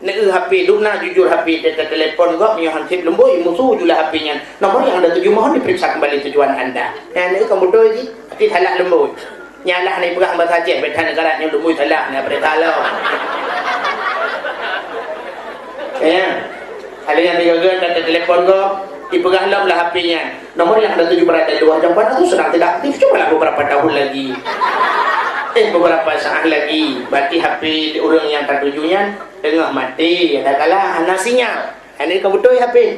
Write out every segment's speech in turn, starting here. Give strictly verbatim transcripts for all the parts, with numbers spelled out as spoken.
Neu-eu H P, dum na jujur H P, teutelepon gob, meunyoe han sép leumbôi, musu julah H P nyan. Nomor yang Anda tuju mohon diperiksa kembali tujuan Anda. Nyan neu-eu kan beutôi jih, tapi salah leumbôi. Nyalah na ipeugah basa Aceh, beda negara nyoe leumbôi salah, na berita lom. Ya. Ada yang tiga-tiga teutelepon gob, ipeugah lom lah H P nyan. Nomor yang Anda tuju berada di luar jangkauan atau sedang tidak aktif, cobalah beberapa tahun lagi. Eh, beberapa saat lagi, berarti H P ureuëng nyang tatuju nyan teungoh maté, adakala hana sinyal. Hana ka beutôi H P.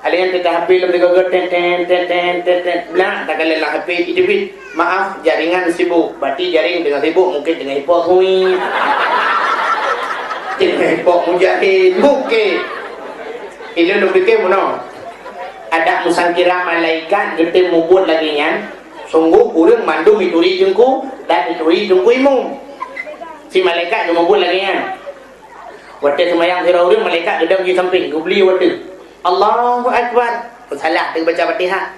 Ada yang teuka H P lom teuka tet, tet, tet, tet, tet, tet. Blah, adakala lam H P jiteubiet, "Maaf, jaringan sibuk." Berarti jaring teungoh sibuk, mungkin teungoh ipok hui. Teungoh ipok mujahid, mungkin. Ilôn lôn pikir meunoe. Adak meusangkira malaikat geutem mubuet lagée nyan, sunggoh ureuëng mandum ituri teungku dan ituri teungku imum. Si malaikat geumubuet lagée nyan. Watée seumayang sidroe ureuëng, malaikat geudong di sampéng, geubli watée. Allahu Akbar. Salah teubaca Fatihah.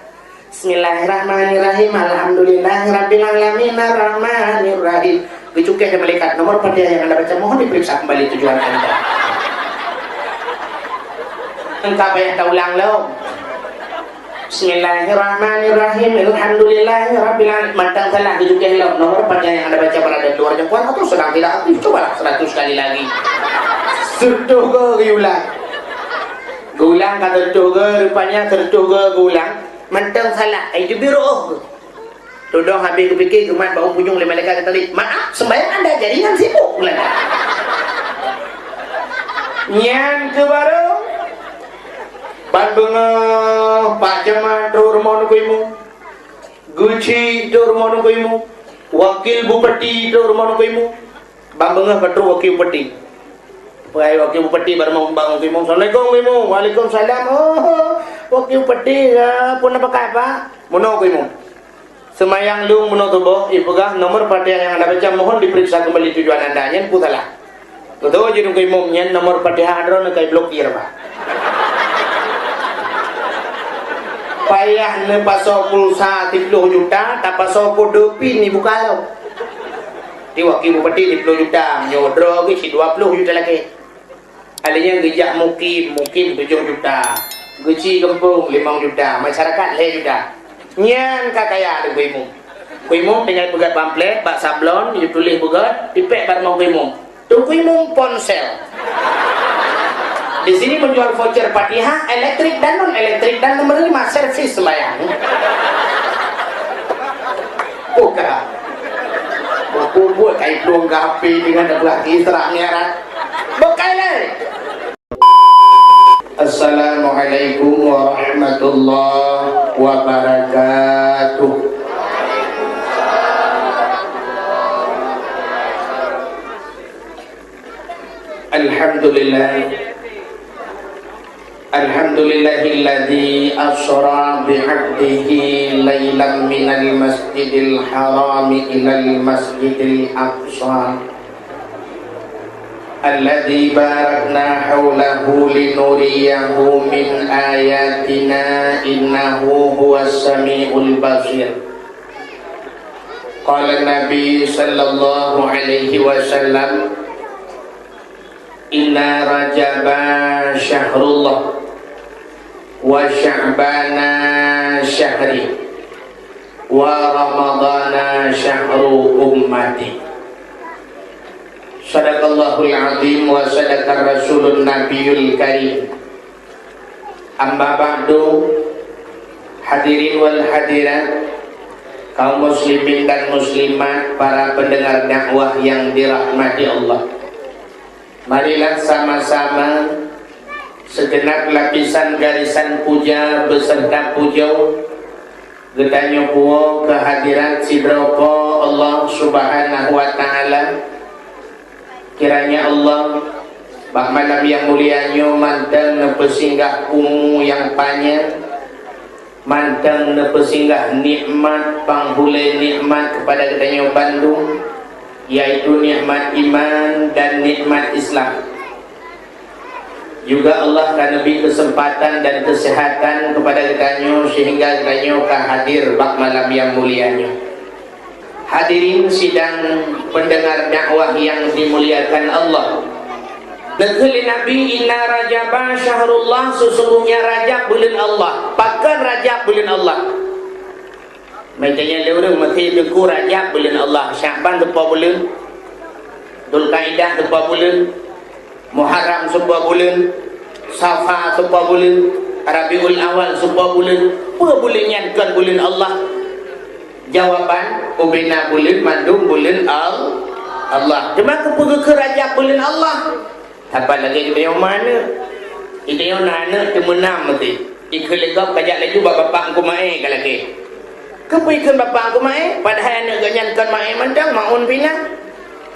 Bismillahirrahmanirrahim. Alhamdulillahirabbil alamin. Arrahmanirrahim. Geucukeh lé malaikat, "Nomor Fatihah yang Anda baca mohon diperiksa kembali tujuan Anda." Engka payah taulang lom. Bismillahirrahmanirrahim. Alhamdulillahirabbil alamin. Mantong salah geucukeh lom. Nomor Fatihah yang Anda baca berada di luar jangkauan atau sedang tidak aktif. Cobalah seratus kali lagi. Seureutôh go geuulang. Geuulang ka seureutôh go, rupanya seureutôh go geuulang. Mantong salah, ai teubiet rôh. Tudong habéh geupike geumat bak ujong lé malaikat geutali, "Maaf, sembahyang anda jaringan sibuk." Nyan keuh barô ban beungoh Pak Camat trok rumoh Teungku Imum, geuchik trok rumoh Teungku Imum, wakil bupati trok rumoh Teungku Imum. Ban beungoh ka trok wakil bupati. Peue wakil bupati bak rumoh Teungku Imum. "Assalamualaikum, Teungku Imum." "Waalaikumsalam." "Oh, wakil bupati, ya, peue na peugah, Pak?" "Meunoe, Teungku Imum. Seumayang lôn meunoe suboh, ipeugah nomor Fatihah nyang anda baca mohon diperiksa kembali tujuan anda, nyan peue salah." Beutôi jih Teungku Imum, nyan nomor Fatihah droeneuh ka iblokir, Pak. Payah neupasoe pulsa siploh juta, tapasoe kode pin ibuka lom. Di wakil bupati siploh juta, meunyoe droe geuh cit dua ploh juta lagée. Alèh nyan geujak mukim, mukim tujoh juta. Geuchik gampông limong juta, masyarakat lhèe juta. Nyan ka kaya Teungku Imum. Teungku Imum tinggai peugöt pamflet bak sablon, jituléh peugöt, ipèk bak rumoh Teungku Imum. Teungku Imum ponsel. Di sini menjual voucher Fatihah, elektrik dan non elektrik, dan menerima servis sembahyang. Buka. Bubuet kai plueng gapi dengan dah belah Isra Mi'raj. Bukai lé. Assalamualaikum warahmatullahi wabarakatuh. Alhamdulillah. Alhamdulillahilladzi asra bi'abdihi lailan minal masjidil harami ilal masjidil aqsa. Alladzi barakna haulahu linuriyahu min ayatina innahu huwas samiul basir. Qala Nabi sallallahu alaihi wasallam, "Inna Rajaba syahrullah, wa Sya'bana syahri, wa Ramadana syahru ummati." Sadaqallahul azim wa sadaqar rasulun nabiyul karim. Amma ba'du, hadirin wal hadirat, kaum muslimin dan muslimat, para pendengar dakwah yang dirahmati Allah. Marilah sama-sama segenap lapisan garisan puja beserta puja geutanyoe puwoe keuhadirat sidroe Po Allah Subhanahu wa Ta'ala. Kiranya Allah, bak malam nyang mulia nyoe mantong neupeusinggah umu nyang panyang, mantong neupeusinggah nikmat panghulée nikmat keupada geutanyoe bandum, yaitu nikmat iman dan nikmat Islam. Juga Allah ka neubri keuseumpatan dan keuseuhatan keupada geutanyoe seuhingga geutanyoe ka hadir bak malam nyang mulia nyoe. Hadirin sidang pendengar dakwah yang dimuliakan Allah. Neukheun lé Nabi, "Inna Rajaba syahrullah," sesungguhnya Rajab buleuen Allah. Pakon Rajab buleuen Allah? Meunyoe lé ureuëng meusti teungku, Rajab buleuen Allah, Sya'ban seupôt buleuen, Dzulkaidah seupôt buleuen, Muharram seupôt buleuen, Safar seupôt buleuen, Rabiul Awal seupôt buleuen. Peue buleuen nyan kon buleuen Allah? Jawaban, ubena buleuen mandum buleuen Al-, Allah. Teuma keupeue geukheun Rajab buleuen Allah? Saban lagée geutanyoe ma aneuëk. Geutanyoe na aneuëk teumeunam meusti. Ikheun lé gob kajak laju bak bapak Teungku Maé ka lagée. Keupeue ikheun bapak Teungku Maé, padahai aneuëk geuhnyan kon Maé mantong, Maun pih na.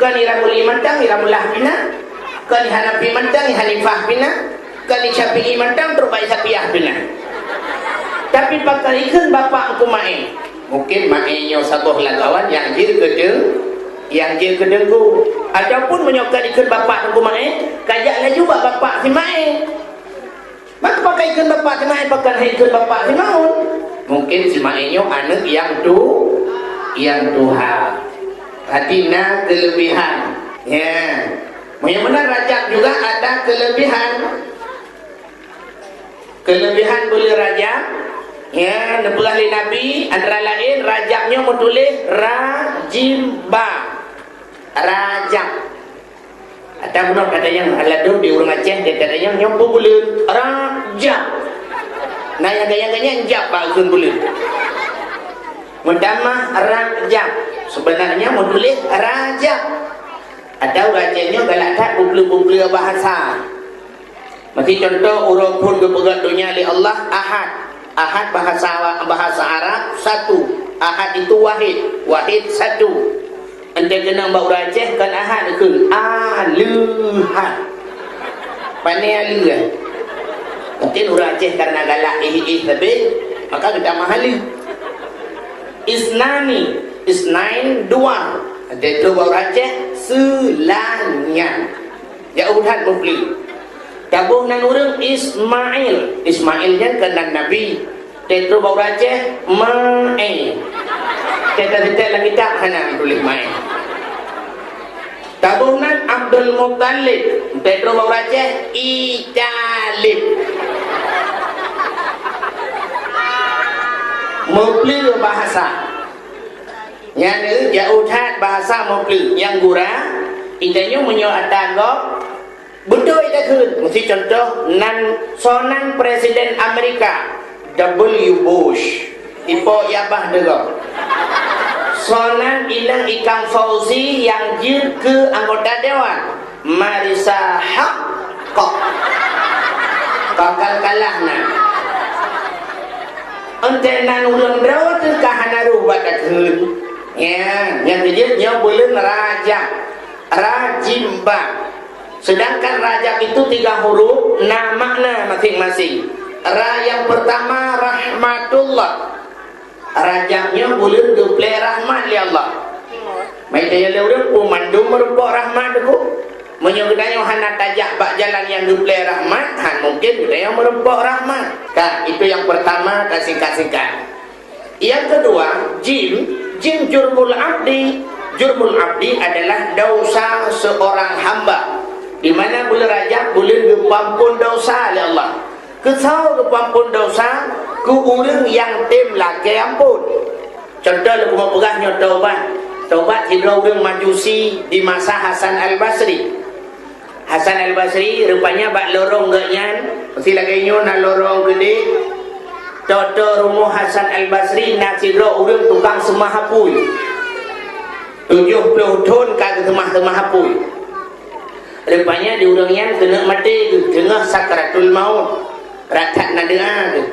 Kon Iramuli mantong, Iramulah pih na. Kon Hanafi mantong, Hanifah pih na. Kon Syafi'i mantong, trok bak Syafi'iyah pih na. Tapi pakon ikheun bapak Teungku Maé. Mungkin Maé nyoe saboh lagée awak nyang jeuet keu teung-, nyang jeuet keu teungku. Ataupun meunyoe ka ikheun bapak Teungku Maé, kajak laju bak bapak si Maé. Maka pakon ikheun bapak si Maé, pakon han ikheun bapak si Maun? Mungkin si Maé nyoe aneuëk nyang tu-, nyang tuha. Berarti na keulebihan. Ya. Meunyoe meunan Rajab juga ada keulebihan. Keulebihan buleuen Rajab, ya, neupeugah lé Nabi, antara laén Rajab nyoe meutuléh Rajimba. Rajab. Ada bunoe kata nyang ladôm di ureuëng Aceh, dia kata nyang nyoe buleuen Rajab. Nah, nyang gaya-gaya jab bak ureuëng buleuen. Meutamah Rajab. Sebenarnya meutuléh Rajab. Ada ureuëng Aceh nyoe galak that bublu-bublu bahasa. Meusti contoh, uroe phon geupeugah donya lé Allah, Ahad. Ahad bahasa, bahasa Arab satu. Ahad itu wahid. Wahid satu. Entée keunong bak ureuëng Aceh kon Ahad keu Aleuhad. Pane Aleuhad. Mungkin ureuëng Aceh karena galak ih-ih sabe, maka geutamah Aleuh. Isnani, isnain dua. Entée trok bak ureuëng Aceh, seulanya. Ya udah mufli. Taboh nan ureuëng Ismail. Ismail nyan kan nan Nabi. Teutroh bak ureuëng Aceh, Maé. Teuka-teuka lam kitab hana tuléh Maé. Taboh nan Abdul Muttalib. Teutroh bak ureuëng Aceh, Italib. Meupleue bahasa. Nyan jauh that bahasa meupleue. Nyang gura, intanyoe meunyoe ata gob, beutôi takheun, meusti contoh nan sonan Presiden Amerika, W Bush, ipo yabah deungoe. Sonan inong Ikang Fauzi nyang jeuet keu anggota dewan, Marisa Haque. Kakal kalah na. Entée nan ureuëng droe teuka hana roh bak takheun. Ya, nyang keujeuet nyoe buleuen Rajab. Rajimba. Sedangkan Rajab itu tiga huruf, na makna masing-masing. Ra yang pertama, rahmatullah. Rajab nyoe buleuen geuplé rahmat lé Allah. Meunyoe lé ureuëng peue mandum meurumpok rahmat tu. Meunyoe geutanyoe hana tajak bak jalan nyang geuplé rahmat, han mungkin geutanyoe meurumpok rahmat. Ka, itu yang pertama, ka singkat-singkat. Yang kedua, jim, jim jurmul abdi. Jurmul abdi adalah dosa seorang hamba. Di mana buleuen Rajab, buleuen geupeuampon dosa lé Allah. Keusoe geupeuampon dosa, keu ureuëng nyang tem lakée ampon. Contoh lôn peugah nyoe taubat. Taubat sidroe ureuëng Majusi di masa Hasan Al-Basri. Hasan Al-Basri rupanya bak lorong geuhnyan, meusti lagée nyoe na lorong keudeh. Toto rumoh Hasan Al-Basri na sidroe ureuëng tukang seumah apui. Tujoh ploh thon ka geuseumah-seumah apui. Rupanya di ureuëng nyan keuneuk maté geuh, teungoh sakratul maut. Ratat na doa geuh.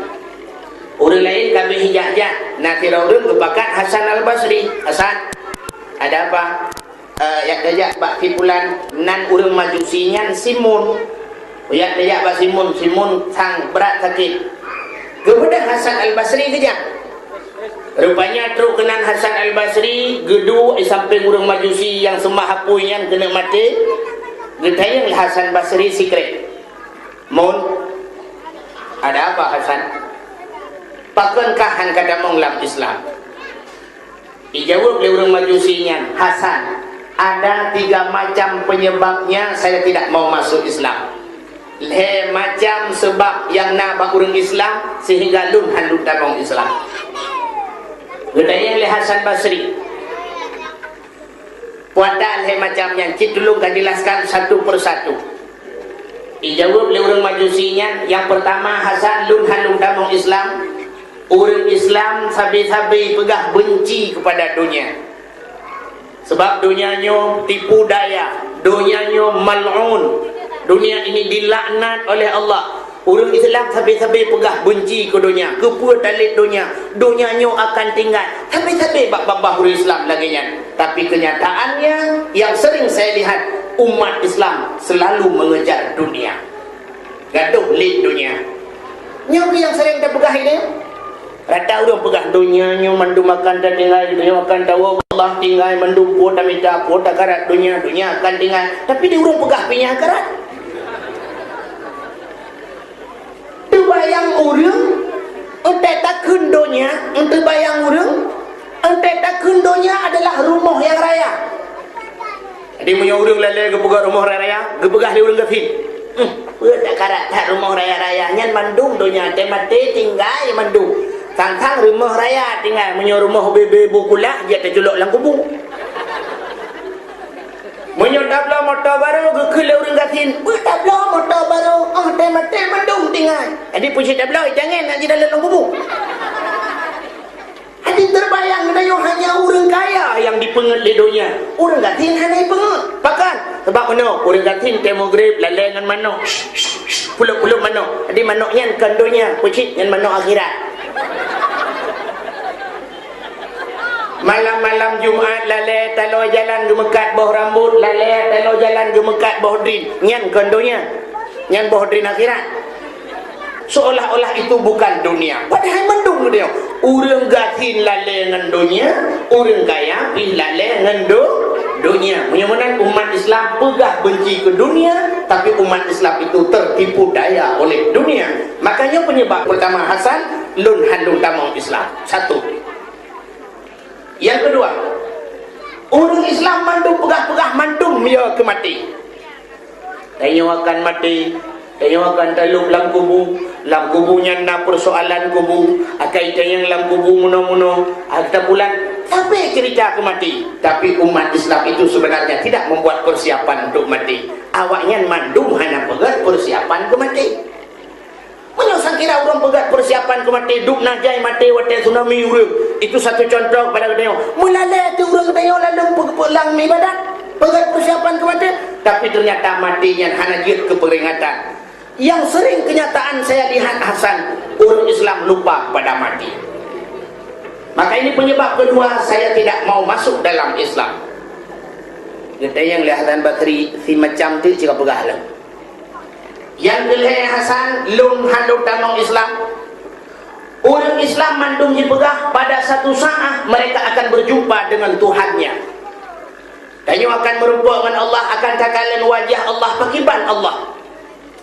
Ureuëng laén ka beh jak-jak, na sidroe ureuëng geupakat Hasan Al-Basri. "Hasan, ada apa?" "Eh, yak tajak bak si pulan, nan ureuëng Majusi nyan Simun. Yak tajak bak Simun, Simun sang brat sakét." Geubeudôh Hasan Al-Basri geujak. Rupanya trok keunan Hasan Al-Basri, geuduek di sampéng ureuëng Majusi nyang seumah apui nyan keuneuk maté. Geutanyong lé Hasan Basri sikrek, "Mun, ada apa, Hasan? Pakon kah han ka tamong lam Islam?" Ijaweueb lé ureuëng Majusi nyan, "Hasan, Ada tiga macam penyebabnya saya tidak mau masuk Islam. Lhée macam sebab nyang na bak ureuëng Islam sehingga lôn hana lôn tamong Islam. Geutanyong lé Hasan Basri. Puata lhée macam nyan, cit tulông ka jelaskan satu persatu. Ijaweueb lé ureuëng Majusi nyan, nyang pertama, Hasan, lôn hana lôn tamong Islam. Ureuëng Islam sabe-sabe peugah benci kepada dunia. Sebab dunia nyoe tipu daya, dunia nyoe mal'un. Dunia ini dilaknat oleh Allah. Ureuëng Islam sabe-sabe peugah benci keu donya, keupeue talét donya, donya nyoe akan tinggai. Sabe-sabe bak babah ureuëng Islam lagée nyan. Tapi kenyataannya, yang sering saya lihat, umat Islam selalu mengejar dunia. Gadoh lé donya. Nyoe yang sering tapeugah ini. Rata ureuëng peugah, "Donya nyoe mandum akan tatinggai, donya akan tawoe, Allah tinggai mandum, peue tamita, peue takarat donya, donya akan tinggai." Tapi di ureuëng peugah pinya akarat. Teubayang ureuëng, entée takheun donya, enteubayang ureuëng, entée takheun donya adalah rumoh nyang raya. Jadi meunyoe ureuëng lalée geupeugah rumoh raya, geupeugah lé ureuëng gasien, "Hmm, peue takarat that rumoh raya-raya nyan mandum donya, teumaté tinggai mandum. Sang-sang rumoh raya tinggai, meunyoe rumoh bebe bukulah, jeuet teuculok lam kubu." Meunyoe tabloe moto barô, geukheun lé ureuëng gasien, "Peue tabloe moto barô, oh teumaté mandum tinggai." Jadi peue cit tabloe, itangen nak jidalam lam kubu. Hati teubayang geutanyoe hanya ureuëng kaya nyang jipeungét lé donya. Ureuëng gasien hana jipeungét. Pakon? Sabab meunoe, ureuëng gasien tée meugreb lalée ngon manok. Pulop-pulop manok. Jadi manok nyan kon donya, peue cit nyan manok akhirat. Malam-malam Jumat lalée taloe jalan geumeukat boh rambot, lalée taloe jalan geumeukat boh drin. Nyan kon donya. Nyan boh drin akhirat. Seolah-olah itu bukan dunia. Padahai mandum dunia. Ureuëng gasien lalée ngon dunia, ureuëng kaya pih lalée ngon du-, dunia. Meunyoe meunan umat Islam peugah benci keu dunia, tapi umat Islam itu tertipu daya oleh dunia. Makanya penyebab pertama Hasan, lôn hana lôn tamong Islam. Satu. Yang kedua, ureuëng Islam mandum peugah-peugah mandum ya keu maté. Tanyoe akan maté, tanyoe akan talop lam kubu, lam kubu nyan na persoalan kubu, akai tanyong lam kubu munoe-munoe, ata pulan, tapi cerita keu maté. Tapi umat Islam itu sebenarnya tidak membuat persiapan untuk mati. Awaknyan mandum hana peugét persiapan keu maté. Meunyoe sangkira ureuëng peugét persiapan keu maté, dub na jai maté watée tsunami ureuëng, itu satu contoh kepada geutanyoe. Meulalée teuh ureuëng geutanyoe laleueng peulang ibadat, peugét persiapan keu maté, tapi ternyata maté nyan hana jeuet keu peuringatan. Yang sering kenyataan saya lihat Hasan, ureuëng Islam lupa kepada mati. Maka ini penyebab kedua saya tidak mau masuk dalam Islam. Geutanyong lé Hasan Basri, si macam tu cit ka peugah lom. Nyang keu lhée Hasan, lôn hana lôn tamong Islam. Ureuëng Islam mandum jipeugah pada satu saat mereka akan berjumpa dengan Tuhannya. Tanyoe akan meurumpok ngon Allah, akan takalon wajah Allah, pakriban Allah.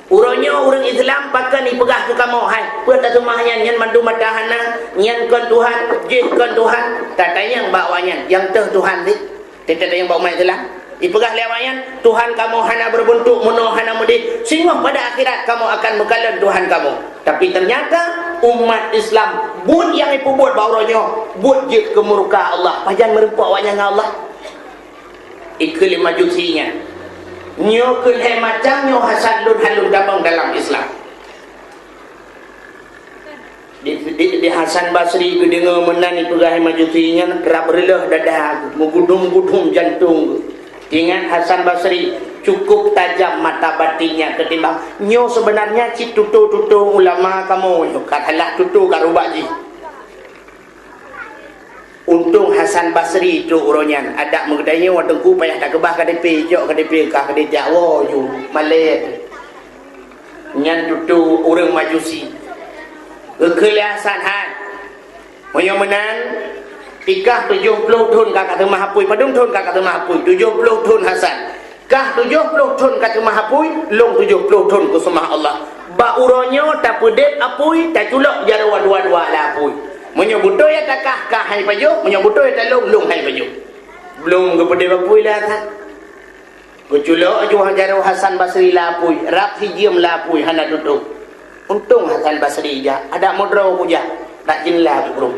Uroe nyoe ureuëng Islam pakon jipeugah keu kamoe, "Hai, peue taseumah nyan, nyan mandum ata hana, nyan kon Tuhan, jih kon Tuhan." Tatanyong bak awaknyan, nyang teuh Tuhan sit? Teutatanyong bak umat Islam. Ipeugah lé awaknyan, "Tuhan kamoe hana beureubeuntuk, meunoe hana meudeh, singoh pada akhirat kamoe akan meukalon Tuhan kamoe." Tapi ternyata umat Islam buet nyang ipeubuet bak uroe nyoe, buet jeuet keu murka Allah. Pajan meurumpok awaknyan ngon Allah? Ikheun lé Majusi nyan. Nyoe keuh lhée macam nyoe Hasan lôn hana lôn tamong dalam Islam. Di, di, di Hasan Basri geudeungoe meunan ipeugah Majusi nyan, rab reuloh dada, meugudum-gudum jantong. Ingat Hasan Basri, cukup tajam mata batinnya ketimbang nyoe sebenarnya cit tutoe-tutoe ulama kamoe nyoe, ka salah tutoe ka rubak jih. Untông Hasan Basri trok uroe nyan, adak meugeutanyoe teungku payah takeubah K T P, jok K T P kah keudeh jak woe ju, malée. Nyan tutoe ureuëng Majusi. Geukheun lé Hasan, "Hai, meunyoe meunan, pikah tujoh ploh thon ka ka seumah apui, padum thon ka ka seumah apui?" "Tujoh ploh thon, Hasan." "Kah tujoh ploh thon ka seumah apui, lôn tujoh ploh thon kuseumah Allah. Bak uroe nyoe tapeudeb apui, taculok jaroe dua-dua lam apui. Meunyoe beutôi ata kah, kah hai pajoh, meunyoe beutôi ata lôn, lôn hai pajoh." Lom geupeudeh apui lé Hasan. Geuculok laju jaroe Hasan Basri lam apui, rab sijeuem lam apui hana tutôp. Untông Hasan Basri jak, adak meudroe kujak, dak jeulaih geubrôk.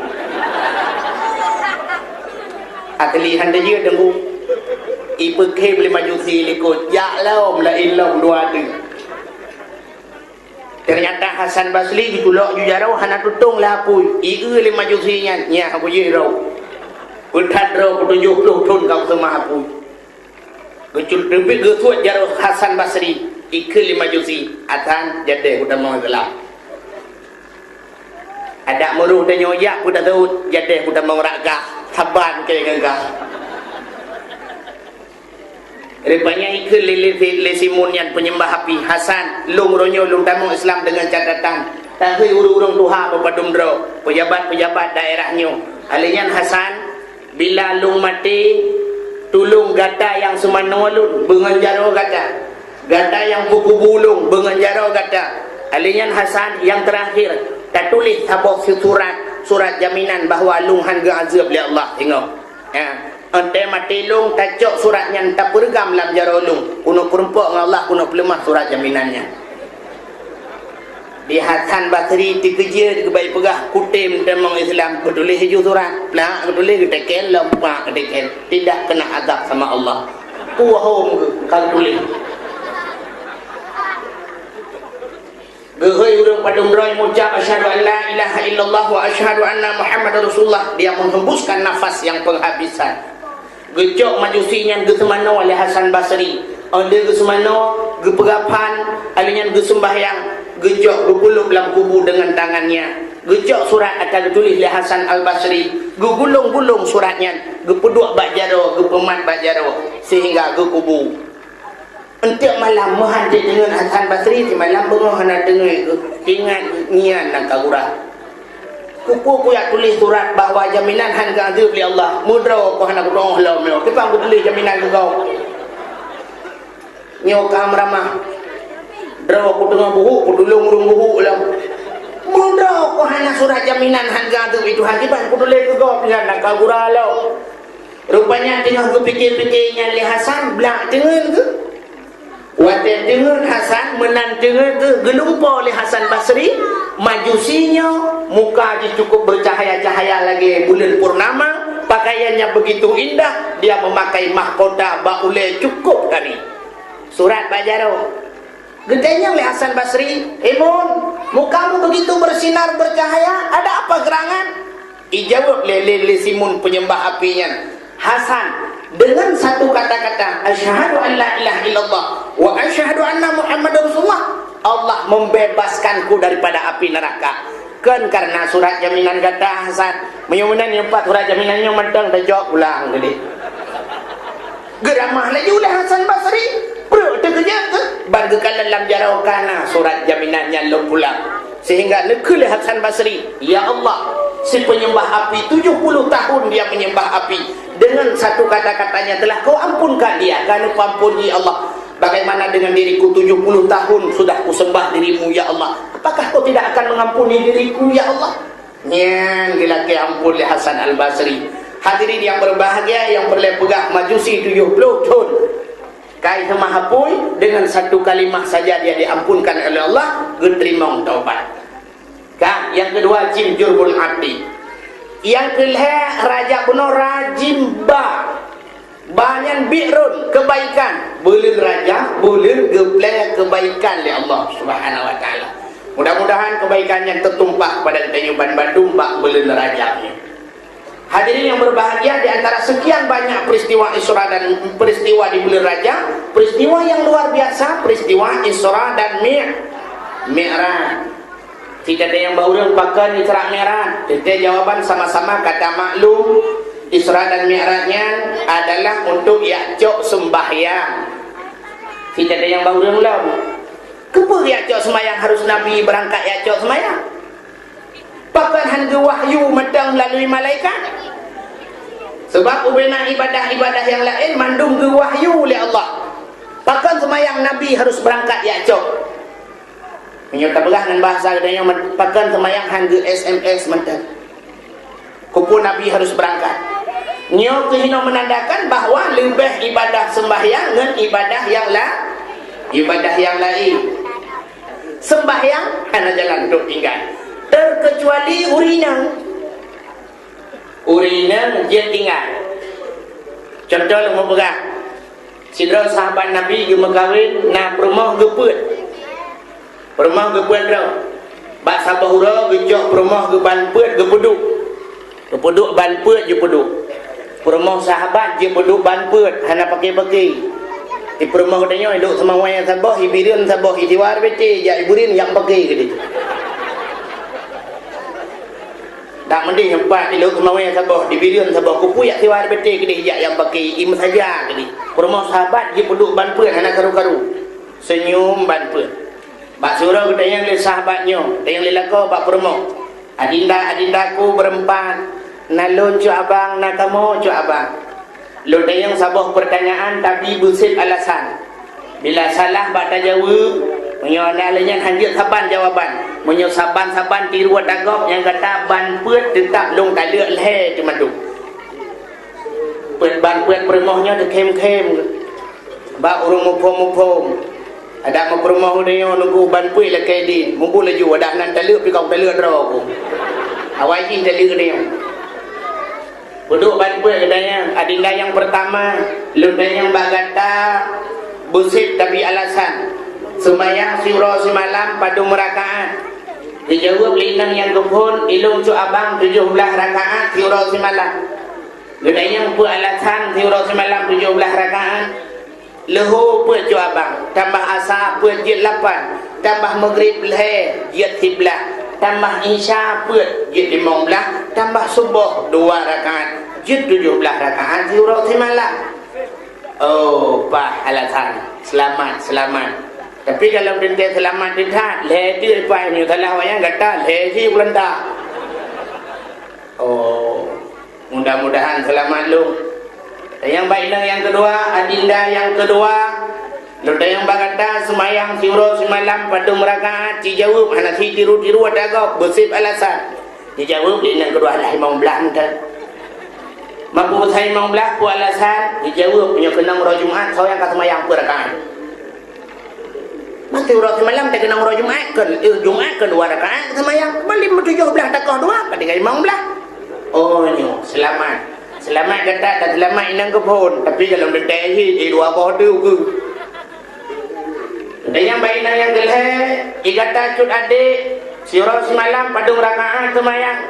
Akli han teujeuet teungku. Ipeukhem lé Majusi likot, jak lom laén lom dua teuk. Teunyata Hasan Basri geuculok laju jaroe hana tutông lam apui. Ieu lé Majusi nyan, nyan aku jih droe. Peuthat droe keu tujoh ploh thon ka kuseumah apui. Geucul-, teubiet geusuet jaroe Hasan Basri, ikheun lé Majusi, "Hasan, jadeh kutamong Islam." Adak meurôh tanyoe jak peue taseuôt, "Jadeh kutamong raka, saban keu ngon ka." Rupanya ikheun lé, lé, lé Simon nyan peunyembah api, "Hasan, lôn uroe nyoe lôn tamong Islam deungon catatan, tahôi ureuëng-ureuëng tuha beupadum droe, peujabat-peujabat daerah nyoe. Alèh nyan Hasan, bila lôn maté, tulông gata nyang seumanoe lôn beungon jaroe gata. Gata nyang peukubu lôn beungon jaroe gata. Alèh nyan Hasan, nyang teurakhir, tatuléh saboh surat, surat jaminan bahwa lôn han geuazeueb lé Allah." Ingat. Ha, 'oh watèe maté lôn, tacok surat nyan tapeureugam lam jaroe lôn. Keuneuk peurumpok ngon Allah, keuneuk peuleumah surat jaminan nyan. Di Hasan Basri teukeujeuet geubai peugah, "Kutem tamong Islam." Geutuléh laju surat. Plak geutuléh, geuteken lom, plak geuteken. Tidak kena azab sama Allah. Puhom geuh ka geutuléh. Geuhôi ureuëng padum droe meucab, "Asyhadu an la ilaha illallah wa asyhadu anna Muhammadar Rasulullah." Dia menghembuskan nafas yang penghabisan. Geucok Majusi nyan geuseumanoe lé Hasan Basri. 'Oh lheueh geuseumanoe, geupeugapan, alheueh nyan geuseumbahyang, geucok geukulôb lam kubu deungon tangan nyan. Geucok surat ata geutuléh lé Hasan Al-Basri, geugulong-gulong surat nyan, geupeuduek bak jaroe, geupeumat bak jaroe, seuhingga geukubu. Eunteuk malam meuhan teungeut Hasan Basri, simalam beungoh hana teungeut geuh, ingat nyan nyang ka gura. Keupeue kujak tuléh surat bahwa jaminan han geuazeueb lé Allah? Meudroe ku hana kudeungoe lom nyoe. Kiban kutuléh jaminan keu gob? Nyoe ka meuramah. Droe ku teungoh buhuk, kutulông ureuëng buhuk lom. Meudroe ku hana surat jaminan han geuazeueb lé Tuhan, kiban kutuléh keu gob nyan nyang ka gura lom. Rupanya teungoh geupike-pike nyan lé Hasan, blak teungeut geuh. Watèe teungeut Hasan, meunan teungeut geuh, geulumpoe lé Hasan Basri, Majusi nyoe muka jih cukup bercahaya-cahaya lagèe buleuen purnama, pakaiannya begitu indah, dia memakai mahkota bak ulèe cukup kari. Surat bak jaroe. Geutanyong lé Hasan Basri, "Simon, mukamu begitu bersinar bercahaya, ada apa gerangan?" Ijaweueb lé, lé, lé Simon peunyembah api nyan, "Hasan, dengan satu kata-kata, asyhadu an la ilaha illallah wa asyhadu anna Muhammadar Rasulullah, Allah membebaskanku daripada api neraka." Kon karena surat jaminan gata, Hasan. Meunyoe meunan nyoe pat surat jaminan nyoe mantong tacok pulang keudéh. Geuramah laju lé Hasan Basri. Breuek teukeujeuet keuh ban geukalon lam jaroe ka na surat jaminan nyan lom pulang. Sehingga neukheun lé Hasan Basri, "Ya Allah, si penyembah api tujuh puluh tahun dia menyembah api. Dengan satu kata-katanya telah Kau ampunkan dia, ka neupeuampôn, ya Allah. Bagaimana dengan diriku, tujuh puluh tahun sudah kusembah dirimu, ya Allah. Apakah Kau tidak akan mengampuni diriku, ya Allah?" Nyan geulakèe ampôn lé Hasan Al-Basri. Hadirin yang berbahagia, nyang peureulèe peugah Majusi tujoh ploh thon ka iseumah apui, dengan satu kalimah saja dia diampunkan oleh Allah, geuteurimong taubat. Ka, nyang keudua jim jurbul abdi. Nyang keulhèe raja bunoe rajim ba. Ba nyan bi'run, keubaikan. Buleuen Rajab, buleuen geuplè keubaikan lé Allah Subhanahu wa Taala. Mudah-mudahan keubaikan nyan teutumpah kepada geutanyoe banmandum bak buleuen Rajab nyoe. Hadirin yang berbahagia, di antara sekian banyak peristiwa Isra dan peristiwa di buleuen Rajab, peristiwa yang luar biasa, peristiwa Isra dan Mi-, Mi'raj. Cit tanyong bak ureuëng pakon Isra Mi'raj? Teuntèe jawaban sama-sama ka tamaklum, Isra dan Mi'raj nyan adalah untuk jak cok seumbahyang. Cit tanyong bak ureuëng lom, keupeue jak cok seumbahyang harus Nabi beurangkat jak cok seumbahyang? Pakon han geuwahyu mantong meulalu malaikat? Sabab ubena ibadah-ibadah nyang laén mandum geuwahyu lé Allah. Pakon seumbahyang Nabi harus beurangkat jak cok? Meunyoe tapeugah ngon bahasa geutanyoe, pakon seumayang han geu-S M S mantong? Keupeue Nabi harus beurangkat? Nyoe keuh hinoe meunandakan bahwa leubeh ibadah seumbahyang ngon ibadah nyang la-, ibadah nyang laén. Seumbahyang hana jalan untuk tinggai, terkecuali ureueng inong. Ureueng inong jeuet tinggai. Contoh lôn mupeugah, sidroe sahabat Nabi geumeukawen na peurumoh geupeuet. Peurumoh geupeuet droe. Bak saboh uroe geucok peurumoh geuban peuet geupeuduek. Geupeuduek ban peuet jipeuduek. Peurumoh sahabat jipeuduek ban peuet hana paké-paké. Di peurumoh geutanyoe ilok seumawai saboh, ibireuen saboh, isiwa ribèe, jak ibireuen jak paké keudéh. Dak meudeh empat ilok seumawai saboh, ibireuen saboh, kupuyak siwa ribèe keudéh jak nyang paké, imeusaja keudéh. Peurumoh sahabat jipeuduek ban peuet hana karu-karu. Seunyum ban peuet. Bak siuroe geutanyong lé sahabat nyoe, geutanyong lé lakoe bak peurumoh, "Adinda, adindaku beureuempat, na lôn cut abang, na kamoe cut abang." Lôn tanyong saboh peurtanyaan, tapi beusép alasan. Bila salah bak tajaweueb, meunyoe na lé nyan hanjeuet saban jawaban. Meunyoe saban-saban tiru tagob, nyang gata ban peuet teutab lôn taleuek lhèe teumandum. Peuet ban peuet peurumoh nyoe teukhém-khém bak ureueng muphom-muphom. Adak meupeurumoh geutanyoe nunggu ban peuet lakèe dit, mubuet laju, adak nan taleuek pih ka taleuek droe ku. Awai jih taleuek geutanyoe. Peuduek ban peuet geutanyong, "Adinda nyang peurtama, lôn tanyong bak gata beusép tapi alasan. Seumayang siuroe simalam padum rakaat?" Geujaweueb lé inong nyang geuphon, "Ilôn cut abang tujoh blaih rakaat siuroe simalam." Geutanyong peue alasan siuroe simalam tujoh blaih rakaat? Leuhô peuet cut abang, tambah asa peuet jeuet lapan, tambah meugrib lhèe jeuet siblaih, tambah isya peuet jeuet limong blaih, tambah suboh dua rakaat jeuet tujoh blaih rakaat siuroe simalam. Oh, paih alasan. Seulamat, seulamat. Tapi kalau teuntèe seulamat teuh that, lhèe teuk paih, meunyoe salah awaknyan gata lhèe jih peulanta. Oh, mudah-mudahan seulamat lôn. Tanyong bak inong nyang keudua, adinda nyang keudua, lôn tanyong bak gata seumayang siuroe simalam padum rakaat? Jijaweueb hana sit tiru-tiru ata gob, beusép alasan. Jijaweueb lé inong keudua, "Alah, limong blaih mantong." "Meupeue asai limong blaih, peue alasan?" Jijaweueb, "Meunyoe keunong uroe Jumat, soe nyang ka seumayang peuet rakaat?" Masa uroe simalam teukeunong uroe Jumat, kon, eh, Jumat kon dua rakaat seumayang. Malam tujoh blaih takoh dua, ka tinggai limong blaih. Oh, nyoe, seulamat. Seulamat gata dan seulamat inong geuphon. Tapi kalau teuntèe jih, eh, dua boh tu keu. Tanyong bak inong nyang keulhèe, "I gata cut adék, siuroe simalam padum rakaat seumayang?"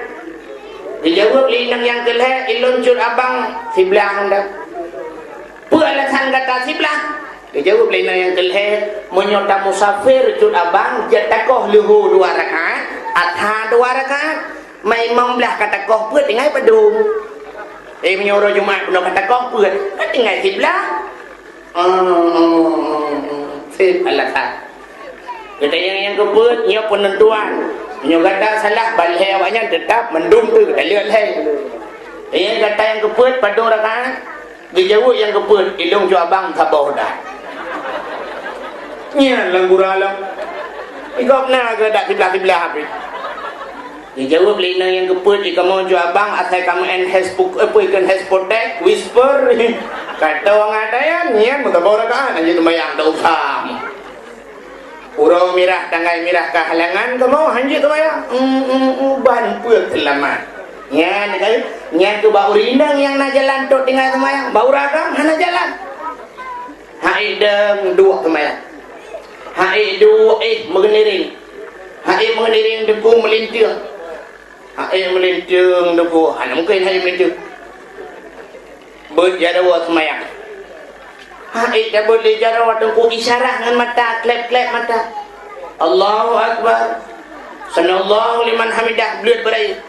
Jijaweueb lé inong nyang keulhèe, "Ilôn cut abang siblaih anda." "Peue alasan gata siblaih?" Geujaweueb lé inong nyang keulhèe, "Meunyoe tamusafir cut abang, jeuet takoh leuhô dua rakaat, ata dua rakaat, ma limong blaih ka takoh peuet tinggai padum. Eh, meunyoe uroe Jumat bunoe ka takoh peuet, ka tinggai siblaih." Sép alasan. Geutanyong nyang keupeuet, nyoe peunentuan. Meunyoe gata salah, ban lhèe awaknyan teutab mandum teuh taleuek lhèe. Tanyong gata nyang keupeuet, padum rakaat? Geujaweueb nyang keupeuet, "Ilôn cut abang saboh dah." Nyan lam gura lom. Di gobnyan geudak siblaih-siblaih habéh. Geujaweueb lé inong nyang keupeuet, "I kamoe cut abang, asai kamoe en hespuk-, eh, peue, ikon hesportek, whisper." Ka teuh ngon ata nyan, nyan meusaboh rakaat, lanjut seumayang, tak usah. Uroe mirah, tanggai mirah ka halangan kamoe, hanjeuet seumayang. Hmm, hmm, hmm, ban peuet seulamat. Nyan, kan? Nyan keuh bak ureueng inong nyang na jalan trok tinggai seumayang. Bak ureueng agam hana jalan. Hai dong duek seumayang. Hai duek, eh, meugeuniring. Hai meugeuniring Teungku, meulinteung. Hai meulinteung Teungku, hana mungken hai meulinteung. Beuet jaroe seumayang. Hai tabeuet lé jaroe Teungku, isyarah ngon mata, klep-klep mata. Allahu Akbar. Sami'allahu liman hamidah, bleuet beurayeuk.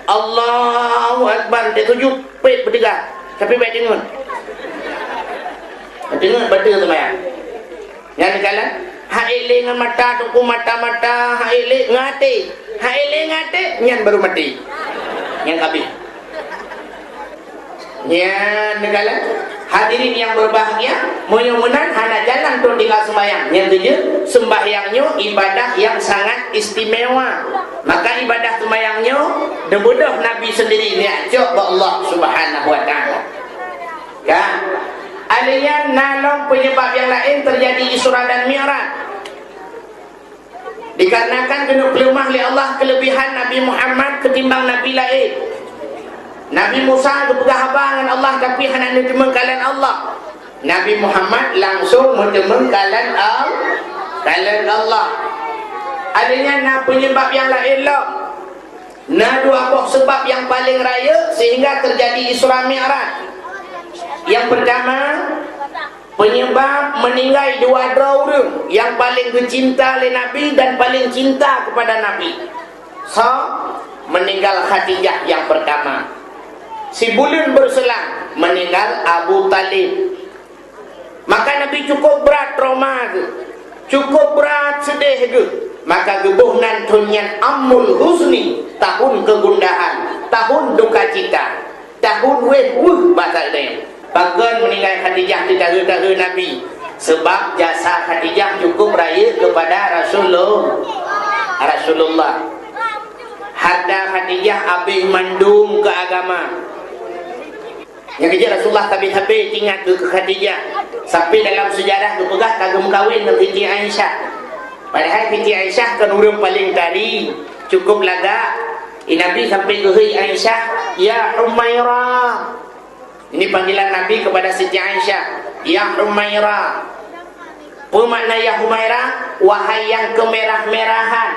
Allahu Akbar, teusujut, pet beuteuga. Tapi bèk teungeut. Teungeut bateue seumayang. Nyan dikalon, hai lé ngon mata Teungku, mata-mata, hai lé ngon até. Hai lé ngon até, nyan baru maté. Nyan ka abéh. Nyan dikalon, hadirin yang berbahagia, Meunyoe meunan hana jalan trok tinggai seumayang. Nyang keujeuet, seumbahyang nyoe ibadah nyang sangat istimewa. Maka ibadah seumayang nyoe neubeudôh Nabi seundiri neujak cok bak Allah Subhanahu wa Taala. Ka? Alèh nyan na lom peunyeubab nyang laén teujadi Isra dan Mi'raj. Dikarenakan keuneuk peuleumah lé Allah keuleubihan Nabi Muhammad keutimbang nabi laén. Nabi Musa geupeugah haba ngon Allah, tapi hana neuteumeung kalon Allah. Nabi Muhammad langsong meuteumeung kalon Al-, kalon Allah. Alèh nyan na peunyeubab nyang laén lom. Na dua boh seubab nyang paleng rayeuk sehingga teujadi Isra Mi'raj. Nyang peurtama, peunyeubab meuninggai dua droe ureueng nyang paleng geucinta lé Nabi dan paleng cinta keupada Nabi. Soe? Meuninggal Khadijah nyang peurtama. Sibuleuen beuseulang meuninggal Abu Thalib. Maka Nabi cukôp brat trauma geuh, cukôp brat seudeh geuh. Maka geuboh nan thôn nyan Amul Huzni, tahun kegundahan, tahun dukacita, tahun wéh weuh basa Indonesia. Pakon meuninggai Khadijah di tahun-tahun Nabi? Sebab jasa Khadijah cukôp rayeuk keupada Rasulullah. Rasulullah. Harta Khadijah abéh mandum keu agama. Nyang keujeuet Rasulullah sabe-sabe teuingat keu Khadijah. Sampai dalam seujarah geupeugah ka geumeukawen ngon Siti Aisyah. Padahai Siti Aisyah kon ureueng paleng tari, cukôp lagak. Di Nabi sampai geuhôi Aisyah, "Ya Humaira." Ini panggilan Nabi kepada Siti Aisyah, "Ya Humaira." Peue makna "Ya Humaira"? Wahai nyang keumirah-mirahan.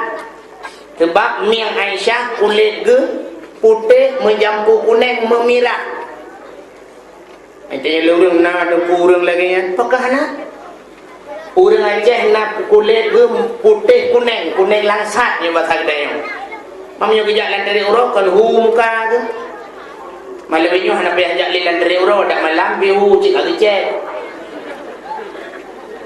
Sabab mieng Aisyah kulét geuh putéh meujampu kuneng meumirah. Até lé ureueng na teungku ureueng lagèe nyan, pakon hana? Ureueng Aceh na kulét geuh putéh kuneng, kuneng langsat nyoe basa geutanyoe. Meunyoe geujak lam trép uroe kon hu muka geuh. Malam nyoe hana payah jak lé lam trép uroe, dak malam pih hu cit ka geucèt.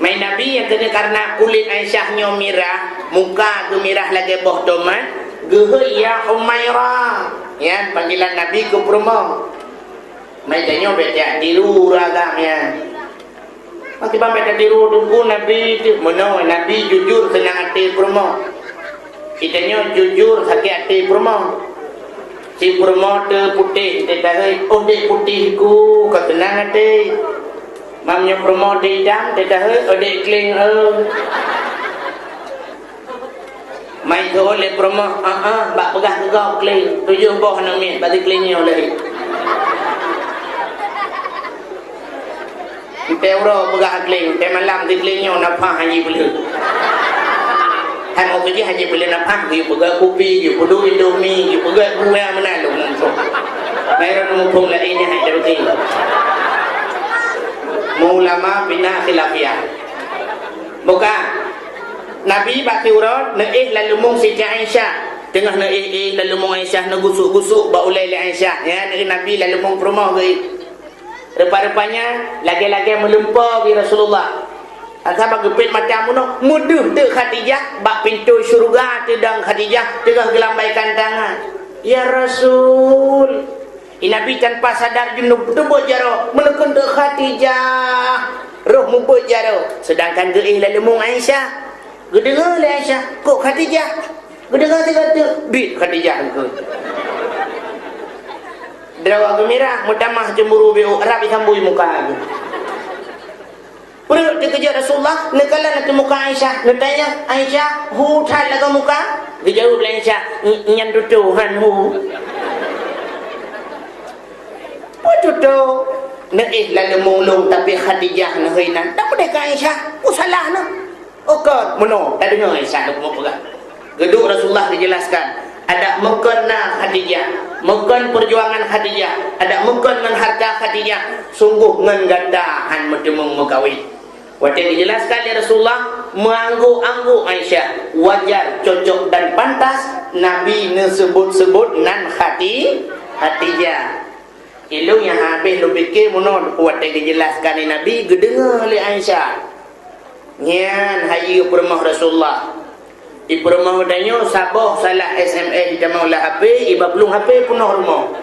Mai Nabi nyang keuneuk karena kulét Aisyah nyoe mirah, muka geumirah lagèe boh tomat, geuhôi, "Ya Humaira." Nyan panggilan Nabi keu peurumoh. Mai tanyoe bèk tiru ureueng agam nyan. Pakriban bèk tatiru teungku Nabi teuh. Meunoe Nabi jujur seunang até peurumoh. Geutanyoe jujur sakét até peurumoh. Si peurumoh teuh putéh, teuh tahôi, "Oh, dek putéh ku, ka seunang até." Meunyoe peurumoh teuh itam, teuh tahôi, "Oh, dek kleng, eu." Mai teuôt lé peurumoh, "Ah, ah, bak peugah keu gob kleng, tujoh boh aneuk miet, bak si kleng nyoe lé." Teuôt uroe peugah kleng, teuôt malam si kleng nyoe na pah han jipeuleueh. Hai mau keujih han jipeuleueh na pah, geuyue peugah kupi, geuyue peuduek Indomie, geuyue peugah gula meunan lôn muphom. Mai lôn muphom lagèe nyan hai teuôt. Mu ulama bina khilafiyah. Bukan. Nabi bak siuroe neuéh laleumeung Siti Aisyah. Teungoh neuéh-éh laleumeung Aisyah, neugusuk-gusuk bak ulèe lé Aisyah. Ya, neuéh Nabi laleumeung peurumoh geuh. Rupa-rupanya lagèe-lagèe meulumpo geuh Rasulullah. Asai bak geupet mata meunoe, meudeuh teuk Khadijah bak pintoe syeuruga teudong Khadijah teungoh geulambaikan tangan. "Ya Rasul." Di Nabi tanpa sadar jinoe teubeuet jaroe, meuneukeun teuk Khadijah. Roh meubeuet jaroe, seudangkan geuéh laleumeung Aisyah. Geudeungoe lé Aisyah, "Kok Khadijah?" Geudeungoe sigoe teuk, "Biet Khadijah keuh." Droe geumirah, meutamah cemburu, biôh rab isambui muka geuh. Peureuet teukeujot Rasulullah, neukalon ateueh muka Aisyah, neutanyong, "Aisyah, hu that lagoe muka?" Geujaweueb lé Aisyah, "N-, nyan tutoe han hu." "Peue tutoe?" "Neuéh laleumeung lôn, tapi Khadijah neuhôi nan." "Dak peudeh keu Aisyah, peue salah neuh?" "Oh kon, meunoe, tadeungoe Aisyah lôn peugah." Geuduek Rasulullah geujelaskan, "Adak meukon na Khadijah, meukon peujuangan Khadijah, adak meukon ngon hareuta Khadijah, sunggoh ngon gata han meuteumeung meukawen." Watèe geujelaskan lé Rasulullah, meuangguk-angguk Aisyah, wajar, cocok dan pantas Nabi neuseubut-seubut nan Khadi-, Khadijah. Ilôn nyang habéh lôn pike meunoe watèe geujelaskan lé Nabi geudeungoe lé Aisyah. Nyan hayeue peurumoh Rasulullah. Di peurumoh tanyoe saboh salah S M S jitamong lam H P, iba plueng H P peunoh rumoh.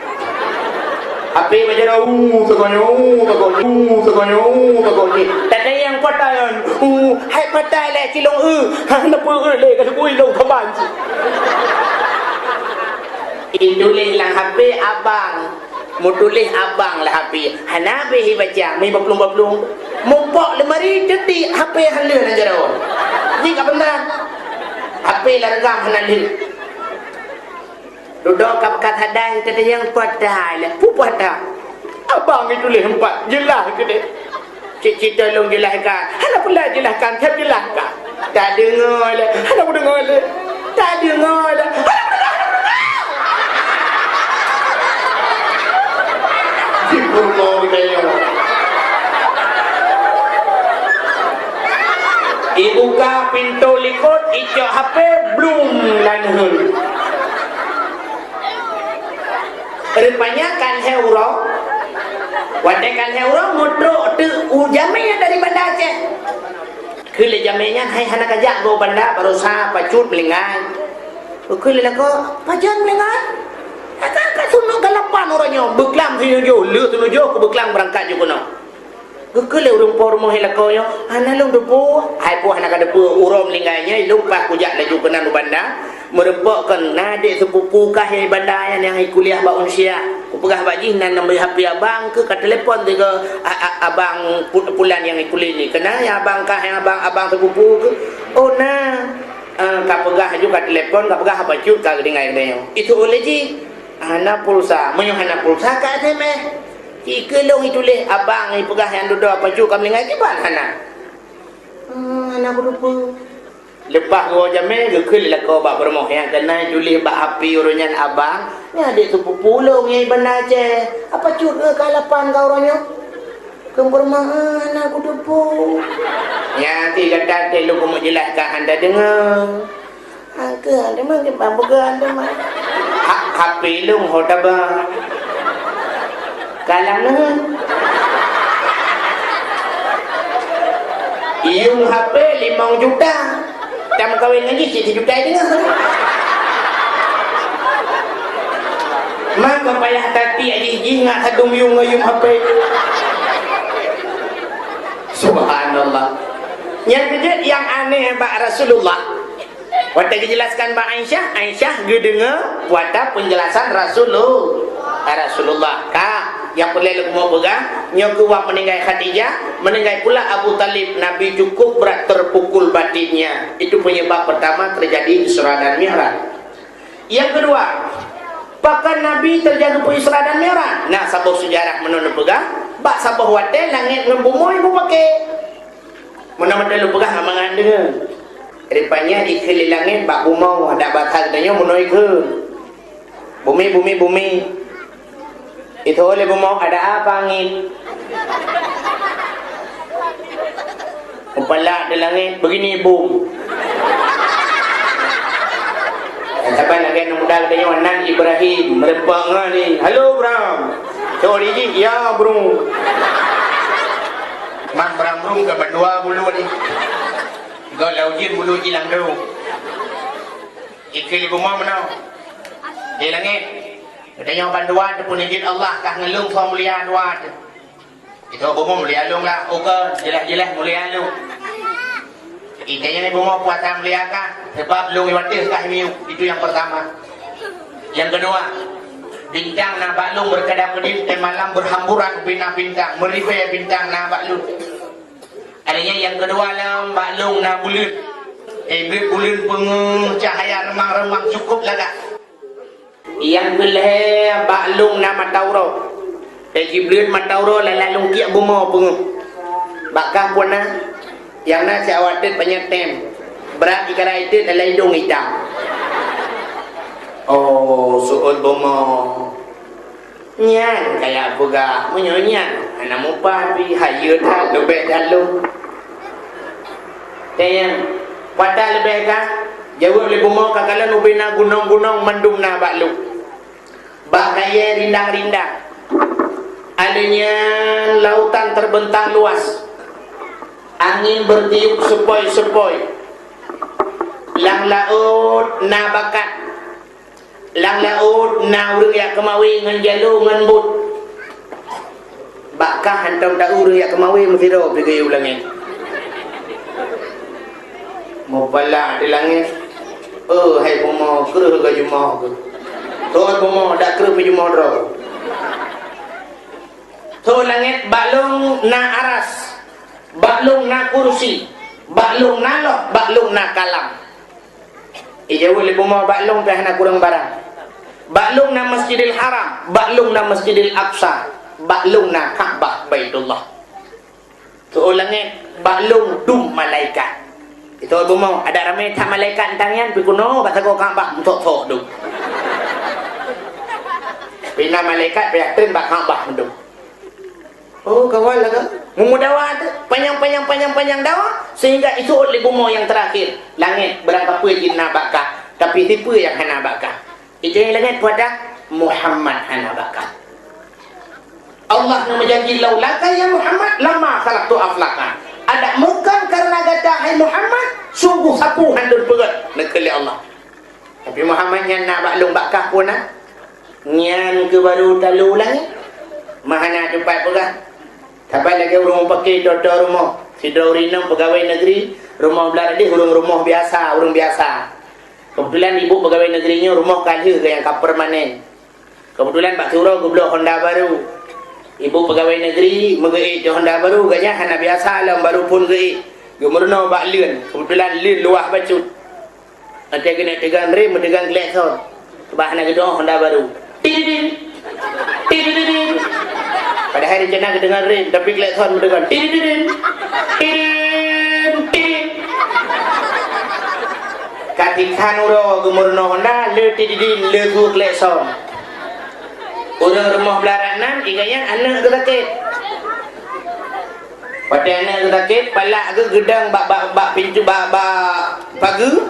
H P bak jaroe, u, teuk nyoe, u, teuk nyoe, u, teuk nyoe, u, teuk nyoe. Tatanyong patai nyan, u, hai patai lé cilong, eu. Ha, na peue, eu, lé ka teupui lôn kaban cit. Ituléh lam H P abang. Meutuléh abang lam H P. Hana habéh ibaca, meubaplong-baplong. Mupok lemari, teutik H P hana lé lam jaroe. Jih ka benda. H P lam reugam hana lé. Dudoe ka beukah hadai, tatanyong patai lé. Peue patai? Abang ituléh empat, jeulaih keudeh. Cit-cit lôn jeulahkan. Hana peue lé jeulahkan, thèb jeulahkan. Tadeungoe lé. Hana kudeungoe lé. Tadeungoe lé. Hana kudeungoe, hana kudeungoe. Jipeurumoh geutanyoe. Ibuka pintoe likot, icok H P, blum, lam ngon. Rupanya kan lhèe uroe, watèe kan lhèe uroe meutrok teuk u jamèe dari Banda Aceh. Kheun lé jamèe nyan, "Hai, hana kajak goe u Banda, barosa pacut meuninggai." Kheun lé lakoe, "Pajan meuninggai?" "Ka, ka, ka sunok galapan uroe nyoe, beuklam sinujôh, lheueh sinujôh keu beuklam beurangkat jih keunoe." Geukheun lé ureueng po rumoh lakoe nyoe, "Hana lôn teupeue." "Hai po hana kateupeue, uroe meuninggai nyoe lôn paih kujak laju keunan u Banda, meureumpok kon na adék seupupu kah nyang i Banda nyan nyang i kuliah bak Unsia. Kupeugah bak jih na nambah H P abang keuh, ka teulepon sigoe a-, a-, abang pu-, pulan nyang i kuliah nyoe. Keunan nyang abang kah, nyang abang, abang seupupu keuh?" "Oh na." Eh, kapeugah laju, kateulepon, kapeugah apa cut ka geutinggai geutanyoe. Itu ulèe jih. Hana pulsa. Meunyoe hana pulsa, ka S M S. Cit keu lôn ituléh abang ipeugah nyang dudoe apa cut ka meuninggai, kiban hana. Hmm, hana kuteupeu. Leupah geuwoe jamèe, geukheun lé lakoe bak peurumoh nyang keunan ituléh bak H P uroe nyan abang, nyan adék seupupu lôn nyang i Banda Aceh. Apa cut keu ka lapan ka uroe nyoe? Keu peurumoh, hana kuteupeu. Nyan ti gata teuh lôn keumeung jeulaih ka hana deungoe. Angkeuh, teuma kiban peugah teuma. Ha-, H P lôn ho taba. Kalang neuheun. Yuem H P limong juta. Tameukawen ngon jih cit sijuta deungoe. Maka payah tatiek jih, jih ngat sadum yuem ngon yuem H P. Subhanallah. Nyang keujeuet nyang aneh bak Rasulullah. Watèe geujelaskan bak Aisyah, Aisyah geudeungoe watèe peunjelasan Rasulul-, Rasulullah. Ka, nyang peureulèe lôn peugah, nyoe keuh wak meuninggai Khadijah, meuninggai pula Abu Thalib, Nabi cukup berat terpukul batinnya. Itu penyebab pertama terjadi Isra dan Mi'raj. Nyang keudua, pakon Nabi teujadi keu Isra dan Mi'raj? Na saboh seujarah meunan neupeugah, bak saboh watèe langèt ngon bumoe beupaké. Meunan mantong lôn peugah mangat deungoe. Rupanya dikheun lé langèt bak bumoe, adak basa geutanyoe meunoe kheun. Bumi, bumi, bumi. Itu oleh bumoe, ada apa angin? Mupalak di langèt, begini bum. Dan saban lagèe aneuk muda geutanyoe, nan Ibrahim, meureumpok ngon ni. Halo, Bram. Cok di jih, ya, Bro. Mah Bram Brum ka bandua bulu ni. Gol lau jin bulu jilang tu. Ikeu ibu mom meunoe. Di langèt. Geutanyoe bandua teupeuneujeut Allah kah ngeulung soe mulia dua teuh. Itu bumoe mulia lôn lah, ukeue jeulaih-jeulaih mulia lôn. Intinya ni bumoe puasa mulia kah, sebab lôn iwateh kah miyup, itu yang pertama. Yang kedua, bintang na bak lôn berkedap-kedip, dan malam berhamburan bina bintang, meribèe bintang na bak lôn. Adanya yang kedua lam bak lôn na buleuen. Eh, buleuen peungeuh cahaya remang-remang cukup lagak. Nyang keulhèe bak lôn na mata uroe. Lheuh jibleuet mata uroe lam lalong kiek bumoe peungeuh. Bak kah peue na? Nyang na siawak teut panyöt tem. Brat jikara itet lam idong itam. Oh, seuôt bumoe. Nyan kaya peugah, meunyoe nyan hana mupat pih, hayeue that, leubeh that lôn. Tanyong, "Pat leubeh kah?" Jaweueb lé bumoe, "Ka kalon ubé na gunong-gunong mandum na bak lôn. Bak kayèe rindang-rindang. Alèh nyan lautan terbentang luas. Angin bertiup sepoi-sepoi. Lam laôt na bakat. Lam laôt na ureueng jak keumawe ngon jalo ngon bot. Bak kah hantom taeu ureueng jak keumawe meusidroe pih geuyue u langét. Meupala di langét, "Oh, hai bumoe, kreueh ka jumoh keuh." "Soe bumoe, dak kreueh pih jumoh droe." Soe langét, "Bak lôn na aras, bak lôn na kursi, bak lôn na loh, bak lôn na kalam." Ijaweueb lé bumoe, "Bak lôn pih hana kureueng barang. Bak lôn na Masjidil Haram, bak lôn na Masjidil Aqsa, bak lôn na Ka'bah Baitullah." Soe langét, "Bak lôn dum malaikat." Itu bumoe, adak ramé that malaikat nyan, pih keunoe bak sagoe Ka'bah meusok-sok dum. Pih na malaikat pih ateueh bak Ka'bah meudum. Oh, kawan lah kan? Meumeudawa tu, panyang-panyang, panyang-panyang dawa, sehingga isuôt lé bumoe nyang teurakhir, langét, barangkapeue jih na bak kah, tapi sipeue nyang hana bak kah? Ijaweueb langét, "Pada Muhammad hana bak kah." Allah nyang meujanji, "Laulaka ya Muhammad, lama khalaqtu aflaka." Adak meukon kareuna gata, hai Muhammad, sungguh sapeue han lôn peugét, neukheun lé Allah. Tapi Muhammad nyan na bak lôn bak kah peue na? Nyan keuh baru talo langét. Meuhana teumpat peugah. Saban lagée ureuëng mupakè toe-toe rumoh. Sidroe ureuëng inong peugawée negeri, rumoh blah leudeh ureuëng rumoh biasa, ureuëng biasa. Keubeutulan ibu peugawée negeri nyoe rumoh ka lheueh nyang ka permanen. Keubeutulan bak siuroe geubloe honda baru. Ibu peugawée negeri meugeuék di honda baru, gobnyan hana biasa lom baru phon geuék. Geumeurunoe bak leuen, keubeutulan leuen luwah bacut. Watée geuneuk teugon rem, meuteugon klakson. Bah na geudong honda baru. Tididin. Tididin. Padahai rencana geuteugon rem, tapi klakson meuteugon. Tididin. Tidin. Tidin. Ka tikhan uroe geumeurunoe honda, le tididin, le su klakson. Ureuëng rumoh blah nan, igaya aneuëk geuh sakét. Watée aneuëk sakét, palak geuh geudong bak, bak, bak pintu, bak, bak pageue,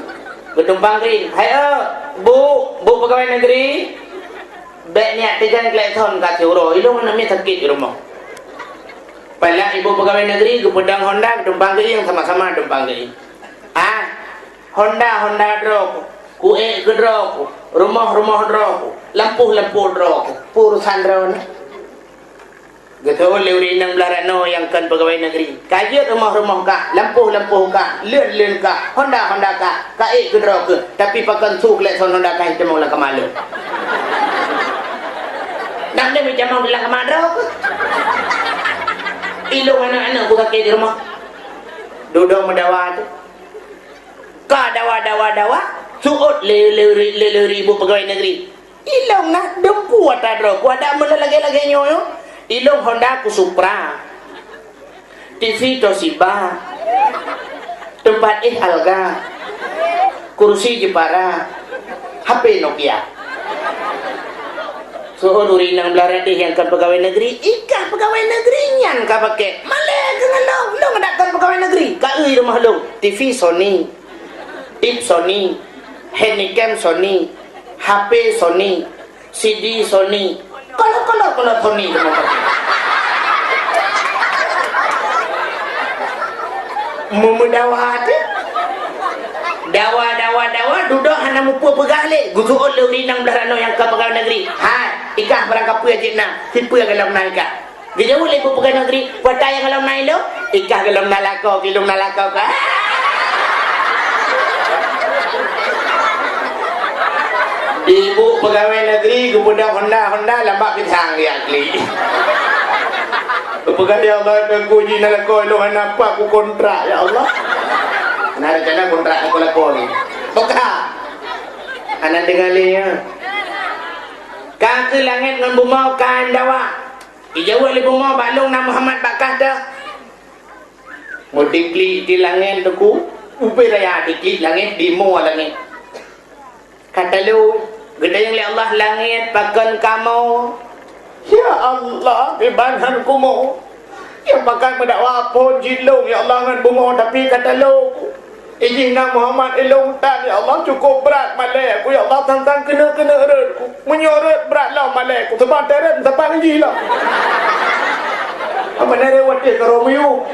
geutumpang keuieng. "Hai, eh, Bu, Bu peugawée negeri, bék neujak teugon klakson ka siuroe, ilong aneuëk miet sakét di rumoh." Palak ibu peugawée negeri geupeudong honda, geutumpang keuieng, sama-sama tumpang keuieng. "Ah, honda, honda droe ku, kuék keu droe ku, rumoh, rumoh droe ku, lampôh, lampôh droe ku, peue urosan droeneuh?" Geuteuôt lé ureuëng inong blah ranoe nyang kon peugawée negeri. "Ka jeuet rumoh-rumoh kah, lampôh-lampôh kah, leuen-leuen kah, honda-honda kah, ka ék keu droe keuh, tapi pakon su klakson honda kah jitamong lam kama lôn? Nang lôn jitamong lam kama droe keuh? Ilong aneuëk-aneuëk ku sakét di rumoh." Dudoe meudawa tu. Ka dawa, dawa, dawa, suôt lé, lé, lé, lé, lé ibu peugawée negeri. Ilong na dum ku ata droe ku, adak meulagée-lagée nyoe, nyoe. Ilong honda ku Supra. T V Toshiba. Teumpat éh Alga. Kursi Jepara. H P Nokia. Suôt ureuëng inong blah ranoe nyang kon peugawée negeri, ikah peugawée negeri nyan ka pakai. Malée keu ngon lôn, lôn adak kon peugawée negeri. Ka eu rumoh lôn, T V Sony. Tip Sony, handycam Sony, H P Sony, C D Sony, kolor-kolor, kolor Sony teuma pakai. Meumeudawa teuh. Dawa, dawa, dawa, dudoe hana mupeue peugah lé. Geusuôt lé ureuëng inong blah ranoe nyang ka peugawée negeri. "Hai, ikah barangkapeue jih na, sipeue golom na ikah?" Geujaweueb lé ibu peugawée negeri, "Peue ata nyang golom na ilong?" "Ikah golom na lakoe, ilong na lakoe kah." Ibu peugawée negeri geupeudong honda-honda lam bak pisang geujak klik. Geupeugah, "Ya Allah, Teungku, jih na lakoe ilong hana pat ku kontrak, ya Allah." Na rencana kontrak lakoe-lakoe ni. Buka. Hana deungoe lé, ya. Ka keu langét ngon bumoe ka dawa. Ijaweueb lé bumoe, "Bak lôn na Muhammad bak kah teuh." Meudiklik di langét teungku, ubé raya diklik langét, di moe langét. Ka talo, geutanyong lé Allah, "Langét, pakon kamoe?" "Ya Allah, kiban han kumoe. Nyang pakat meudakwa phon jih lôn, ya Allah, ngon bumoe, tapi ka talo ku. Ijih na Muhammad ilong tan, ya Allah, cukup brat malée ku, ya Allah, tantang keuneuk-keuneuk rot ku. Meunyoe rot brat lom malée ku, sabab teuret sapat ngon jih lom." Apa nare watée ka Romeo?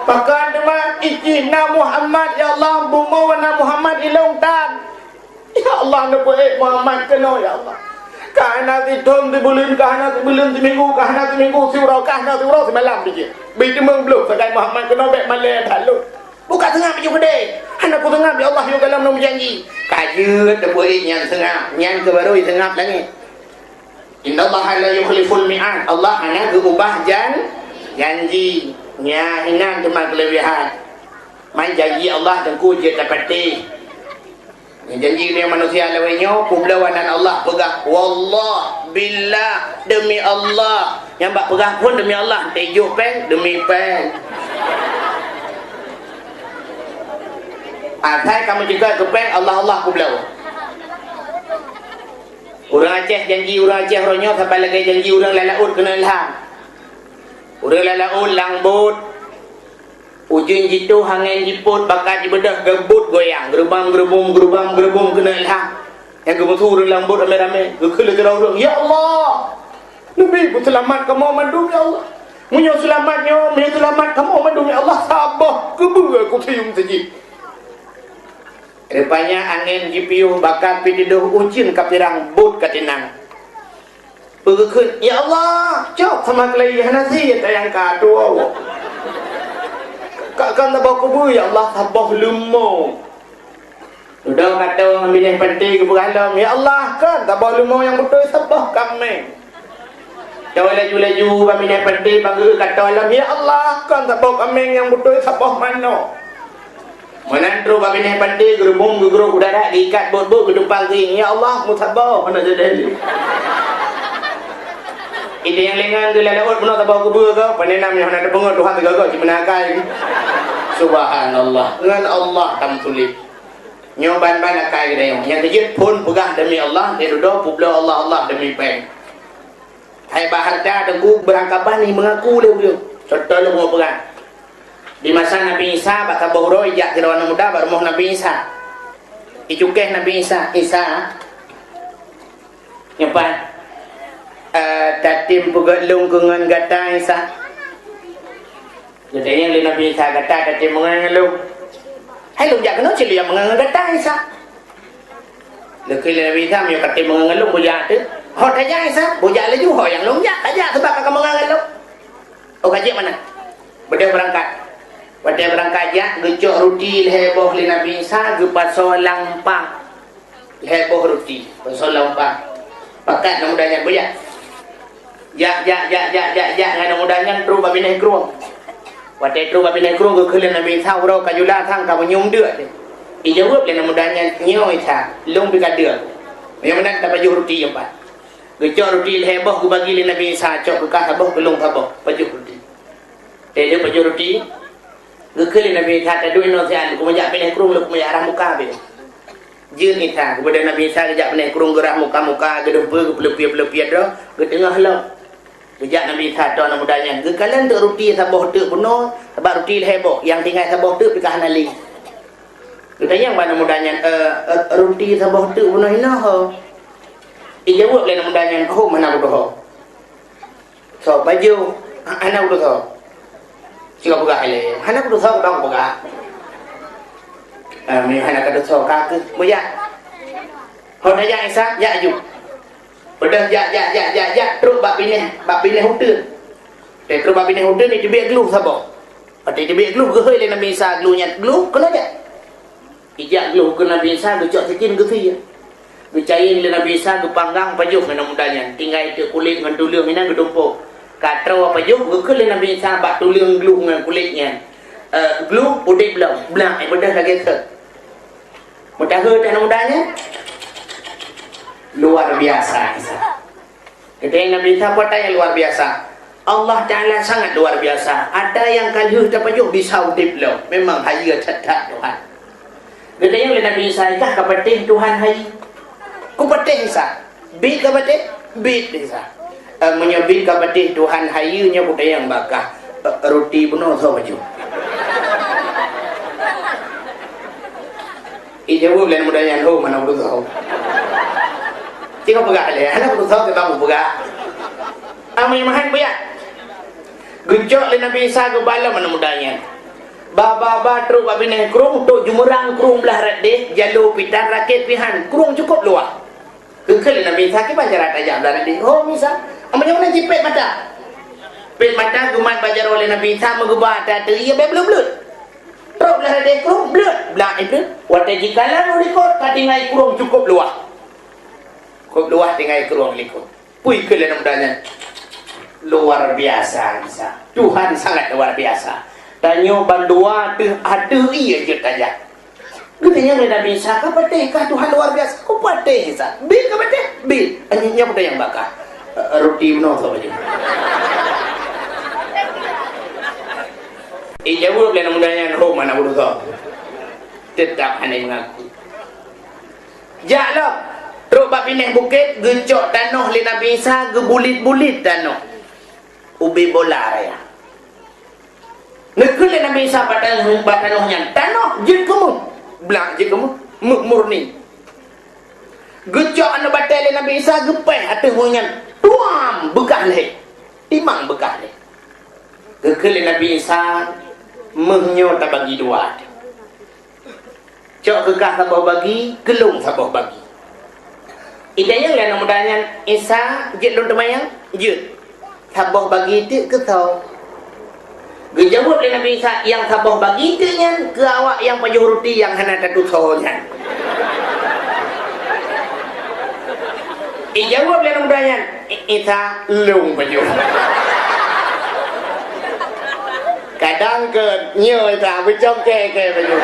Pakon teuma ijih na Muhammad, ya Allah, bumoe na Muhammad ilong tan. Ya Allah, neupeuék Muhammad keunoe, ya Allah. Ka hana sithon sibuleuen, ka hana sibuleuen siminggu, ka hana siminggu siuroe, ka hana siuroe simalam, biji. Beuteumèe bloh sagai Muhammad keunoe bèk malèe that lôn. Buka seungab baju keudè. Hana kuseungab, ya Allah, yôh gohlom lôn meujanji. Ka jeuet teupeu nyan seungab, nyan keuh barô seungab langèt. Innallaha la yukhliful mi'ad. Allah hana geuubah jan-, janji. Nyan hinan teuma keuleubihan. Man janji Allah teungku jeuet tapatéh. Janji lé manusia lawét nyoe, peubloe nan Allah peugah, "Wallah, billah, demi Allah." Nyang bak peugah phon demi Allah, teuh jok péng, demi péng. Asai kamoe cukôp keu péng, Allah, Allah peubloe. Ureuëng Aceh janji ureuëng Aceh uroe nyoe saban lagée janji ureuëng lam laôt keuneuk ilham. Ureuëng lam laôt lam bot, ujeuen jitôh, angén jipôt, bakat jibeudôh, geubot goyang, geurubam-geurubum, geurubam-geurubum keuneuk ilham. Nyang geumeusu ureuëng lam bot ramé-ramé, geukheun lé sidroe ureuëng, "Ya Allah, neubi beuseulamat kamoe mandum, ya Allah. Meunyoe seulamat nyoe, meunyoe seulamat kamoe mandum, ya Allah, saboh keubeue kuseuyuem sajieb." Rupanya angén jipiôh, bakat pih tidôh, ujeuen ka pirang, bot ka tinang. Peugeukeut, "Ya Allah, cok sama keulai hana sie tayangka tuwoe. Ka, ka saboh keubeue, ya Allah, saboh leumo." Dudoe ka tô ngon binéh panté geupeugah lom, "Ya Allah, kon saboh leumo nyang beutôi saboh kaméng." Tô laju-laju bak binéh panté bak geuh ka tô lom, "Ya Allah, kon saboh kaméng nyang beutôi saboh manok." Meunan trok bak binéh panté, geurubum geugrôp u darat, geuikat bot-bot, geutumpang keuieng, "Ya Allah, meusaboh hana jadi." Idéh nyang lingan geulalawot peunoh saboh keubeue ka, pane nam nyang hana teupeungeut Tuhan teugaga cit meunan akai. Subhanallah, ngon Allah tameusulet. Nyoe ban-ban akai geutanyoe. Nyang keujeuet phon peugah demi Allah, di dudoe peubloe Allah, Allah demi péng. Hai bak hareuta teungku beurangkaban ni meungaku lé ureuëng. Contoh lôn peugah. Di masa Nabi Isa bak saboh uroe jak sidroe aneuëk muda bak rumoh Nabi Isa. Icukéh Nabi Isa, "Isa, nyoe pat, eh, tatem peugét lôn keu ngon gata, Isa?" Geutanyong lé Nabi Isa, "Gata tatem meungon ngon lôn?" "Hai lôn jak keunoe cit lôn jak meungon ngon gata, Isa." Geukheun lé Nabi Isa, "Meunyoe katem meungon ngon lôn, bujak teuh." "Ho tajak, Isa?" "Bujak laju, ho nyang lôn jak, kajak sabab ka kameungon ngon lôn." "Oh, kajak meunan?" Beudôh beurangkat. Watée beurangkat jak, geucok ruti lhée boh lé Nabi Isa, geupasoe lam umpang. Lhée boh ruti, pasoe lam umpang. Pakat aneuëk muda nyan, "Bujak." Jak, jak, jak, jak, jak, jak ngon aneuëk muda nyan trok bak binéh krueng. Watée trok bak binéh krueng geukheun lé Nabi Isa, "Uroe ka jula sang ka meunyum deuk teuh." Ijaweueb lé aneuëk muda nyan, "Nyoe Isa, lôn pih ka deuk. Meunyoe meunan tapajoh ruti nyang pat." Geucok ruti lhée boh geubagi lé Nabi Isa, "Cok keu kah saboh, keu lôn saboh, pajoh ruti." Teuh pajoh ruti, geukheun lé Nabi Isa, "Taduek inoe siat, lôn keumeujak binéh krueng, lôn keumeujak rhah muka beu." Jeuet Isa, geubeudôh Nabi Isa geujak binéh krueng geurhah muka-muka, geudeumpeu, geupeuleupiet-peuleupiet droe, geuteungoh lom. Geujak Nabi Isa tô aneuëk muda nyan, geukalon teuk ruti saboh teuk bunoe, sabab ruti lhée boh, nyang tinggai saboh teuk pih ka hana lé. Geutanyong bak aneuëk muda nyan, "Eh, eh, ruti saboh teuk bunoe hinoe ho?" Ijaweueb lé aneuëk muda nyan, "Hom hana kutuho." "Soe pajoh?" "Hana kutusoe." Cit ka peugah ilée, "Hana kutusoe, ka peugah." "Ah, meunyoe hana katusoe, ka keuh, bujak." "Ho tajak Isa, jak aju." Beudôh jak, jak, jak, jak, jak, trok bak binéh, bak binéh uteuen. Teuh trok bak binéh uteuen, iteubiet glôh saboh. Watée iteubiet glôh, geuhôi lé Nabi Isa glôh nyan, "Glôh, keunoe jak." Ijak glôh keu Nabi Isa, geucok sikin geusie. Geucayeng lé Nabi Isa, geupanggang, pajoh ngon aneuëk muda nyan. Tinggai teuk kulét ngon tuleueng inan geutumpôk. Ka troe pajoh, geukheun lé Nabi Isa bak tuleueng glôh ngon kulét nyan, "Eh, glôh udeb lom, blang, eh, beudôh lagée sot." Meutahe teuh aneuëk muda nyan? Luar biasa Isa. Geutanyong Nabi Isa, "Peue nyang luar biasa?" "Allah Ta'ala sangat luar biasa. Ata nyang ka lheueh tapajoh bisa udeb lom. Memang hayeue that-that Tuhan." Geutanyong lé Nabi Isa, "Ikah ka patéh Tuhan hayeue?" "Kupatéh Isa." "Biet ka patéh?" "Biet Isa." "Eh, meunyoe biet ka patéh Tuhan hayeue, nyoe kutanyong bak kah, eh, ruti bunoe soe pajoh?" Ijaweueb lé aneuëk muda nyan, "Hom, hana kutusoe." Cit ka peugah ilée, "Hana kutusoe, teuma kupeugah." Amai mahan buya. Geucok lé Nabi Isa geuba lom aneuëk muda nyan. Ba, ba, ba trok bak binéh krueng, trok jeumeurang krueng blah rot deh, jaloe pih tan, rakét pih han, krueng cukôp luwah. Geukheun lé Nabi Isa, "Kiban cara tajak blah radeh?" "Ho, Isa." "Meunyoe na jipét mata." Pét mata geumat bak jaroe lé Nabi Isa, meuguba ata teu ié bèk bleuet-bleuet. Trok blah radeh krueng, bleuet, blah ié bleuet. Watèe jikalang u likot, ka tinggai krueng cukôp luwah. Cukôp luwah tinggai krueng likot. Peue kheun lé aneuk muda nyan? Luar biasa Isa. Tuhan sangat luar biasa. Tanyoe bandua teuh ateuh ié jeuet tajak. Geutanyong lé Nabi Isa, "Ka patéh kah Tuhan luar biasa?" "Ka patéh Isa." "Bit ka patéh?" "Bit." "Nyoe, nyoe peue nyang bak kah?" "Eh, ruti bunoe soe baju." Ijaweueb lé aneuk muda nyan, "Hom, aneuk bunoe soe." Teutap hana meungaku. Jak lom, trok bak binéh bukét, geucok tanoh lé Nabi Isa, geubulit-bulit tanoh. Ubé bola raya. Neukheun lé Nabi Isa bak tanoh, bak tanoh nyan, "Tanoh, jeuet keu méuh." Blah jeuet keu méuh, méuh murni. Geucok aneuk batèe lé Nabi Isa, geupéh ateueh méuh nyan. Tuam! Beukah lhèe. Timang beukah lhèe. Geukheun lé Nabi Isa, "Méuh nyoe tabagi dua." "Cok keu kah saboh bagi, keu lôn saboh bagi." Itanyong lé aneuk muda nyan, "Isa, jeuet lôn teumayang?" "Jeuet." "Saboh bagi teuk keu soe?" Geujaweueb lé Nabi Isa, "Nyang saboh bagi teuk nyan keu awak nyang pajoh ruti nyang hana tatusoe nyan." Ijaweueb lé aneuk muda nyan, "I-, Isa, lôn pajoh." Kadang keu nyoe Isa beucongke-ke pajoh.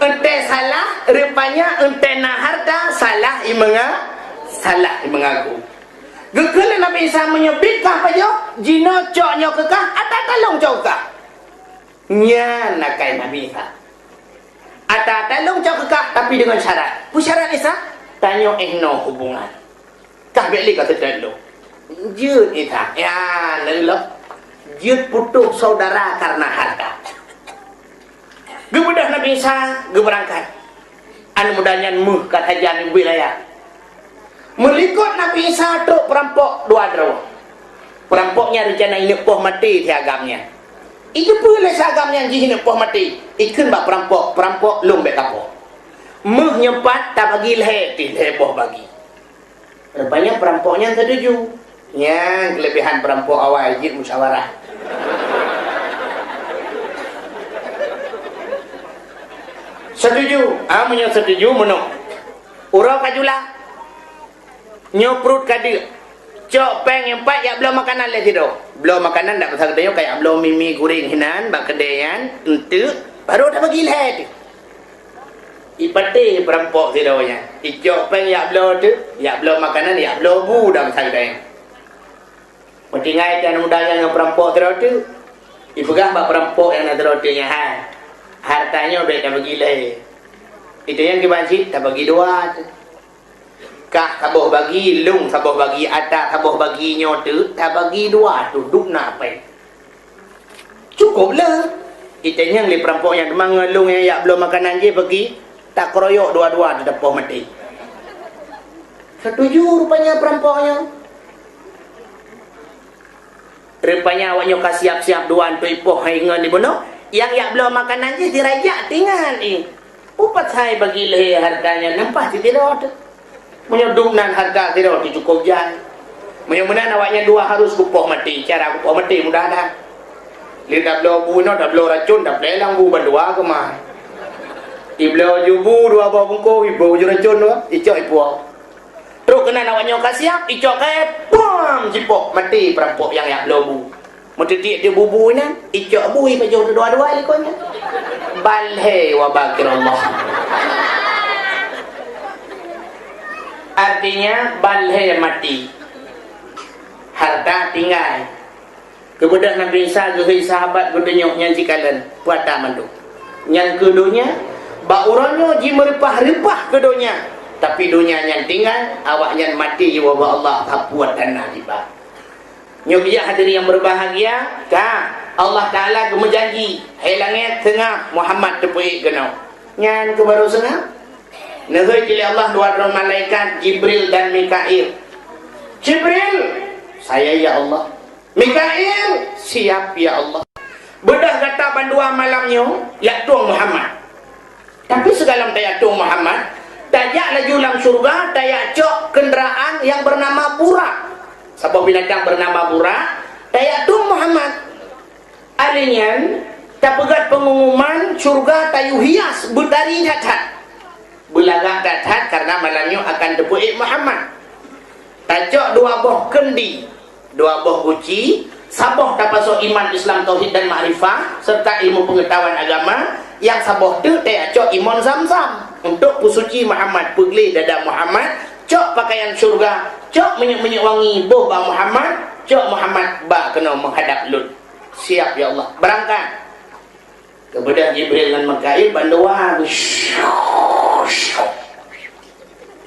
Eunteuk salah, rupanya eunteuk na harta, salah i meunga-, salah i meungaku. Geukheun lé Nabi Isa, "Meunyoe bit kah pajoh, jinoe cok nyoe keu kah, ata-ata lôn cok keu kah." Nyan akai Nabi Isa. "Ata-ata lôn cok keu kah, tapi deungon syarat." "Peue syarat Isa?" "Tanyoe 'oh noe hubungan. Kah bèk lé kaseutôt lôn." "Jeuet Isa." Ya, leuloh. Jeuet putôh saudara karena harta. Geubeudôh Nabi Isa, geubeurangkat. Aneuk muda nyan méuh ka sajan ubé raya. Meulikot Nabi Isa trok peurampok dua droe. Peurampok nyan reuncana ineuk poh maté si agam nyan. Ijeupeue lé si agam nyan jih ineuk poh maté. Ikheun bak peurampok, "Peurampok, lôn bèk kapoh. Méuh nyoe pat tabagi lhèe pih lhèe boh bagi." Rupanya peurampok nyan seutuju. Nyan keulebihan peurampok awai jeuet musyawarah. Seutuju. Ah, meunyoe seutuju, meunoe. Uroe ka jula. Nyoe pruet ka deuk. Cok péng nyang pat jak bloe makanan lé sidroe. Bloe makanan dak masa geutanyoe ka jak bloe mi-mi guréng hinan bak keudè nyan, eunteuk, barô tabagi lhèe teuh. Ipatéh peurampok sidroe nyan. Icok péng jak bloe teuh, jak bloe makanan, jak bloe bu dak masa geutanyoe. Meutinggai tan muda nyan ngon peurampok sidroe teuh. Ipeugah bak peurampok nyang na sidroe teuh nyan, "Hai, hareuta nyoe bèk tabagi lhèe. Itanyong kiban cit tabagi dua teuh." Kah saboh bagi, lôn saboh bagi, ata saboh bagi nyoe teuk tabagi dua teuh dum na apèe. Cukôp le. Itanyong lé peurampok nyan teuma ngon lôn nyang jak bloe makanan jih bagi, takeroyok dua-dua teuh tapoh maté. Seutuju rupanya peurampok nyoe. Rupanya awak nyoe ka siap-siap dua eunteuk ipoh hai ngon ibunoe, nyang jak bloe makanan jih dirajak tinggai. Upat hai bagi lhèe hareuta nyan, nyan paih sidroe teuh. Meunyoe dum nan hareuta sidroe teuh cukôp jai. Meunyoe meunan awak nyan dua harus kupoh maté, cara kupoh maté mudah that. Lé tabloe bu inoe, tabloe racôn, taplé lam bu bandua keumah. Ibloe ju bu dua boh bungkôh, iboh ju racôn dua, icok ipuwoe. Trok keunan awak nyoe ka siap, icok kayèe, pam! Jipoh, maté peurampok nyang jak bloe bu. Meuteudiek di bu-bu nyan, icok bu ipajoh dua-dua likot nyan. Ban lhèe wa bakirallah. Artinya, ban lhèe maté. Hareuta tinggai. Keubeudôh Nabi Isa geuhôi sahabat geutunyok nyan sikalon, peue ata mandum. Nyan keuh donya, bak uroe nyoe jimeureupah-reupah keu donya, tapi donya nyan tinggai, awak nyan maté jiwoe bak Allah, sapeue ata na diba. Nyoe bijak hadirin nyang berbahagia, ka Allah Taala geumeujanji, hai langèt seungab Muhammad teupeuék keunoe. Nyan keuh barô seungab. Neuhôi lé Allah dua droe malaikat, Jibril dan Mikail. Jibril, "Saya, ya Allah." Mikail, "Siap, ya Allah." Beudôh gata bandua malam nyoe, jak tueng Muhammad. Tapi sigohlom tajak tueng Muhammad, tajak laju lam syeuruga, tajak cok keundaraan nyang beunama Burak. Saboh binatang beunama Burak, tajak tueng Muhammad. Alèh nyan, tapeugöt peungumuman syeuruga tayue hias beutari that-that. Beulagak that-that kareuna malam nyoe akan teupeuék Muhammad. Tacok dua boh keundi, dua boh guci, saboh tapasoe iman, Islam, tauhid dan makrifah, serta ilmu peungeutahuan agama, nyang saboh teuk tacok imon Zam-Zam. Untuk peusuci Muhammad, peugleh dada Muhammad, cok pakaian syeuruga, cok minyeuk-minyeuk wangi boh bak Muhammad, cok Muhammad ba keunoe meuhadab lôn. Siap, ya Allah. Beurangkat. Geubeudôh Jibril ngon Mikail bandua.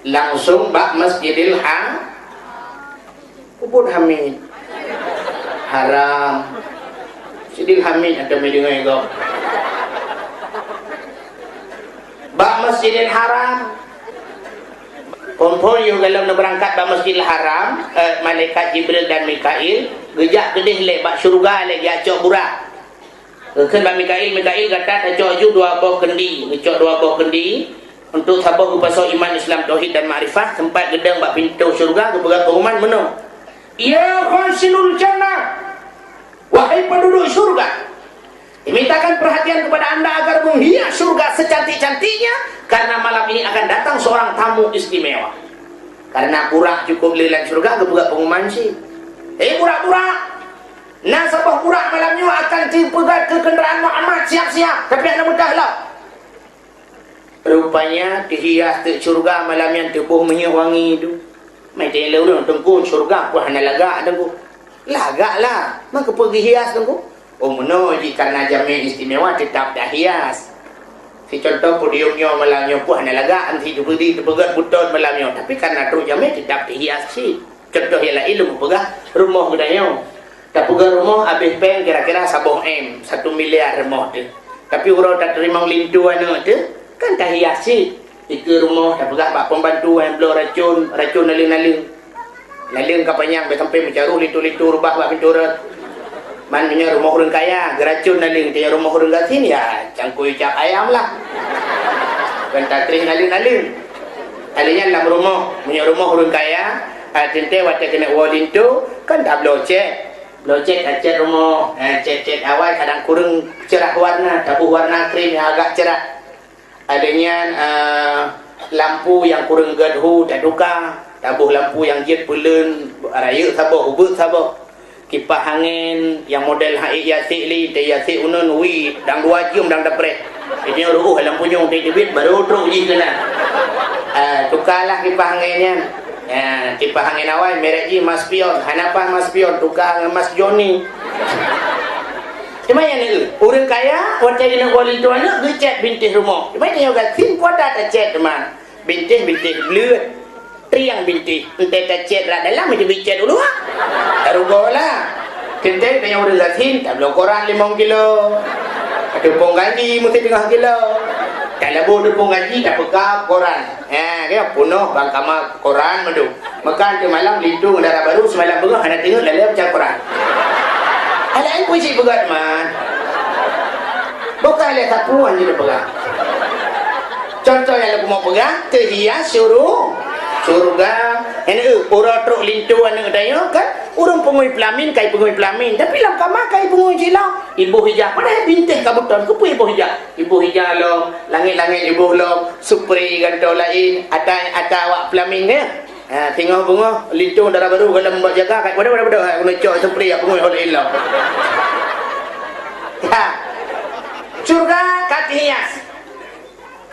Langsung bak Masjidil Ha-, Ubud Hamid. Haram. Sidil Hamid atau meunyoe gob. Bak Masjidil Haram. Phôn-phôn yoh gohlom neubeurangkat bak Masjidil Haram, eh, malaikat Jibril dan Mikail geujak keudeh lé bak syeuruga lé, geujak cok Burak. Geukheun bak Mikail, "Mikail, gata tacok ju dua boh keundi." Geucok dua boh keundi, untuk saboh geupasoe iman, Islam, tauhid dan makrifah, sempat geudong bak pintoe syeuruga, geupeugah pengumuman meunoe, "Ya khazinul jannah, wahai penduduk syurga, dimintakan perhatian kepada anda agar menghias syurga secantik-cantiknya, karena malam ini akan datang seorang tamu istimewa." Karena Burak cukup le lam syurga, geupeugah pengumuman cit, "Hei Burak-Burak, na saboh Burak malam nyoe akan jipeugöt keu keundaraan Muhammad, siap-siap, tapi hana meudah lom." Rupanya teuhias teuk syeuruga malam nyan, teuboh minyeuk wangi tu. Meuteuleu ureueng, "Teungku, syeuruga peue hana lagak, Teungku?" "Lagak lah, meukeupeu geuhias, Teungku?" "Oh, meunoe jih, karena jamé istimewa teutap tahias. Sicontoh podium nyoe malam nyoe peue hana lagak, anti teupeudi teupeugöt beuton malam nyoe, tapi karena trok jamé teutap tahias cit." Contoh nyang laén lôn peugah rumoh geutanyoe. Tapeugah rumoh abéh péng kira-kira saboh M, satu miliar rumoh teuh. Tapi uroe tateurimong linto aneuk teuh, kan tahias cit. Dikeue rumoh tapeugah bak pembantu nyang bloe racon, racon naleueng-naleueng. Naleueng ka panyang bèk sampai meucaroh linto-linto reubah bak pintoe rot. Man meunyoe rumoh ureueng kaya, geuracon naleueng, tanyoe rumoh ureueng gasien, ya, cangkôi cap ayam lah. Kan tatreh naleueng-naleueng. Alèh nyan lam rumoh, meunyoe rumoh ureueng kaya, ah, teuntèe watèe keuneuk woe linto, kan tabloe cèt. Bloe cèt, tacèt rumoh, eh, cèt-cèt awai kadang kureueng cerah warna, taboh warna krim nyang agak cerah. Alèh nyan, eh, lampu nyang kureueng gèt hu tatuka, taboh lampu nyang jeuet peuleuen, rayeuk saboh, ubeut saboh. Kipah angén nyang model han ék jiasek lé, teujiasek uneun, wi, dang dua jeuem dang tapreh. Nyoe reuôh lam punyueng teubiet, baru trok jih keunan. Ah, tukalah kipah angén nyan. Ah, kipah angén awai merek jih Maspion. Hana paih Maspion, tuka ngon Mas Joni. Teuma nyan ureueng kaya, watèe jineuk woe linto aneuk geucèt bintéh rumoh. Teuma nyoe gasien kuat that tacèt teuma. Bintéh-bintéh bleuet, triang bintéh. Entèe tacèt rot dalam, teubiet cèt u luwa. Tarugoe lah. Teuntèe tanyoe ureueng gasien, tabloe koran limong kilo. Teupông gaji meuteungoh kilo. Talabu teupông gaji, tapeuka koran. Ha, kaya peunoh bang kama koran meudong. Meukan teumalam linto ngon dara barô, seumalam beungoh hana teungeut lalèe baca koran. Alah, peue cit peugah teuma. Bukon lé sapeue nyang jipeugah. Contoh nyang lôn keumeung peugah, teuhias syuru-, syeuruga. Nyan, eh, uroe trok linto aneuk tanyoe kan, ureueng peungui peulamin, kai peungui peulamin. Tapi lam kama kai peungui cit lom. Iboh ija, padahai bintéh ka beuton, keupeue iboh ija? Iboh ija lom, langét-langét iboh lom, supri gantoe laén, ata, ata awak peulamin nyan. Ha, singoh beungoh, linto dara barô gohlom bak jaga, kat wadah, wadah, wadah, ha, keuneuk cok supri, ya, peungui hol ilong. Ha. Syeuruga ka teuhias.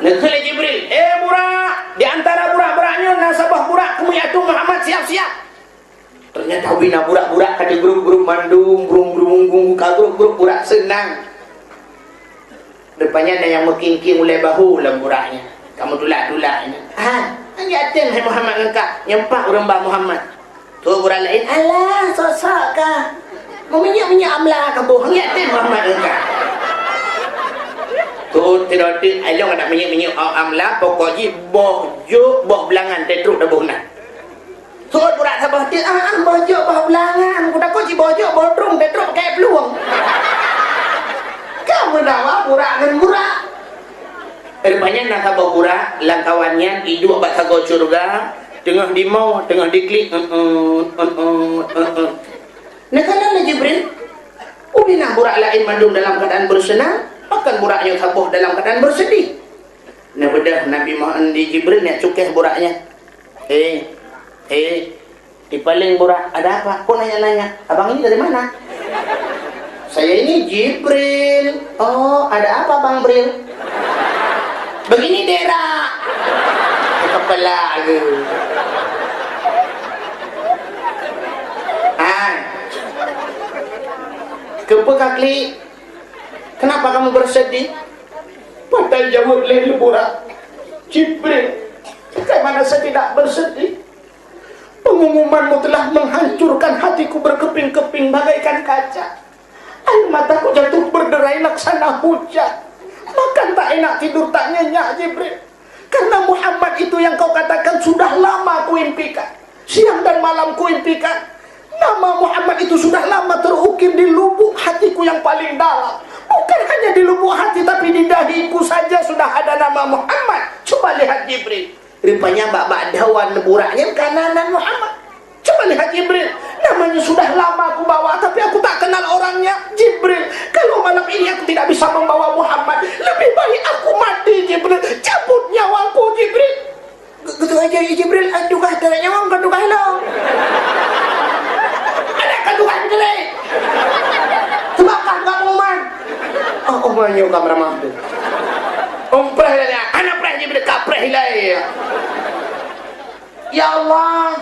Neukheun lé Jibril, "Eh, Burak, di antara burak-burak nyoe na saboh burak keumeung ateueh Muhammad, siap-siap." Ternyata ubé na burak-burak ka teugrup-grup mandum, brum-brum, ka grup-grup burak seunang. Rupanya na nyang meuking-king ulèe bahu lam burak nyan. Ka meutulak-tulak nyan. "Ah, nyan ateueng hai Muhammad ngon kah?" Nyan pat ureueng ba Muhammad. Tuh burak laén, "Alah, sok-sok kah. Meuminyeuk-minyeuk amla kah boh, nyan ateueng Muhammad ngon kah." Tuh, teudoe teuk, ilong adak minyeuk-minyeuk amla, pokok jih boh jôk, boh beulangan, teutrok taboh na. Sot burak saboh teuk, ah, ah, boh jôk, boh beulangan. Kutakot cit boh jôk, boh trueng, teutrok keu plueng. Ka meudawa burak ngon burak. Rupanya na saboh burak lam kawan nyan iduek bak sagoe syeuruga, teungoh dimo, teungoh diklik, "Eun-eun, eun-eun, eun-eun." Neukalon lé Jibril, "Ubé na burak laén mandum dalam keuadaan beuseunang, pakon burak nyoe saboh dalam keuadaan beuseudeh?" Neubeudôh Nabi Muhammad di Jibril nyang cukéh burak nyan. "Hei, hei, dipaleng burak, ada apa? Kok nanya-nanya? Abang ini dari mana?" "Saya ini Jibril." "Oh, ada apa, Bang Bril?" "Begini, Dera." Kepala ke. Hai. Keupeue ka klik? Kenapa kamu bersedih? Padahai jaweueb lé burak, "Jibril, bagaimana saya tidak bersedih? Pengumumanmu telah menghancurkan hatiku berkeping-keping bagaikan kaca. Air mataku jatuh berderai laksana hujan. Makan tak enak, tidur tak nyenyak, Jibril. Karena Muhammad itu yang kau katakan sudah lama kuimpikan. Siang dan malam kuimpikan. Nama Muhammad itu sudah lama terukir di lubuk hatiku yang paling dalam. Bukan hanya di lubuk hati, tapi di dahiku saja sudah ada nama Muhammad. Coba lihat, Jibril." Rupanya bak-bak dawan burak nyan ka na nan Muhammad. "Coba lihat, Jibril, namanya sudah lama aku bawa, tapi aku tak kenal orangnya. Jibril, kalau malam ini aku tidak bisa membawa Muhammad, lebih baik aku mati, Jibril. Cabut nyawaku, Jibril." Ge-, geuteupeue lé Jibril, "Ai tugaih teuh nyoe, kon tugaih lôn." "Ada kan tugaih teuh lé? Teubakan kamoe man." "Oh, oh, meunyoe ka meuramah tu." "Oh, preh ilai." "Hana preh, Jibril, ka preh ilai." "Ya Allah,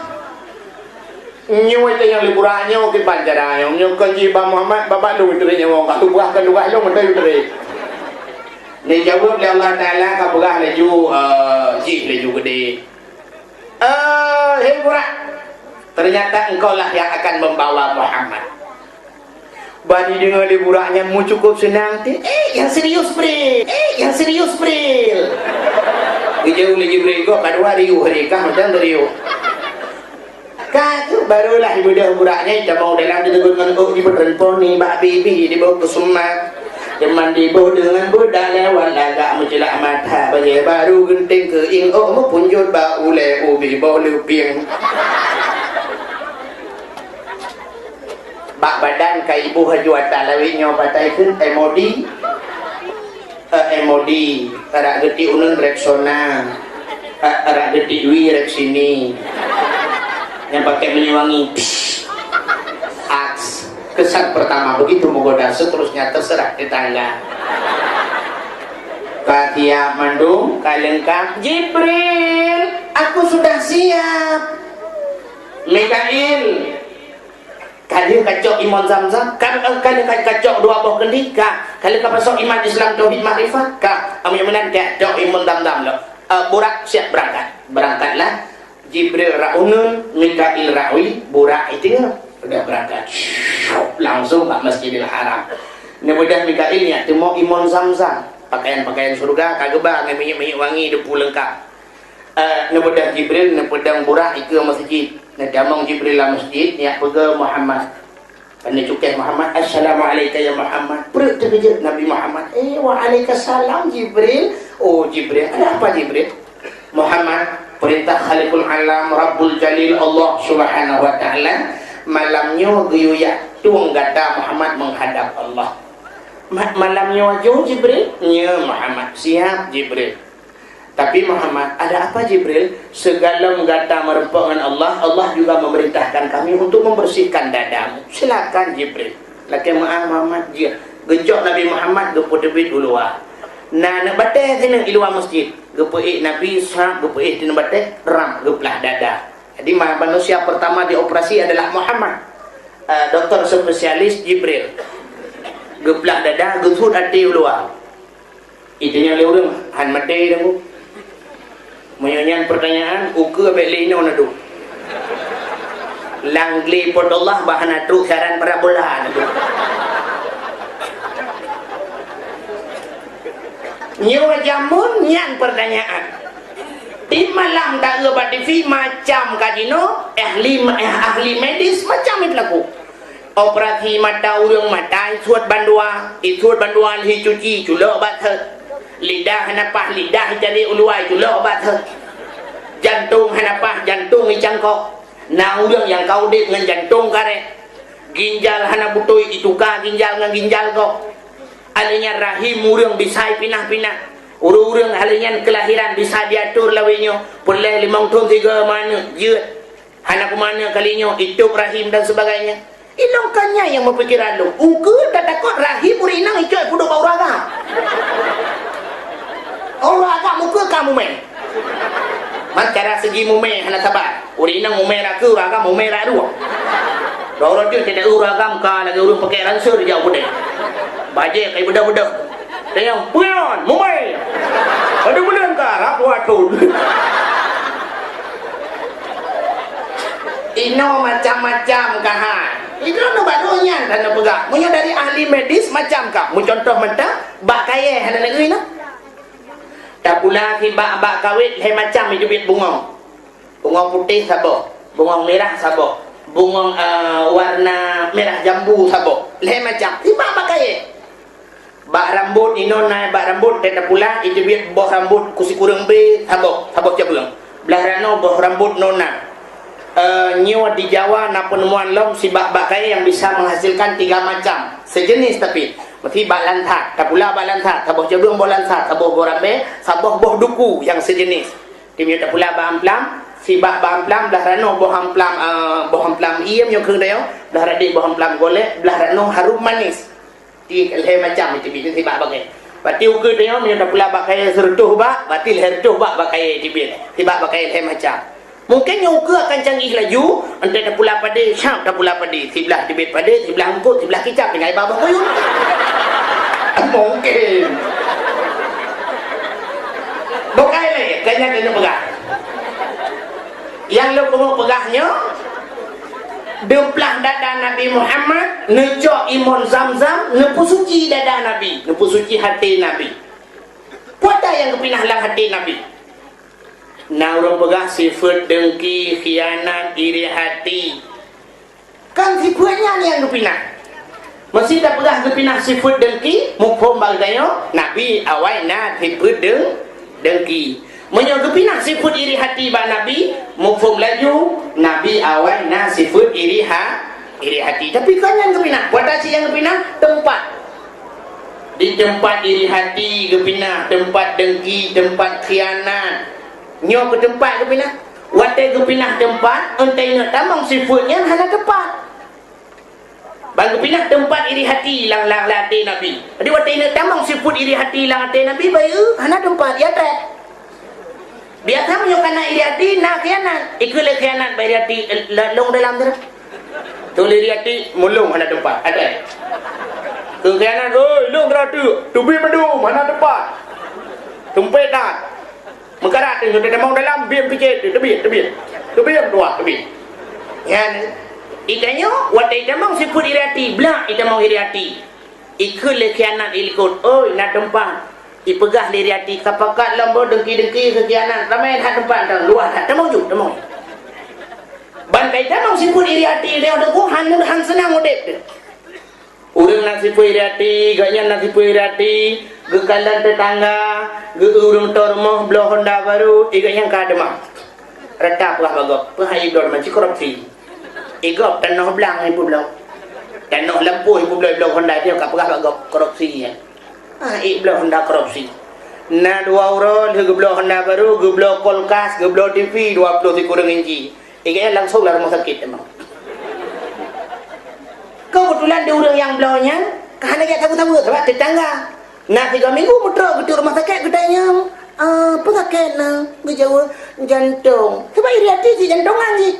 nyoe teuh nyang lé burak nyoe kiban cara nyoe, nyoe kon jih bak Muhammad, bak lôn teuh nyoe, ka tugaih, ka tugaih lôn, meuteui teuh." Dijaweueb lé Allah Taala, ka peugah laju, eh, jih laju keudeh. "Eh, hei burak, ternyata engkau lah yang akan membawa Muhammad." Ban jideungoe lé burak nyan meucukôp seunang teuh. "Eh, nyang serius, Bril. Eh, nyang serius, Bril." Geujaweueb lé Jibril, "Gob ka dua riuh hari kah mantong serius." Ka tu, barulah ibeudôh burak nyan, itamong dalam, diteugon ngon ôk, jipeureumpon nibak bibih, diboh keu seumah. Teuma diboh deungon beuda lewat lagak meuceulak mata, bajée baru geunteng keuieng, ôk meupunjot bak ulée, ubé boh leupieng. Bak badan ka iboh aju ata lawét nyoe, patai kheun M O D. Eh, M O D, arak geuti uneun Rexona, eh, arak geuti wi Rexini. Nyang pakai minyeuk wangi, pss, Axe. Kesan pertama begitu menggoda, seterusnya terserah tetangga. Ka siap mandum, ka leungkap. "Jibril, aku sudah siap." "Mikail, ka lheueh kacok imon Zamzam, ka, eh, ka lheueh ka-, kacok dua boh kendi, ka, ka lheueh kapasoe iman Islam tauhid makrifat, ka, amun meunan kacok imon Zamzam lom. Eh, Burak siap beurangkat." Beurangkatlah Jibril rot uneun, Mikail rot wie, Burak itingeue. Udah beurangkat. Langsung bak Masjidil Haram. Neubeudôh Mikail nyak teumok imon Zamzam. Pakaian-pakaian syeuruga ka geuba ngon minyeuk-minyeuk wangi, depu leungkap. Eh, neubeudôh Jibril, neupeudong Burak ikeue meuseujid. Neutamong Jibril lam meuseujid, nyak peugah Muhammad. Neucukéh Muhammad, "Assalamu'alaika ya Muhammad." Pruet teukeujot Nabi Muhammad. "Eh, wa'alaikasalam Jibril." "Oh, Jibril. Ada apa, Jibril?" "Muhammad, perintah Khaliqul Alam, Rabbul Jalil, Allah Subhanahu wa Ta'ala, malam nyoe geuyue yak tueng gata Muhammad menghadap Allah." "Ma-, malam nyoe aju, Jibril?" "Nyo, Muhammad." "Siap, Jibril." "Tapi Muhammad, ada apa, Jibril?" "Segalom gata meureumpok ngon Allah, Allah juga memerintahkan kami untuk membersihkan dadamu. Silakan, Jibril." Lakée meu'ah Muhammad jeuet. Geucok Nabi Muhammad geupeuteubiet u luwa. Na aneuk batée sineuk i luwa meuseujid. Geupeuék Nabi, srap geupeuék sineuk batée, rab geuplah dada. Jadi ma-, manusia pertama dioperasi adalah Muhammad. Eh, doktor spesialis Jibril. Geuplah dada, geusuet até u luwa. Iteunyoe lé ureuëng, han maté dah bu. Meunyoe nyan peurtanyaan, ukeue bék lé inoe neuduek. Lam glé Po teu Allah bah hana trok siaran parabola neuduek. Nyoe jameun nyan peurtanyaan. Di malam taeu bak T V macam ka jinoe, ahli, ahli medis macam itu laku. Operasi mata ureuëng, mata isuet bandua, isuet bandua lheueh cuci, culok bak thot. Lidah hana paih, lidah icari u luwa, iculok bak thon. Jantông hana paih, jantông icangkok. Na ureuëng nyang ka udeb ngon jantông kareh. Ginjal hana beutôi, ituka ginjal ngon ginjal gob. Alèh nyan rahim ureuëng bisa ipinah-pinah. Ureuëng-ureuëng alèh nyan keulahiran bisa diatur lawét nyoe. Peureulèe limong thon tiga meuaneuk, jeuet. Hana kuman kali nyoe, itôb rahim dan sebagainya. Ilông ka nyan nyang meupikiran lôn. Ukeue tatakot rahim ureuëng inong icok ipeuduek bak ureuëng agam. Ureuëng agam ukeue ka mumè. Man cara segi mumè hana saban. Ureuëng inong mumè rakeue, ureuëng agam mumè raduek. Dua ureuëng jeuet tidak ureuëng agam ka lagèe ureuëng pakai ransel di jauh peudeh. Bajèe kai beudôh-beudôh. Tanyong, "Peue nyan, mumè?" Ada bulan ka, rap dua thon. Inoe macam-macam ka hai. Itu nu baru nyan hana peugah. Meunyoe dari ahli medis macam ka. Meucontoh mantong, bak kayèe hana neugui na. Tapula sibak bak kawét lhèe macam itu biet bungong. Bungong putéh saboh, bungong mirah saboh, bungong, eh, warna mirah jambu saboh. Lhèe macam. Sibak bak kayèe. Bak rambot inoe na bak rambot teuh tapula, iteubiet boh rambot kusikureueng bée saboh, saboh cabeueng. Blah ranoe boh rambot nona. Eh, nyoe di Jawa na peuneumoan lom sibak bak kayèe nyang bisa menghasilkan tiga macam, sejenis tapi. Meusi bak lansat, tapula bak lansat, saboh cabeueng boh lansat, saboh boh rambée, saboh boh duku nyang sejenis. Teuma tapula bak amplam, sibak bak amplam, blah ranoe boh amplam, eh, boh amplam iem nyoe keuh dayoe, blah radeh boh amplam golek, blah ranoe harum manis. Di lhèe macam iteubiet sibak bak kayèe. Berarti ukeue tanyoe meunyoe tapula bak kayèe sireutôh bak, berarti lhèe reutôh bak bak kayèe iteubiet. Sibak bak kayèe lhèe macam. Mungken nyoe ukeue akan canggih laju, entah tapula padé, syap tapula padé. Siblah teubiet padé, siblah eungkôt, siblah kicap tinggai bak boh kuyueng. Mungken. Bukai lé, kayèe tanyoe peugah. Nyang lôn keumeung peugah nyoe, Deumplah dada Nabi Muhammad, neucok imon Zam-Zam, neupeusuci dada Nabi, neupeusuci até Nabi. Peue ata nyang geupinah lam até Nabi? Na ureuëng peugah sifeuet deungki, khianat, iri hati. Kan sifeuet nyan nyang geupinah. Meusé tapeugah geupinah sifeuet deungki, muphom bak geutanyoe, Nabi awai na sifeuet deung-, deungki. Meunyoe geupinah sifeuet iri hati bak Nabi, muphom laju, Nabi awai na sifeuet iri ha-, iri hati. Tapi kon nyan geupinah, peue ata cit nyang geupinah, teumpat. Di teumpat iri hati geupinah, teumpat deungki, teumpat khianat. Nyoe keuh teumpat geupinah. Watèe geupinah teumpat, entah ineuk tamong sifeuet nyan hana teumpat. Ban geupinah teumpat iri hati lam, lam, lam até Nabi. Jadi, watèe ineuk tamong sifeuet iri hati lam até Nabi, bayeue hana teumpat, ya trép. Biasa meunyoe kana iri hati, na khianat. Ikeu lé khianat bak iri hati, eh, la-, lôn dalam tu. Tuli iri hati, mulông hana teumpat, até. Keu khianat, oi, lôn geura teuk, teubiet mandum, hana teumpat. Tumpet that. Meukarat teuh, teutamong dalam, biem picet teuh, teubiet, teubiet. Teubiet tuah, teubiet. Nyan, itanyoe, watèe itamong sifeuet iri hati, blak itamong iri hati. Ikheun lé khianat ilikot, oi, na teumpat. Ipeugah lé iri hati, ka pakat lom boh deungki-deungki keu khianat, ramé that teumpat, luwah that, tamong ju, tamong. Ban ka itamong sifeuet iri hati, lé teungku, han, han seunang udép teuh. Ureueng na sifeuet iri hati, gobnyan na sifeuet iri hati, geukalon teutangga, geu-, ureueng toe rumoh bloe honda baru, i gobnyan ka deumam. Rata peugah bak gob, peue hai bloe deumam, cit korupsi. I gob tanoh blang ipeubloe. Tanoh lampôh ipeubloe, bloe honda nyoe ka peugah bak gob korupsi nyan. Ah, i bloe honda korupsi. Na dua uroe lheueh geubloe honda baru, geubloe kulkas, geubloe T V dua ploh sikureueng inci. I gobnyan langsong lam rumoh sakét teuma. Keubeutulan di ureueng nyang bloe nyan ka hana jak sabe-sabe sabab teutangga. Na sigoe minggu meutroh geutrôk rumoh sakét geutanyong, "Ah, peue sakét na?" Geujaweueb, "Jantong." Sabab iri até jih jantongan jih.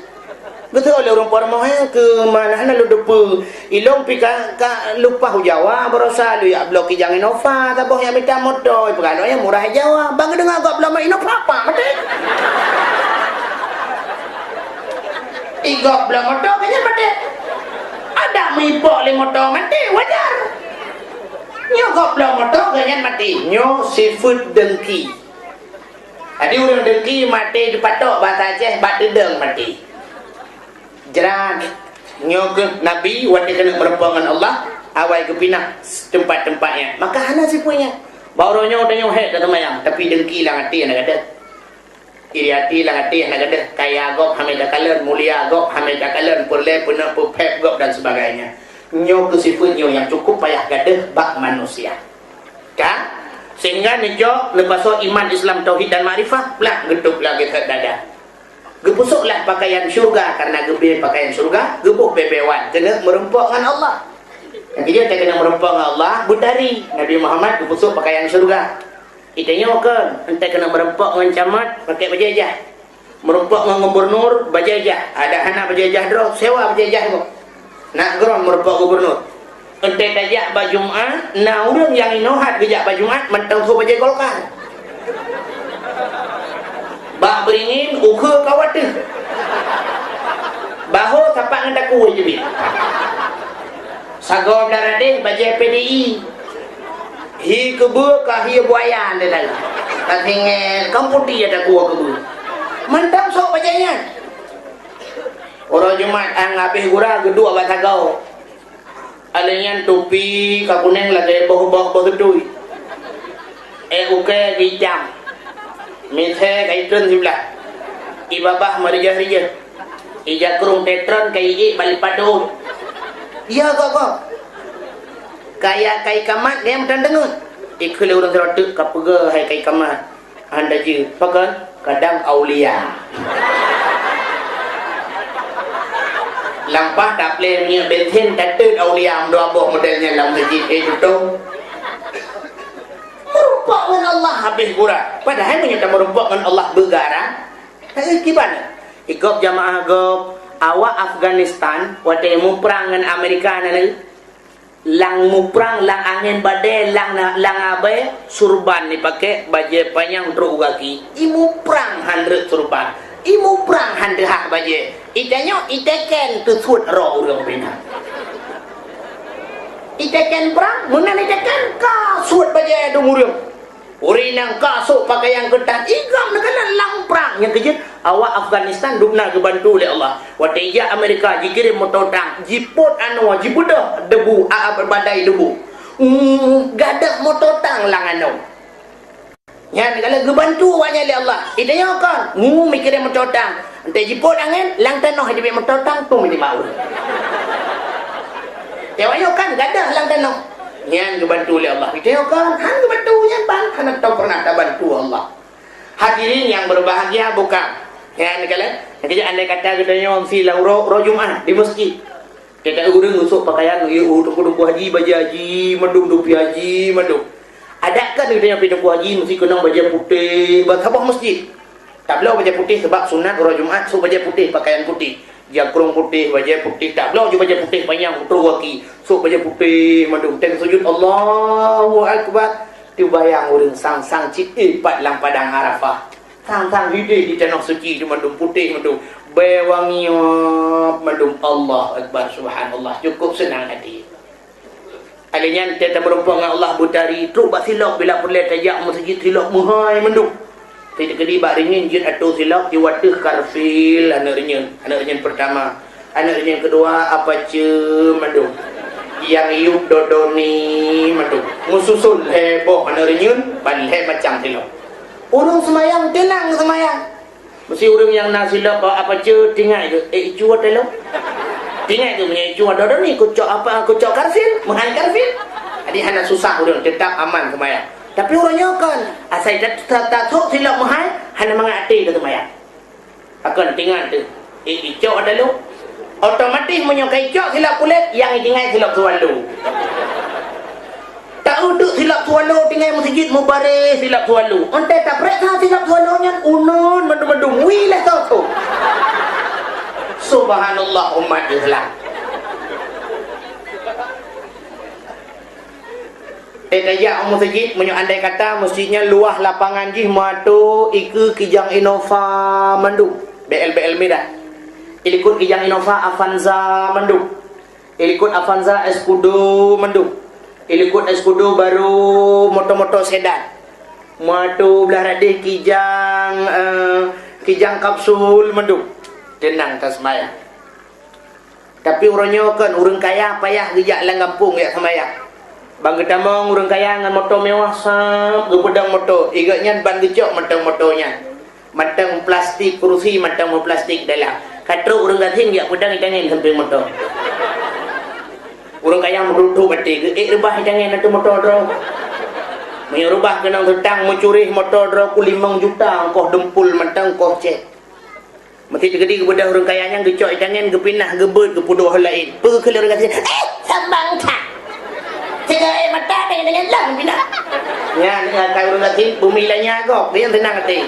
Geuseuôt lé ureueng po rumoh, "Hé, keu ma na hana lôn teupeue. Ilôn pih ka, ka lumpah u Jawa baroesa lôn jak bloe kijang Innova, saboh nyang mita moto, peugah lôn nyang murah Jawa." Ban geudeungoe gob bloe Innova, pak maté. I gob bloe moto, gobnyan maté. Adak meuipok lé moto maté, wajar. Nyoe gob bloe moto, gobnyan maté. Nyoe sifeuet deungki. Jadi, ureueng deungki maté dipatok, bahasa Aceh, bak teudong maté. Jrat. Nyoe keuh Nabi, watèe keuneuk meureumpok ngon Allah, awai geupinah teumpat-teumpat nyan. Maka hana sifeuet nyan. Bak uroe nyoe tanyoe hék taseumayang, tapi dengki lam até hana gadôh. Iri até lam até hana gadôh, kaya gob hana takalon, mulia gob hana takalon, peureulée peuneuk peuphét gob dan sebagainya. Nyoe keuh sifeuet nyoe nyang cukup payah gadôh bak manusia. Ka? Sehingga neujok neupasoe iman Islam tauhid dan makrifah, plak geutôb lagée that dada. Geupeusôklah pakaian syeuruga, kareuna geubri pakaian syeuruga, geuboh bée-bée wan keuneuk meurumpok ngon Allah. Nyang keujeuet keuneuk meurumpok ngon Allah, beutari. Nabi Muhammad geupeusôk pakaian syeuruga. Itanyoe kon, enteuk keuneuk meurumpok ngon camat, pakai bajée jah. Meurumpok ngon gubernur, bajée jah. Adak hana bajée jah droe, sewa bajée jah nyoe. Nak geurong meurumpok gubernur. Enteuk tajak bak Jumat, na ureuëng nyang inoe hat geujak bak Jumat mantong sôk bajée Golkar. Bak Beringin, ukheue ka wateuh. Bahô sapat ngon takue jeubiet. Sagoe blah radeh bajée P D I. Hi keubeue ka hi buaya ndai. Ka singét, ka putéh takue keubeue. Mantong sôk bajée nyan. Uroe Jumat, 'an habéh gura geuduek bak sagoe. Alèh nyan tupi ka kunéng lagèe boh-boh boh teutui. Ék ukèe geuitam. Misé ka itreun siblah. Ié babah meurijah-rijah. Ié jakrong teutreun ka iék bak lipat deuh. Iya, gob-gob. Kaya kai kamat nyang meutan deungon. Ikheun lé ureueng sidroe teuk ka peugah hai kai kamat. Hana jeuet, pakon? Kadang aulia. Lampah taplé minyeuk bensin, tateut aulia meudua boh model nyan lam meuseujid, eh, tutong. Meurumpok ngon Allah habéh gura. Padahai meunyoe tameurumpok ngon Allah beugara, hai kiban. Ikop jamaah gob, awak Afghanistan, watèe muprang ngon Amerika na lagèe. Lam muprang, lam angén badai, lam, lam abèe, surban ipaké, bajèe panyang trôk u gaki. Ié muprang han rhot surban. Ié muprang han teuhah bajèe. Itanyoe iteken teusuet roh ureueng bina. Iteken prang, meunan iteken ka suet bajèe dum ureueng. Ureueng nyang ka sôk pakaian keutat, igam neukalon lam prang. Nyang keujeuet, awak Afghanistan dum na geubantu lé Allah. Watèe ijak Amerika, jikirém moto tang, jipôt anoe, jibeudôh debu, a, a, badai debu. Hmm, gadôh moto tang lam anoe. Nyan kalau geubantu awak nyan lé Allah. Itanyoe kon, ngumum jikirém moto tang. Enteuk jipôt angén, lam tanoh jibeuet moto tang, tung jimau. Awak nyoe kan gadôh lam tanoh. Nyan geubantu lé Allah. Itanyoe kon, han geubantu nyan ban, hana tau pernah tabantu Allah. Hadirin yang berbahagia, bukan? Nyan kalau, keujak andai kata geutanyoe meusi lam uroe, uroe Jumat di meuseujid. Kita ureueng usôk pakaian, yue, uh, teungku-teungku haji, bajèe haji, mandum, dupi haji, mandum. Adak kan geutanyoe pi teungku haji meusi keunong bajèe putéh, bak saboh meuseujid. Tabloe bajèe putéh sabab sunat uroe Jumat, sôk bajèe putéh, pakaian putéh. Jakrong putéh, bajèe putéh, tabloe ju bajèe putéh panyang, putôh gaki, sôk bajèe putéh mandum. Teuka sujud, Allahu Akbar. Teubayang ureueng sang-sang cit ipat lam padang Arafah. Sang-sang hidéh di tanoh suci di mandum putéh mandum. Bèe wangi mandum. Allahu Akbar, subhanallah. Cukup seunang até. Alèh nyan, teuka tameurumpok ngon Allah beutari, trôk bak silop bila peureulèe tajak meuseujid silop meuhai mandum. Teukeudi bak reunyeun jeuet atô silop di watèe karfil aneuk reunyeun, aneuk reunyeun peurtama. Aneuk reunyeun keudua apace mandum. Nyang yup dodoni mandum. Meususon lhèe boh aneuk reunyeun, ban lhèe macam silop. Ureueng seumayang teunang seumayang. Meusi ureueng nyang na silop bak apace tingai geuh, eh, icu ata lôn. Tingai geuh meunyoe icu ata lôn ni kucok apa, kucok karfil, meuhai karfil. Jadi hana susah ureueng, teutap aman seumayang. Tapi ureueng nyoe kon, asai ta-, ta-, tasôk silop meuhai, hana mangat até teuseumayang. Pakon tingai teuh, eh, icok ata lôn. Otomatis meunyoe ka icok silop kulét, nyang itingai silop swallow. Taeu teuk silop swallow tinggai meuseujid mubareh silop swallow. Entah tapeuriksa silop swallow nyan uneun mandum-mandum. Wih lé soe-soe. Subhanallah umat Islam. Eh, tajak u meuseujid, meunyoe andai kata meuseujid nyan luwah lapangan jih meuatô ikeue Kijang Innova mandum, B L B L mirah. Ilikot Kijang Innova Avanza mandum. Ilikot Avanza Escudo mandum. Ilikot Escudo barô moto-moto sedan. Meuatô blah radeh Kijang, eh, Kijang kapsul mandum. Teunang taseumayang. Tapi uroe nyoe kon ureueng kaya payah geujak lam gampông jak seumayang. Ban geutamong ureuëng kaya ngon moto mewah, sab, geupeudong moto. Igeuet nyan ban geucok mantong moto nyan. Mantong plastik, kurusi mantong plastik dalam. Ka trok ureuëng gasien geujak peudong itangen sampéng moto. Ureuëng kaya meuduek-duek até, geuék reubah itangen ateueh moto droe. Meunyoe reubah keunong seutang meucureh moto droe ku limong juta, ongkoh dempul mantong, ongkoh cét. Meusi teukeudi geubeudôh ureuëng kaya nyan, geucok itangen, geupinah, geubeuet, geupeuduek laén. Peue kheun lé ureuëng gasien, "Eh, sambang that! Sigoe ék mata tangen-tangen lom pinah!" Nyan, nyan ka ureuëng gasien, bumi lanya gob, dia seunang até.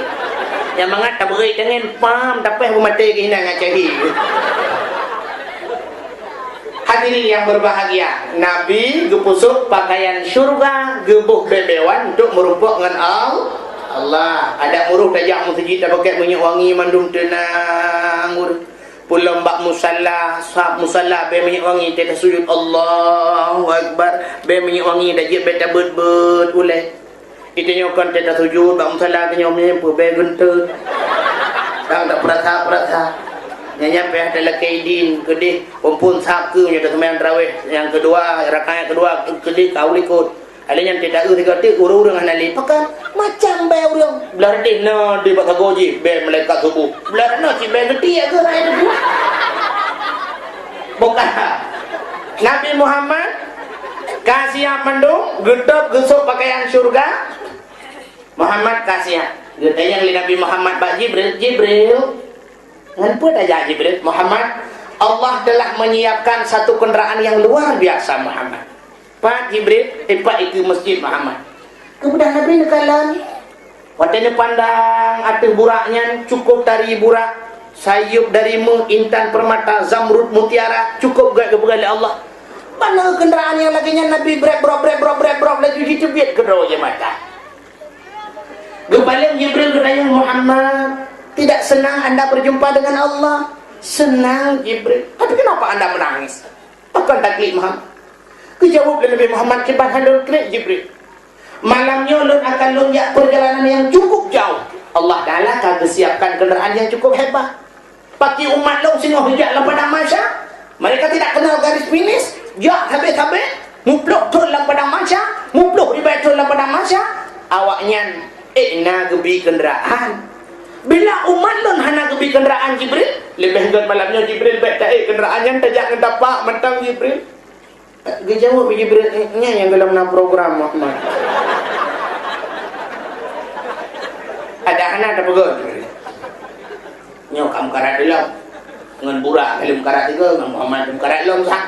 Nyang mangat tabeuet itangen, pam, tapéh beumaté keuh inan ngon cahé. Hadirin yang berbahagia, Nabi geupeusok pakaian syurga, geuboh bée-bée wan untuk meurumpok ngon Al-, Allah. Adak meuruh tajak meuseujid, tapakèk minyeuk wangi mandum, teunang ureuëng. Peulom bak musala, sab musala bée minyeuk wangi, teuka sujud, Allahu Akbar, bée minyeuk wangi, tajak bée tabeuet-beuet ulée. Iteunyoe kon teuka sujud bak musala, teunyoe meunyoe peue bée geunteut. Dang tapeurasa-peurasa. Nyan nyan payah talakée idin keudeh, phon-phon sab keuh meunyoe taseumayang tarawih nyang keudua, rakaat keudua keudeh ka u likot. Alèh nyan teuka eu sigoe teuk ureuëng-ureuëng hana lé pakat, macam bée ureuëng. Blah reudeh na di bak sagoe jih bée malaikat suboh. Blah na cit bée geutiek keuh hai teungku. Bukan. Nabi Muhammad ka siap mandum, geutôb geusok pakaian syurga. Muhammad ka siap. Geutanyong lé Nabi Muhammad bak Jibril, "Jibril, ngon peue tajak Jibril?" "Muhammad, Allah telah menyiapkan satu kendaraan yang luar biasa, Muhammad." "Pat Jibril?" "Ipat ikeue masjid, Muhammad." Keumudian Nabi neukalon. Watée neupandang ateueh burak nyan, cukup tari burak, sayeup dari meu, intan permata, zamrud, mutiara, cukup gét geupeugah lé Allah. Ban na kendaraan nyang lagée nyan Nabi brek brok, brek brok, brek brok, laju jiteubiet keudroe jih mata. Geupaleng Jibril geutanyong, "Muhammad, tidak senang anda berjumpa dengan Allah?" "Senang, Jibril." "Tapi kenapa anda menangis?" "Pakon taklik, Muhammad?" Geujaweueb lé Nabi Muhammad, "Kiban han lôn klik, Jibril. Malam nyoe lôn akan lôn jak peurjalanan nyang cukup jauh. Allah Taala ka geusiapkan kendaraan nyang cukup hebat. Pakri umat lôn singoh jak lam padang mahsyar, mereka tidak kenal garis finish, jak sabé-sabé, muplôh thon lam padang mahsyar, muplôh ribèe thon lam padang mahsyar, awaknyan ék na geubi keundaraan. Bila umat lôn hana geubi keundaraan, Jibril, leubeh gét malam nyoe, Jibril, bèk taék keundaraan nyan, tajak ngon tapak mantong, Jibril." Geujaweueb Jibril, "Nyan nyang golom na program, Muhammad." "Ada hana tapeugah, Jibril. Nyoe ka meukarat lom. Ngon burak ka lheueh meukarat sigoe, ngon Muhammad lheueh meukarat lom, sah."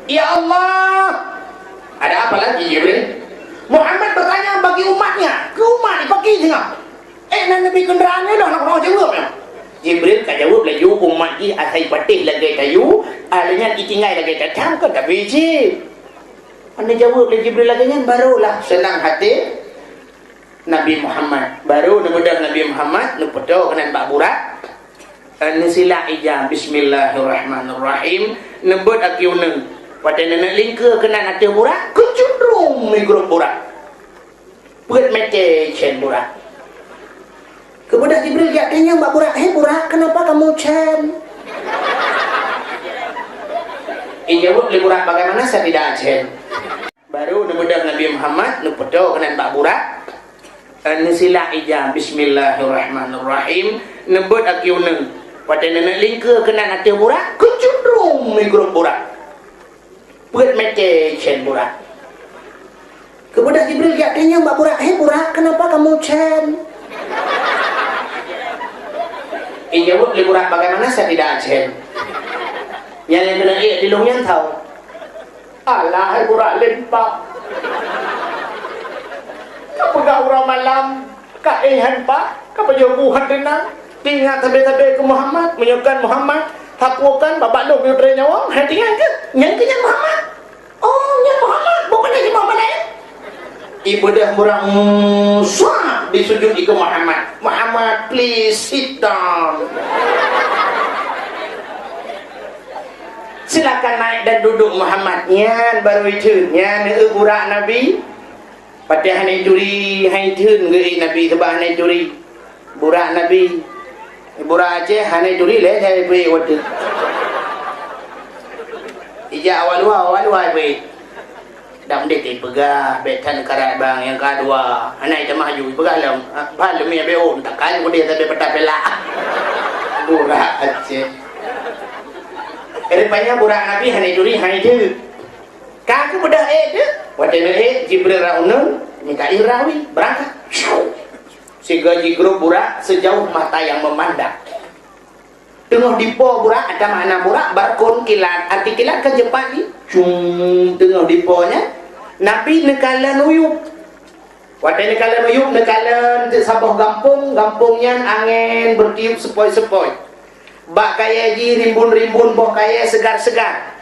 "Ya Allah, ada apa lagi, Jibril?" Muhammad bertanya bagi umatnya, keu umat jih pakri singoh. "Ék na neubi keundaraan nyoe lôn hana peunoh jaweueb nyoe." Jibril ka jaweueb laju, umat jih asai patéh lagée tayue, alèh nyan itinggai lagée cacang, kon tapi cit. Hana jaweueb lé Jibril lagée nyan, barulah seunang até Nabi Muhammad. Baru neubeudôh Nabi Muhammad, neupeutoe keunan bak burak, eh, neusilak ija, "Bismillahirrahmanirrahim." Neubeuet aki uneung. Watée neuneuk lingkeue keunan ateueh burak, keucundrung migrôp burak. Peuet meucén burak. Keumudian Jibril geutanyong bak burak, "Hei burak, kenapa kamu cén?" Ijaweueb lé burak, "Bagaimana saya tidak cén?" Baru neubeudôh Nabi Muhammad, neupeutoe keunan bak burak, eh, neusilak ija, "Bismillahirrahmanirrahim." Neubeuet aki uneung. Watée neuneuk lingkeue keunan ateueh burak, keucundrung migrôp burak. Peuet meucén burak. Keumudian Jibril geutanyong bak burak, "Hei burak, kenapa kamu cén?" Ijaweueb lé burak, "Bagaimana saya tidak cén?" Nyang lheueh keuneuk ék di lôn nyan tho. "Alah, hai burak, lé pat. Ka peugah uroe malam, ka éh han pat, ka pajoh bu han teunang. Teuingat sabé-sabé keu Muhammad, meunyoe kon Muhammad, sapeue kon babah lôn meunyoe trép nyawöng, hai teuingat keuh, nyan keuh nyan Muhammad." "Oh, nyan Muhammad, bukan lagi Muhammad laén?" Ibeudôh burak, mm, swab, disujud ikeue Muhammad. "Muhammad, please sit down." "Silakan naik dan duduk, Muhammad." Nyan baru itheun, nyan, eh, burak Nabi. Patéh hana ituri, han itheun geuék Nabi, sabab hana ituri. Burak Nabi, burak Aceh hana ituri lé, hana ipeuék watèe. Ijak awak luwa, awak luwa ipeuék. Lam deh teupeugah, bèk that karat bang nyang ka dua. Hana itamah aju, ipeugah lom. Bah leumeh abéh ôn, takan keudeh sabe patah pelak. Burak Aceh. Rupanya burak Nabi hana ituri, hana iteuk. Ka geubeudôh ék teuk, watèe neuék Jibril rot uneun, Mikail rot wie, beurangkat. Sehingga jigrob burak sejauh mata yang memandang. Teungoh dipo burak, ada makna burak, barkon kilat. Arti kilat kan cepat ni. Cung, teungoh dipo nyan, Nabi neukalon uyueb. Watèe neukalon uyueb, neukalon teuk saboh gampông, gampông nyan angén beutiup seupôi-seupôi. Bak kayèe jih rimbun-rimbun boh kayèe seugar-seugar.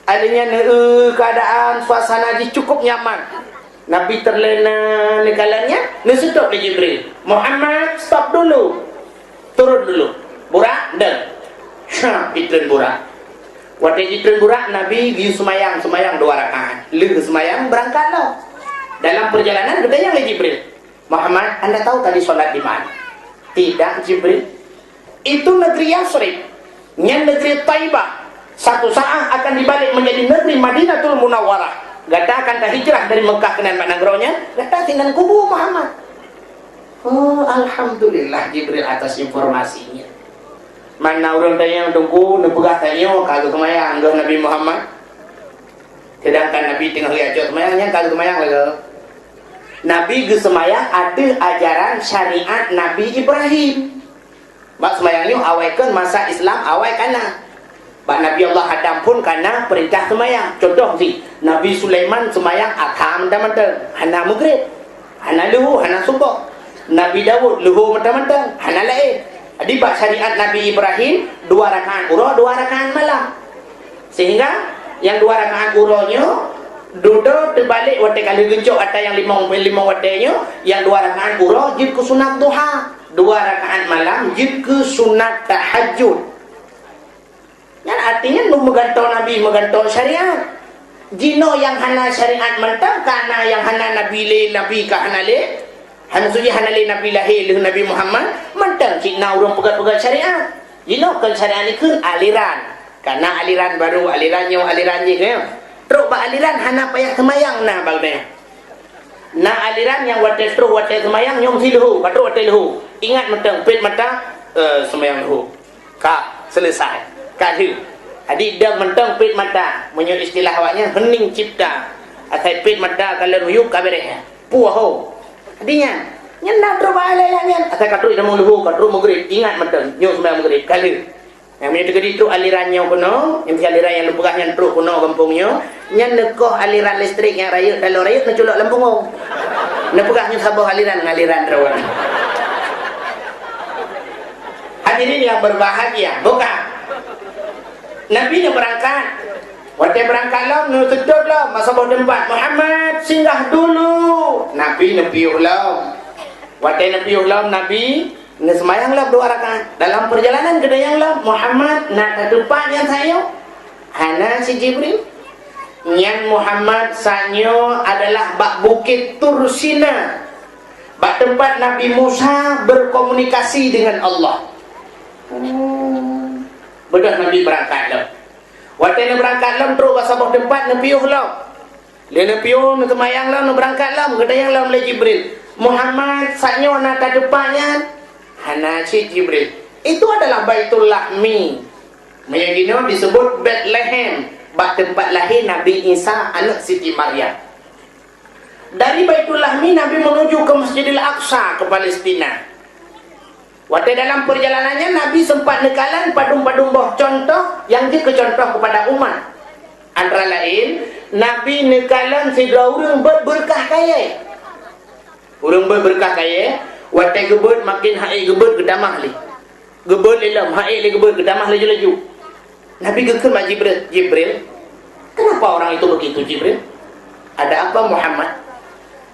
Akhirnya, neueu keuadaan suasana jih cukup nyaman. Nabi teurlena neukalon nyan, neuseutôt lé Jibril, "Muhammad, stop dulu. Turun dulu. Burak, deuh." Syah, jitreun burak. Watèe jitreun burak, Nabi geuyue seumayang, seumayang dua rakaat. Lheuh seumayang, beurangkat lom. Dalam perjalanan, geutanyong lé Jibril, "Muhammad, Anda tahu tadi sholat di mana?" "Tidak, Jibril." "Itu negeri Yasrib. Nyan negeri Taibah. Satu saat akan dibalik menjadi negeri Madinatul Munawwarah. Gata akan tahijrah dari Mekah keunan bak nanggroe nyan, gata sinan kubu Muhammad." Oh, alhamdulillah Jibril atas informasinya. Mana ureueng tanyong teungku neupeugah tanyoe ka geuseumayang goh Nabi Muhammad. Sedangkan Nabi teungoh geuyue cok seumayang, nyan ka geuseumayang lagèe. Nabi geuseumayang ateueh ajaran syariat Nabi Ibrahim. Bak seumayang nyoe awai kheun masa Islam awai kana. Bak Nabi Allah Adam phon kana peurintah seumayang. Contoh cit, Nabi Sulaiman seumayang Adha mantong-mantong, hana Maghrib, hana Luhu, hana Suboh. Nabi Daud Luhu mantong-mantong, hana laén. Jadi bak syariat Nabi Ibrahim, dua rakaat uroe, dua rakaat malam. Sehingga nyang dua rakaat uroe nyoe dudoe teubalek watèe ka lheueh geucok ata nyang limong, limong watèe nyoe, nyang dua rakaat uroe jeuet keu sunat duha, dua rakaat malam jeuet keu sunat tahajud. Nyan artinya nu meugantoe Nabi, meugantoe syariat. Jinoe nyang hana syariat mantong, ka na nyang hana Nabi lé, Nabi ka hana lé. Hana suci hana lé Nabi lahé lheueh Nabi Muhammad, mantong cit na ureueng peugah-peugah syariat. Jinoe kon syariat ikheun aliran. Ka na aliran baru, aliran nyoe, aliran jih, kan? Trok bak aliran hana payah seumayang na bak nyan. Na aliran nyang watèe troh watèe seumayang nyoe meusi leuhô, ka trok watèe leuhô. Ingat mantong, pet mata, eh, seumayang leuhô. Ka, selesai. Ka lheueh. Jadi dong mantong pet mata. Meunyoe istilah awaknyan, hening cipta. Asai pet mata kalon uyueb ka beureh. Puih ho. Jadi nyan, nyan na trok bak aliran nyan. Asai ka trok itamong leuhô, ka trok Maghrib. Ingat mantong, nyoe seumayang Maghrib. Ka lheueh. Nyang meunyoe teukeudi trok aliran nyoe keunoe, nyang meusi aliran nyang lôn peugah nyan trok keunoe gampông nyoe, nyan neukoh aliran listrik nyang rayeuk, taloe rayeuk neuculok lam bungong. Neupeugah nyoe saboh aliran ngon aliran droe. Hadirin yang berbahagia, buka. Nabi neubeurangkat. Watèe beurangkat lom, neuseutôt lom bak saboh teumpat, "Muhammad, singgah dulu." Nabi neupiôh lom. Watèe neupiôh lom, Nabi neuseumayang lom dua rakaat. Dalam perjalanan geutanyong lom, "Muhammad, na tateupat nyan saat nyoe?" "Hana," cit Jibril. "Nyan Muhammad saat nyoe adalah bak Bukét Tur Sina, bak teumpat Nabi Musa berkomunikasi dengan Allah." Oh. Beudôh Nabi beurangkat lom. Watèe neubeurangkat lom, trok bak saboh teumpat, neupiôh lom. Lheueh neupiôh, neuseumayang lom, neubeurangkat lom, geutanyong lom lé Jibril, "Muhammad, saat nyoe na tateupat nyan?" "Hana," cit Jibril. "Itu adalah Baitul Lahmi." Meunyoe jinoe disebut Betlehem, bak teumpat lahé Nabi Isa, aneuk Siti Maryam. Dari Baitul Lahmi, Nabi menuju ke Masjidil Aqsa, ke Palestina. Watèe dalam perjalanan nyan, Nabi sempat neukalon padum-padum boh contoh nyang jeuet keu contoh kepada umat. Antara laén, Nabi neukalon sidroe ureueng beuet beureukat kayèe. Ureueng beuet beureukat kayèe, watèe geubeuet, maken han ék geubeuet geutamah lé. Geubeuet lé lom, han ék lé geubeuet geutamah laju-laju. Nabi geukheun bak Jibril, "Jibril, kenapa orang itu begitu, Jibril? Ada apa, Muhammad?"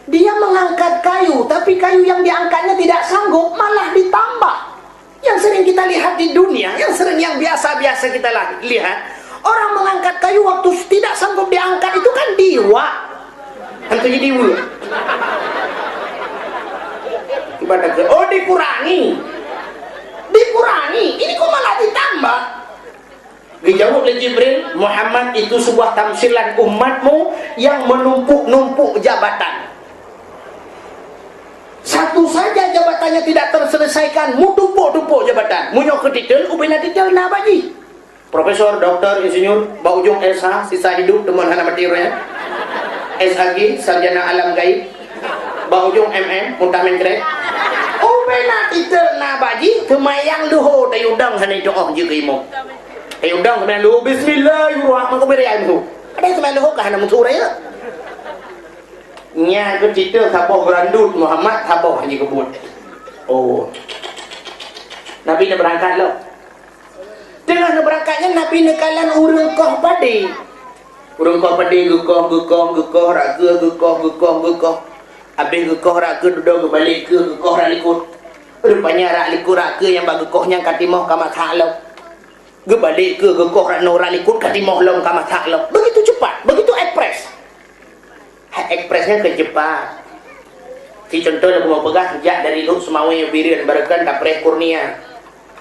"Dia mengangkat kayu, tapi kayu yang diangkatnya tidak sanggup, malah ditambah." Yang sering kita lihat di dunia, yang sering, yang biasa-biasa kita lah lihat, orang mengangkat kayu waktu tidak sanggup diangkat itu kan diwak. Hantu jadi ibu. Ibadah ke, oh, dikurangi. Dikurangi. Ini kok malah ditambah? Dijawab lé Jibril, "Muhammad, itu sebuah tamsilan umatmu yang menumpuk-numpuk jabatan. Satu saja jabatannya tidak terselesaikan, meutumpuk-tumpuk jabatan. Meunyoe keu titel, ubena titel na bak jih. Profesor, doktor, insinyur, bak ujong S H, sisa hidup, teuma hana mati roh nyan. S H G, sarjana alam gaib, bak ujong M M, muntah mengkrek. Ubena titel na bak jih, teuma nyang leuho tayue dong hana itu'oh jeuet keu imum. Tayue dong teuma nyang leuho, bismillahirrahmanirrahim, keu beri ayah leuho. Ada teuma nyang leuho ka hana meusu raya." Nyan keu titel saboh geurandut, Muhammad saboh haji keubuet. Oh. Nabi neubeurangkat lom. Teungoh neubeurangkat nyan Nabi neukalon ureuëng koh padé. Ureuëng koh padé geukoh, geukoh, geukoh, rakeue geukoh, geukoh, geukoh. Abéh geukoh rakeue dudoe geubalek keue geukoh rot likot. Rupanya rot likot rakeue nyang bak geukoh nyan ka timoh ka masak lom. Geubalek keue geukoh rot noe rot likot ka timoh lom ka masak lom. Begitu cepat, begitu ekspres. Hai ekspres nyan keu cepat. Si contoh lôn peugah, jak dari Lhok Seumawé Bireuen, barokon tapreh Kurnia,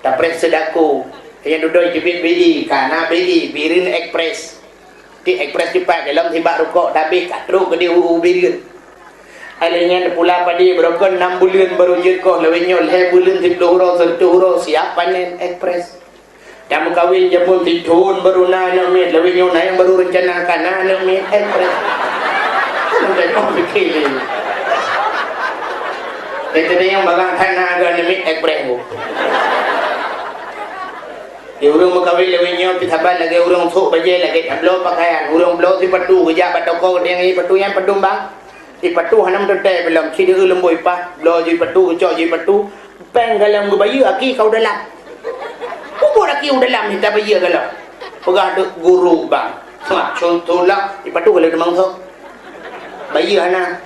tapreh Seudako, nyang dudoe jeubiet B I, ka na B I, Bireuen Ekspres. Di Ekspres cepat dalam sibak rukok tabeh ka trok keudeh u Bireuen. Alèh nyan pula padé barokon nam buleuen baru jeuet koh, lawét nyoe lhèe buleuen siplôh uroe, seureutôh uroe siap panen Ekspres. Dan meukawen jameun sithon baru na aneuk miet, lawét nyoe na nyang baru reuncana ka na aneuk miet, eh, preh. Kan udah nyoe pikir ni. Kata dia yang barang hana ada aneuk miet, eh, preh bu. Di ureueng meukawen lawét nyoe pih saban lagèe ureueng sôk bajèe lagèe tabloe pakaian, ureueng bloe sipatu geujak bak toko geudeungi patu nyan padum bang. Ipatu hana meuteuntèe bilom, sideueu leumbôi pah, bloe jih patu, geucok jih patu, péng galom geubayeue aki ka u dalam. Peubuet aki u dalam mita bayeue galom. Peugah deuek guru bang. Wah, contoh lah, ipatu galom teumangso. Bayeue hana,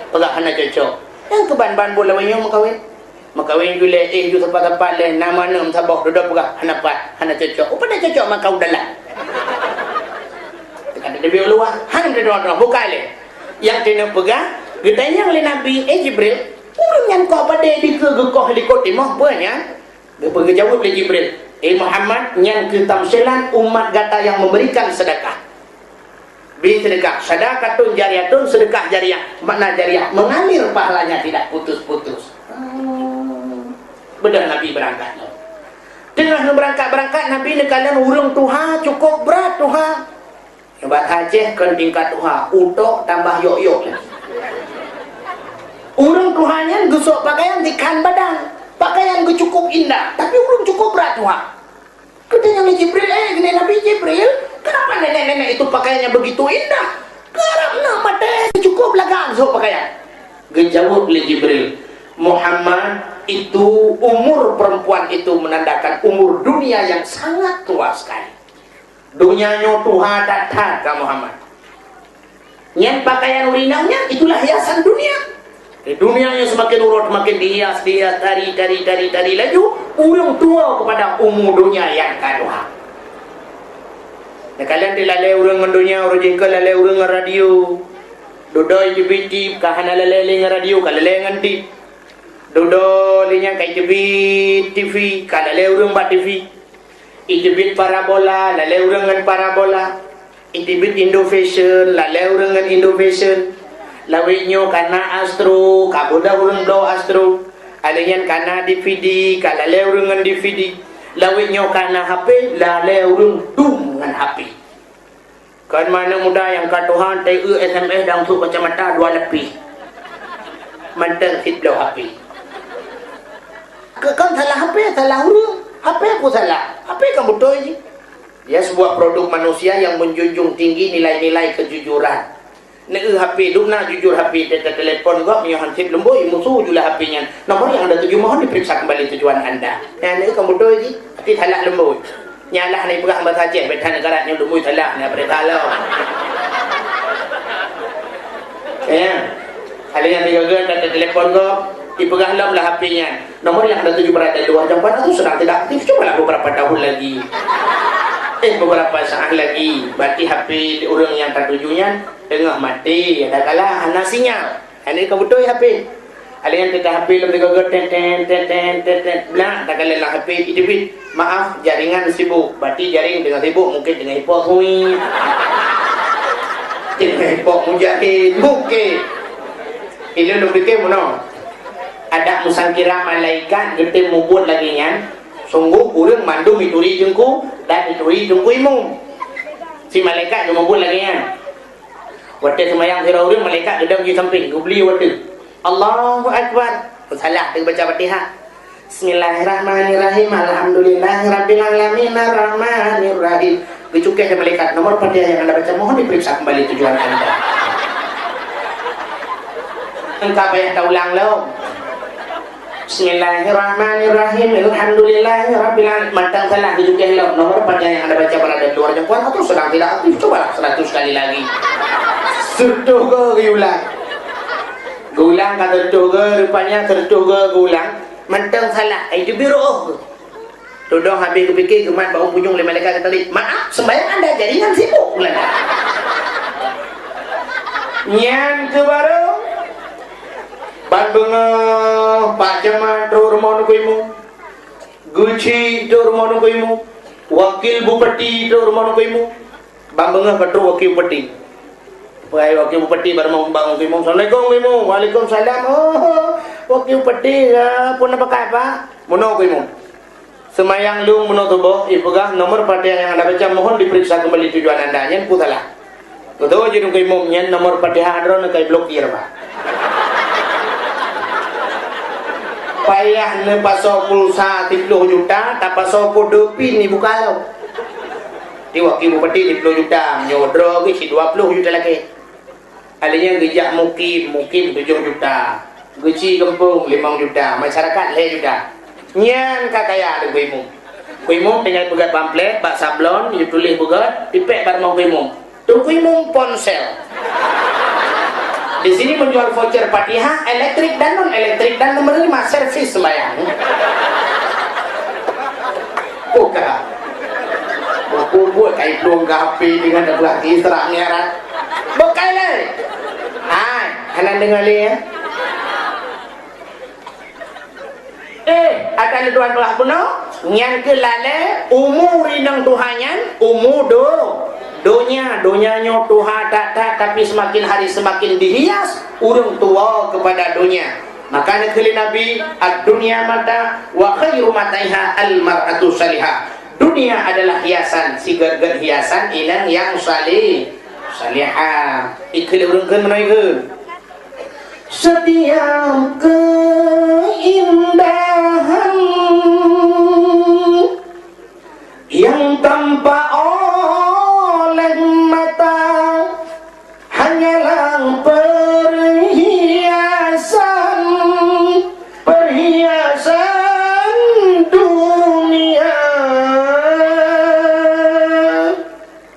peugah hana cocok. Nyang keuban ban buet lawét nyoe meukawen. Meukawen ju lé, éh ju sapat-sapat lé, na meuaneuk meusaboh, dudoe peugah hana pat, hana cocok. Upata cocok maka u dalam. Teuka teubiet u luwa, hana teudoa-doa, bukai lé. Nyang keuneuk peugah, geutanyong lé Nabi, "Eh Jibril, ureueng nyan koh padé dikeue geukoh likot timoh peue nyan?" Geupeugah jaweueb lé Jibril, "Eh Muhammad, nyan keuh tamsilan umat gata yang memberikan sedekah." Bi sedekah, sadaqatun jariyatun, sedekah jariah. Makna jariah, mengalir pahalanya tidak putus-putus. Beudôh Nabi beurangkat nyoe. Teungoh neubeurangkat-beurangkat, Nabi neukalon ureueng tuha cukôp brat tuha. Bak Aceh kon tingkat tuha, utok tambah yok-yok. Ureueng tuha nyan geusok pakaian dikhan badan. Pakaian geucukôp indah, tapi ureueng cukôp brat tuha. Geutanyong lé Jibril, "Eh, keuneuk Nabi Jibril, kenapa nenek-nenek itu pakaiannya begitu indah? Karab na maté cukôp lagak geusok pakaian." Geujaweueb lé Jibril, "Muhammad, itu umur perempuan itu menandakan umur dunia yang sangat tua sekali." Donya nyoe tuha that-that ka Muhammad. Nyan pakaian ureueng inong nyan, itulah hiasan dunia. Di dunia nyoe semakin uroe, semakin dihias, dihias, tari, tari, tari, tari laju, ureueng tuwoe keupada umu donya nyang ka tuha. Neukalon teulalé ureueng ngon donya, ureueng jih ka lalé ureueng ngon radio. Dudoe jeuet bit tip, ka hana lalé lé ngon radio, ka lalé ngon tip. Dudoe lé nyan ka jeuet bit T V, ka lalé ureueng bak T V. Iteubiet parabola, lalé ureueng ngon parabola. Iteubiet Indo Fashion, lalé ureueng ngon Indo Fashion. Lawét nyoe ka na Astro, ka beudôh ureueng bloe Astro. Alèh nyan ka na D V D, ka lalé ureueng ngon D V D. Lawét nyoe ka na H P, lalé ureueng dum ngon H P. Kon manök muda nyang ka tuha, teu S M S dan sôk kacamata dua lapis. Mantong cit bloe H P. Ke-, kon salah H P, salah ureueng. H P peue salah? H P kan beutôi jih. Dia sebuah produk manusia yang menjunjung tinggi nilai-nilai kejujuran. Neu H P, dum na jujur H P, te-, te-, telepon gob, meunyoe han sép leumbôi, musu ju lah H P nyan. Nomor yang Anda tuju mohon diperiksa kembali tujuan Anda. Nyan neu kan beutôi jih. Tapi salah leumbôi. Nyan lah hana jipeugah bahasa Aceh, bèk that neukarat nyoe leumbôi salah, nyan peurintah lom. Ya. Kali nyan tiga geuh, ka teutelepon gob, jipeugah lom lah H P nyan. Nomor yang Anda tuju berada di luar jangkauan atau sedang tidak aktif, cobalah beberapa tahun lagi. Eh, beberapa saat lagi. Berarti H P ureueng nyang tatuju nyan teungoh maté, adakala hana sinyal. Hana ka beutôi H P. Alèh nyan teuka H P lom teuka, ten, ten, ten, ten, ten, ten. Blah, takalon lam H P, iteubiet. Maaf, jaringan sibuk. Berarti jaring teungoh sibuk, mungkin teungoh ipok hui. Teungoh ipok mujahid, mungkin. Ilôn lôn pike meunoe. Adak meusangkira malaikat geutem mubuet lagèe nyan, sungguh ureueng mandum ituri teungku dan ituri teungku imum. Si malaikat geumubuet lagèe nyan. Watèe seumayang sidroe ureueng, malaikat geudong di sampéng, geubli watèe. Allahu Akbar. Salah teubaca Fatihah. Bismillahirrahmanirrahim. Alhamdulillahirabbil alamin. Arrahmanirrahim. Geucukèh lé malaikat, "Nomor Fatihah yang Anda baca mohon diperiksa kembali tujuan Anda." Engka payah taulang lom. Bismillahirrahmanirrahim. Alhamdulillahirabbil alamin. Mantong salah, geucukèh lom. Nomor Fatihah yang Anda baca berada di luar jangkauan atau sedang tidak aktif. Cobalah seratus kali lagi. Seureutôh goe geuulang. Geuulang ka seureutôh goe, rupanya seureutôh goe geuulang. Mantong salah. Ai, teubiet rôh. Tudong habéh geupike, geumat bak ujong lé malaikat geutali, "Maaf, sembahyang anda jaringan sibuk." Nyan keuh barô ban beungoh Pak Camat trôk rumoh Teungku Imum, Geuchik trôk rumoh Teungku Imum, Wakil Bupati trôk rumoh Teungku Imum. Ban beungoh ka trôk Wakil Bupati. Peuhai Wakil Bupati barô meumbang Teungku Imum, "Assalamualaikum Teungku Imum." "Waalaikumsalam." "Oh, Wakil Bupati, ya, peue na pakai, Pak?" "Meunoe Teungku Imum. Seumayang lôn meunoe suboh, ipeugah nomor Fatihah nyang anda baca mohon diperiksa kembali tujuan anda, nyan peue salah." Beutôi jih Teungku Imum, nyan nomor Fatihah droeneuh ka iblokir, Pak. Payah neupasoe pulsa siploh juta, tapasoe kode pin ibuka lom. Di Wakil Bupati siploh juta, meunyoe droe geuh cit dua ploh juta lagèe. Alèh nyan geujak Mukim, Mukim tujoh juta. Geuchik Geumpông limong juta, masyarakat lhèe juta. Nyan ka kaya Teungku Imum. Teungku Imum tinggai peugèt pamflet, bak sablon, yue tuléh beugèt, ipèk bak rumoh Teungku Imum. Teungku Imum ponsel. Di sini menjual voucher Fatihah, elektrik dan non elektrik, dan menerima servis sembahyang. Buka. Buku buat kai plueng ka H P dengan dah belah Isra Mi'raj. Bukai lé. Hai, hana deungoe lé, ya. Eh, ata lé tuan telah bunoe, nyan keuh lalé umu inong tuha nyan, umu do-, donya, donya nyoe tuha that-that, tapi semakin hari semakin dihias ureueng tuwoe kepada donya. Maka neukheun lé Nabi, "Ad-dunya mata, wa khairu mataiha al-mar'atu salihah." Dunia adalah hiasan, sigeut-geut hiasan inong nyang saleh-, salihah. Ikheun lé ureueng kheun meunoe kheun. Setiap keindahan yang tampak oleh mata hanyalah perhiasan, perhiasan dunia.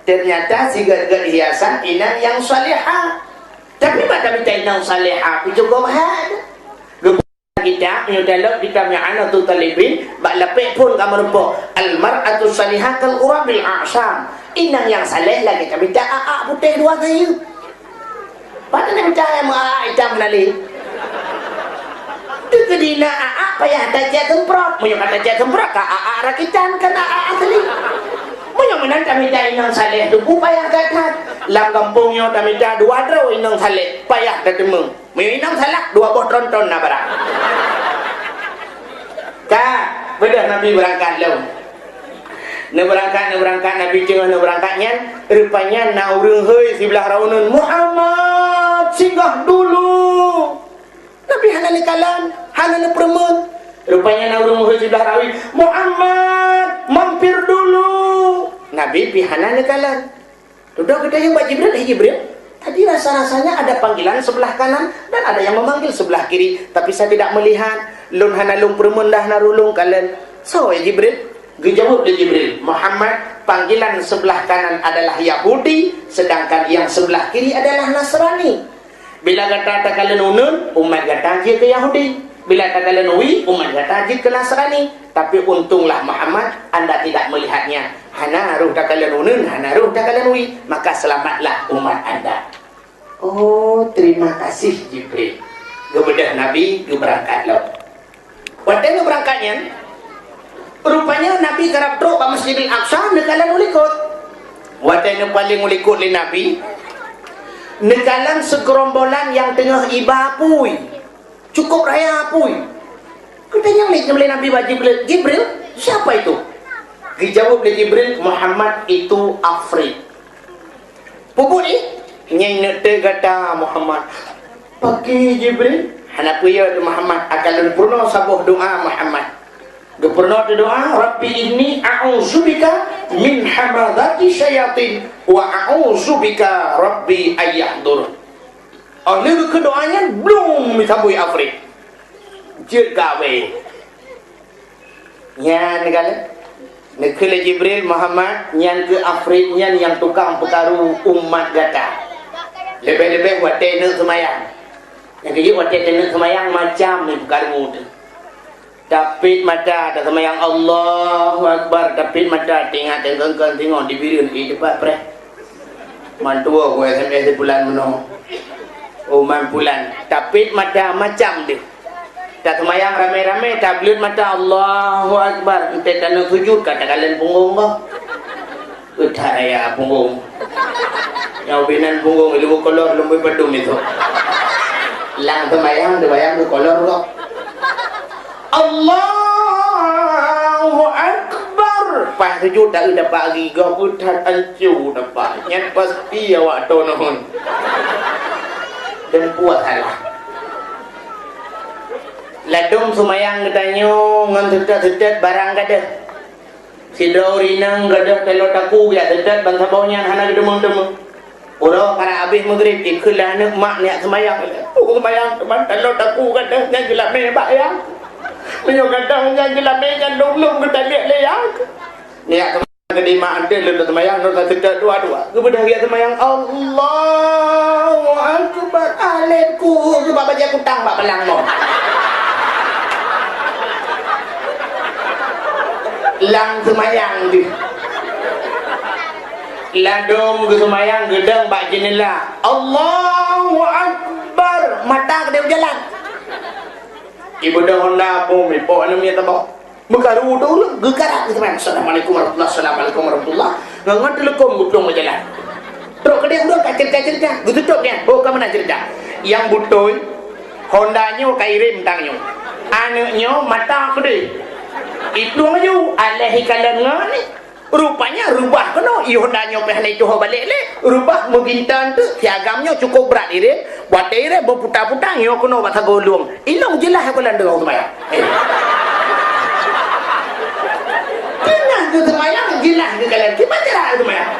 Ternyata sigeut-geut hiasan inong nyang salihah. Tapi bak tamita inong salihah pih cukup hai. Geupeugah kitab, meunyoe talop kitab I'anatut Thalibin, bak lapék phon ka meurumpok, "Al-mar'atu salihah kal ghurabil a'sam." Inong nyang saleh lagèe tamita a'ak putéh dua sayeuep. Padahai tamita nyang meu-a'ak itam hana lé. Teukeudi na a'ak payah tacet seumprot. Meunyoe ka tacet seumprot, ka a'ak rakitan, ka na a'ak asli. Meunyoe meunan tamita inong saleh teungku payah that-that. Lam gampông nyoe tamita dua droe inong saleh, payah tateumeung. Meunyoe inong saleh, dua boh tronton na barang. Ka, beudôh Nabi beurangkat lom. Neubeurangkat, neubeurangkat, Nabi teungoh neubeurangkat nyan, rupanya na ureueng hôi siblah raunun, "Muhammad, singgah dulu!" Nabi hana neukalon, hana neupeureumeun. Rupanya na ureueng hôi siblah rawi, "Muhammad, mampir dulu!" Nabi pih hana neukalon. Dudoe geutanyong bak Jibril, "Hai Jibril, tadi rasa-rasanya ada panggilan sebelah kanan dan ada yang memanggil sebelah kiri, tapi saya tidak melihat. Lôn hana lôn peureumeun dah na roh lôn kalon." "Soe, ya Jibril?" Geujaweueb lé Jibril, "Muhammad, panggilan sebelah kanan adalah Yahudi, sedangkan yang sebelah kiri adalah Nasrani. Bila gata takalon uneun, umat gata jeuet keu Yahudi. Bila takalon wie, umat gata jeuet keu Nasrani. Tapi untunglah Muhammad, anda tidak melihatnya. Hana roh takalon uneun, hana roh takalon wie, maka selamatlah umat anda." "Oh, terima kasih, Jibril." Geubeudôh Nabi geubeurangkat lom. Watée neubeurangkat nyan, rupanya Nabi karab trok bak Masjidil Aqsa neukalon u likot. Watée neupaleng u likot lé Nabi, neukalon seugeurombolan nyang teungoh iba apui. Cukup raya apui. Geutanyong lé, lé Nabi bak Jibril, "Jibril, siapa itu?" Geujaweueb lé Jibril, "Muhammad, itu Afrit." Peubuet jih, "Nyan neuk teuk gata, Muhammad." "Pakri, Jibril?" "Hana peue, ya Muhammad, akan lôn peurunoe saboh doa, Muhammad." Geupeurunoe doa, "Rabbi inni a'udzubika min hamazati syayatin wa a'udzubika, Rabbi, an yahdurun." Oh, lheueh geukheun doa nyan, blum, sabui Afrit. Jeuet gawée. Nyan kan, neukheun lé Jibril, "Muhammad, nyan keuh Afrit nyan nyang tukang peukaru umat gata. Leubeh-leubeh watée neuk seumayang." Nyang keujeuet watée neuk seumayang macam ni peukaru teuh. Tapit mata, taseumayang Allahu Akbar, tapit mata, teuingat teungkon-kon singoh dibireuen di teumpat preh. Mantua ku S M S di pulan meunoe. Umat pulan, tapit mata macam deuh. Taseumayang ramé-ramé, tableuet mata, Allahu Akbar. Entée taneuk sujut, ka takalon punggong gob. Utai ya punggong. Nyang binan punggong ilmu kolor lembui pedum itu. Lang seumayang, seumayang ke kolor gob. Allahu Akbar. Pas sujud dah dapat lagi gob, utai ancu dapat. Nyan pasti awak tonohon. Dan puas salah. Ladom seumayang geutanyoe ngon seutôt-seutôt barang gadôh. Sidroe ureueng inong gadôh taloe taku geujak seutôt ban saboh nyan hana geuteumé-teumé. Uroe karab abéh meugrib, ikheun lé aneuk mak neujak seumayang. Peue seumayang teuma taloe taku gadôh nyan jeulamé bak yah. Meunyoe gadôh nyan jeulamé nyan lom-lom geutaliek lé yah. Neujak Keudeh mak, "Anté lôn seumayang, lôn ka seutôt dua-dua." Geubeudôh geujak seumayang, Allahu Akbar. Alét ku, geubak bajée kutang bak balang mo. Lang seumayang deuh. Ladom geuseumayang geudong bak jeunela. Allahu Akbar. Mata keudeh jalan. Ibeudôh honda pun, ipo aneuk miet tabok. Meukaru tu geukarat geuteumé, "Assalamualaikum warahmatullah, assalamualaikum warahmatullah." Ngon, ngon teuleukom geuplueng bak jalan. Trok keudeh ureueng ka cerita-cerita, geututôp nyan. Oh, ka meunan cerita. Nyang beutôi, honda nyoe ka irém tang nyoe. Aneuk nyoe mata keudeh. Iplueng laju, aléh ikalon ngon ni. Rupanya reubah keunoe, i honda nyoe pih hana ituho balek lé. Reubah meugintan teuk, si agam nyoe cukup brat irém. Watée irém beuputa-puta, nyoe keunoe bak sagoe lueng. Ilong jeulaih aku lam deungoe seumayang. Eh. Teungoh geuseumayang, jeulaih geukalon. Kiban cara seumayang.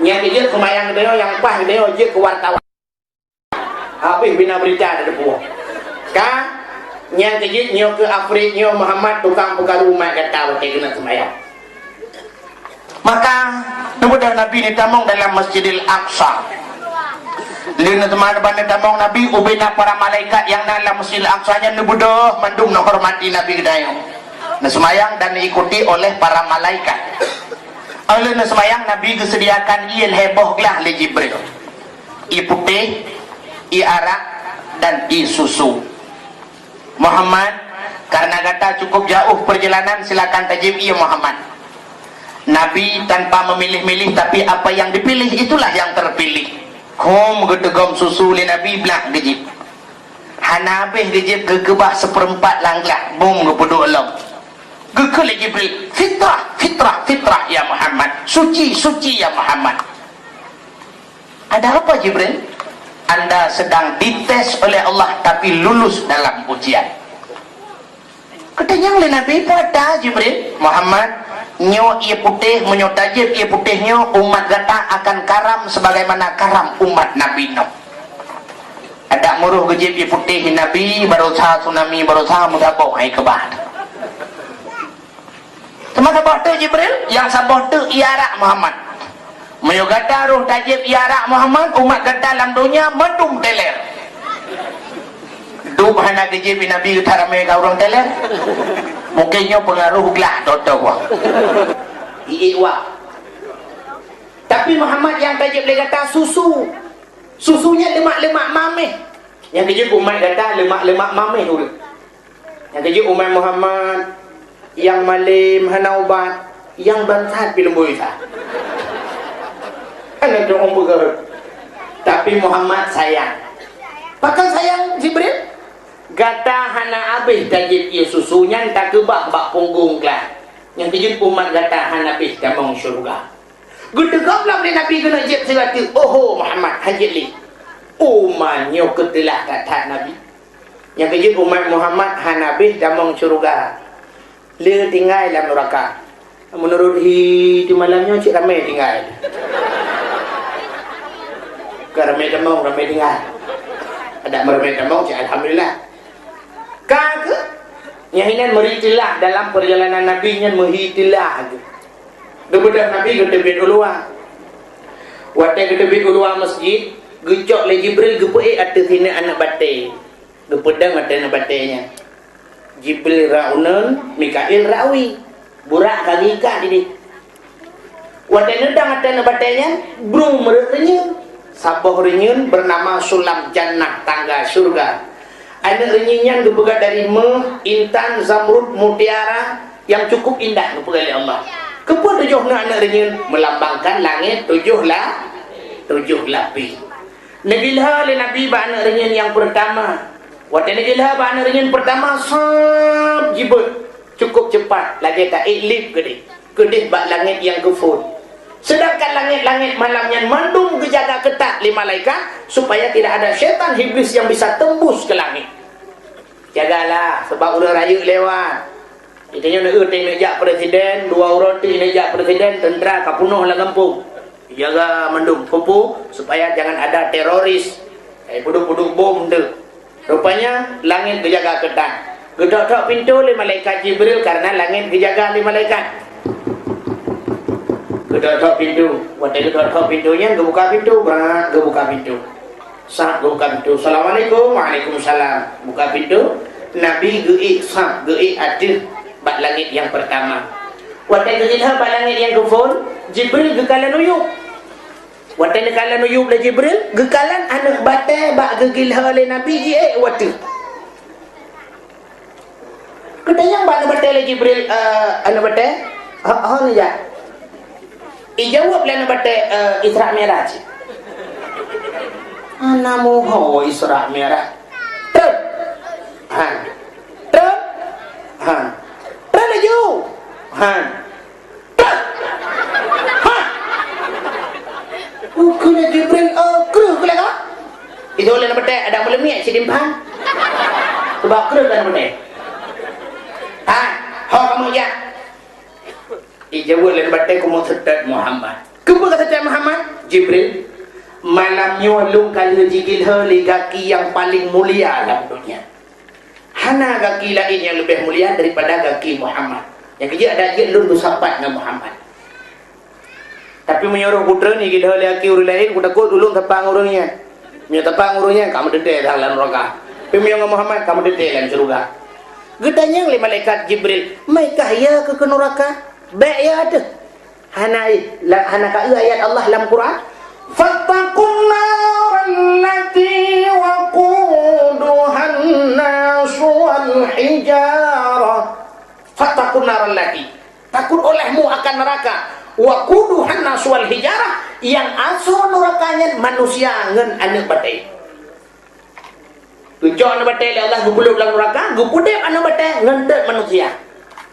Nyang jeuet seumayang geutanyoe, nyang paih geutanyoe jeuet keu wartawan. Habéh bina beurita di depan. Ka, nyang keujeuet nyoe keuh Afrit nyoe Muhammad tukang peukaru umat gata watée keuneuk seumayang. Maka, neubeudôh Nabi neutamong dalam Masjidil Aqsa. Lheueh neutamong, neutamong Nabi, ubena para malaikat nyang na lam Masjidil Aqsa nyan neubeudôh mandum neuhormati Nabi geutanyoe. Neuseumayang dan neuikuti oleh para malaikat. Óh lheueh neuseumayang, Nabi geuseudiakan ié lhée boh glah lé Jibril. Ié putéh, ié arak, dan ié susu. "Muhammad, karena gata cukup jauh perjalanan, silakan tajieb ié Muhammad." Nabi tanpa memilih-milih, tapi apa yang dipilih, itulah yang terpilih. Hom geuteugom susu lé Nabi, blah geujieb. Hana habéh geujieb, geukeubah seupeurempat lam glah, bom geupeuduek lom. Geukheun lé Jibril, "Fitrah, fitrah, fitrah, ya Muhammad. Suci, suci, ya Muhammad." "Ada apa, Jibril?" "Anda sedang dites oleh Allah, tapi lulus dalam ujian." Geutanyong lé Nabi, "Peue ata, Jibril?" "Muhammad, nyoe ié putéh, meunyoe tajieb ié putéh nyoe, umat gata akan karam sebagaimana karam umat Nabi Nuh." Adak meuruh geujieb ié putéh Nabi, baroesa tsunami, baroesa meusaboh hai keubah. Teuma saboh teuk Jibril, nyang saboh teuk ié arak Muhammad. Meunyoe gata roh tajieb ié arak Muhammad, umat gata lam donya mandum teler. Dum hana geujieb Nabi, geutak ramé ka ureuëng teler. Mungken nyoe peungaroh glah totoh wah. Ié wah. Tapi Muhammad nyang tajieb lé gata susu. Susu nyan leumak-leumak mameh. Nyang keujeuet umat gata lemak-lemak mameh ureueng. Nyang keujeuet umat Muhammad, nyang malem hana ubat, nyang bangsat pih leumbôi sa. Hana teuong beugét. Tapi Muhammad sayang. Pakon sayang Jibril? Gata hana abéh tajieb ié susu nyan takeubah bak punggong glah. Nyang keujeuet umat gata hana abéh tamong syeuruga. Geuteugob lom lé Nabi keuneuk jieb sigoe teuk, "Oho Muhammad, hanjeuet lé. Uma nyoe keuteulah that-that Nabi." Nyang keujeuet umat Muhammad hana abéh tamong syeuruga. Le tinggai lam nuraka. Meunurot hi di malam nyoe cit ramé tinggai. Ka ramé tamong, ramé tinggai. Adak meuramé tamong cit alhamdulillah. Ka keuh, nyan hinan meuri teulah dalam peurjalanan Nabi nyan meuhi teulah keuh. Geubeudôh Nabi geuteubiet u luwa. Watée geuteubiet u luwa masjid, geucok lé Jibril geupeuék ateueh sineuk aneuk batée. Geupeudong ateueh aneuk batée nyan. Jibril rot uneun, Mikail rot wie. Burak ka geuikat dideh. Watée neudong ateueh aneuk batée nyan, brung meureuek reunyeun. Saboh reunyeun beunama Sulam Jannah, tangga syeuruga. Aneuk reunyeun nyan geupeugah dari méuh, intan, zamrud, mutiara nyang cukup indah geupeugah lé Allah. Keupeue tujoh neuh aneuk reunyeun? Meulambangkan langét tujoh la-, tujoh lapéh. Neugeulhée lé Nabi bak aneuk reunyeun nyang peurtama. Watée neugeulhée bak aneuk reunyeun peurtama, sab jibeuet, cukup ceupat, lagée taék lieb keudeh, keudeh bak langét nyang keuphon. Seudangkan langét-langét malam nyan mandum geujaga keutat lé malaikat, supaya tidak ada syaitan iblis nyang bisa teumbus keu langét. Jagalah, sabab ureuëng rayeuk lewat. Geutanyoe neueu teuh neujak presiden, dua uroe teuh neujak presiden, teuntra ka peunoh lam gampông. Jaga mandum peue-peue supaya jangan ada teroris. Eh, peuduek-peuduek bom teuh. Rupanya langét geujaga keutat. Geutok-tok pintoe lé malaikat Jibril karena langét geujaga lé malaikat. Geutok-tok pintoe. Watée geutok-tok pintoe nyan geubuka pintoe, brat geubuka pintoe. Sab geubuka pintoe. "Assalamualaikum." "Waalaikumsalam." Buka pintoe. Nabi geuék sab, geuék ateueh bak langét nyang peurtama. Watée geuilham bak langét nyang keuphon, Jibril geukalon u yueb. Watée neukalon u yueb lé Jibril, geukalon aneuk batée bak geuilham lé Nabi jiék u ateueh. Geutanyong bak aneuk batée lé Jibril, "Eh, aneuk batée, ho, ho neujak?" Ijaweueb lé aneuk batée, "Eh, Isra Mi'raj." Hana muho Isra Mi'raj. Trön. Han. Trön. Han. Trön laju. Han. Trön. Han. Ukeue lé Jibril, "Oh, kreueh keu lagak." Itu lé aneuk batée, ada meuleumiek sidimpan. Coba kreueh keu aneuk batée. "Han, ho kamoe jak." Ijaweueb lé batée, "Kamoe seutôt Muhammad." "Keupeue kaseutôt Muhammad?" "Jibril, malam nyoe lôn ka lheueh jigiléh lé gaki nyang paleng mulia lam donya. Hana gaki laén nyang leubeh mulia daripada gaki Muhammad. Nyang keujeuet adak jeuet lôn beusapat ngon Muhammad. Tapi meunyoe roh kutrön jigiléh lé gaki ureuëng laén, kutakot ulôn sapat ngon ureuëng nyan. Meunyoe sapat ngon ureuëng nyan, ka meuteuntée that lam nuraka. Tapi meunyoe ngon Muhammad, ka meuteuntée lam syeuruga." Geutanyong lé malaikat Jibril, "Meuikah ya keu, keu nuraka? Bék ya ateueh." Hana, la, hana ka eu ayat Allah lam Quran, "Fattaqun narallati waquduhan nasu wal hijarah." "Fattaqun narallati." Takot olehmu akan neraka. "Waquduhan nasu wal hijarah," nyang asoe nuraka nyan manusia ngon aneuk batée. Geucok aneuk batée lé Allah geupeuleueb lam nuraka, geupeudeb aneuk batée ngon tôt manusia.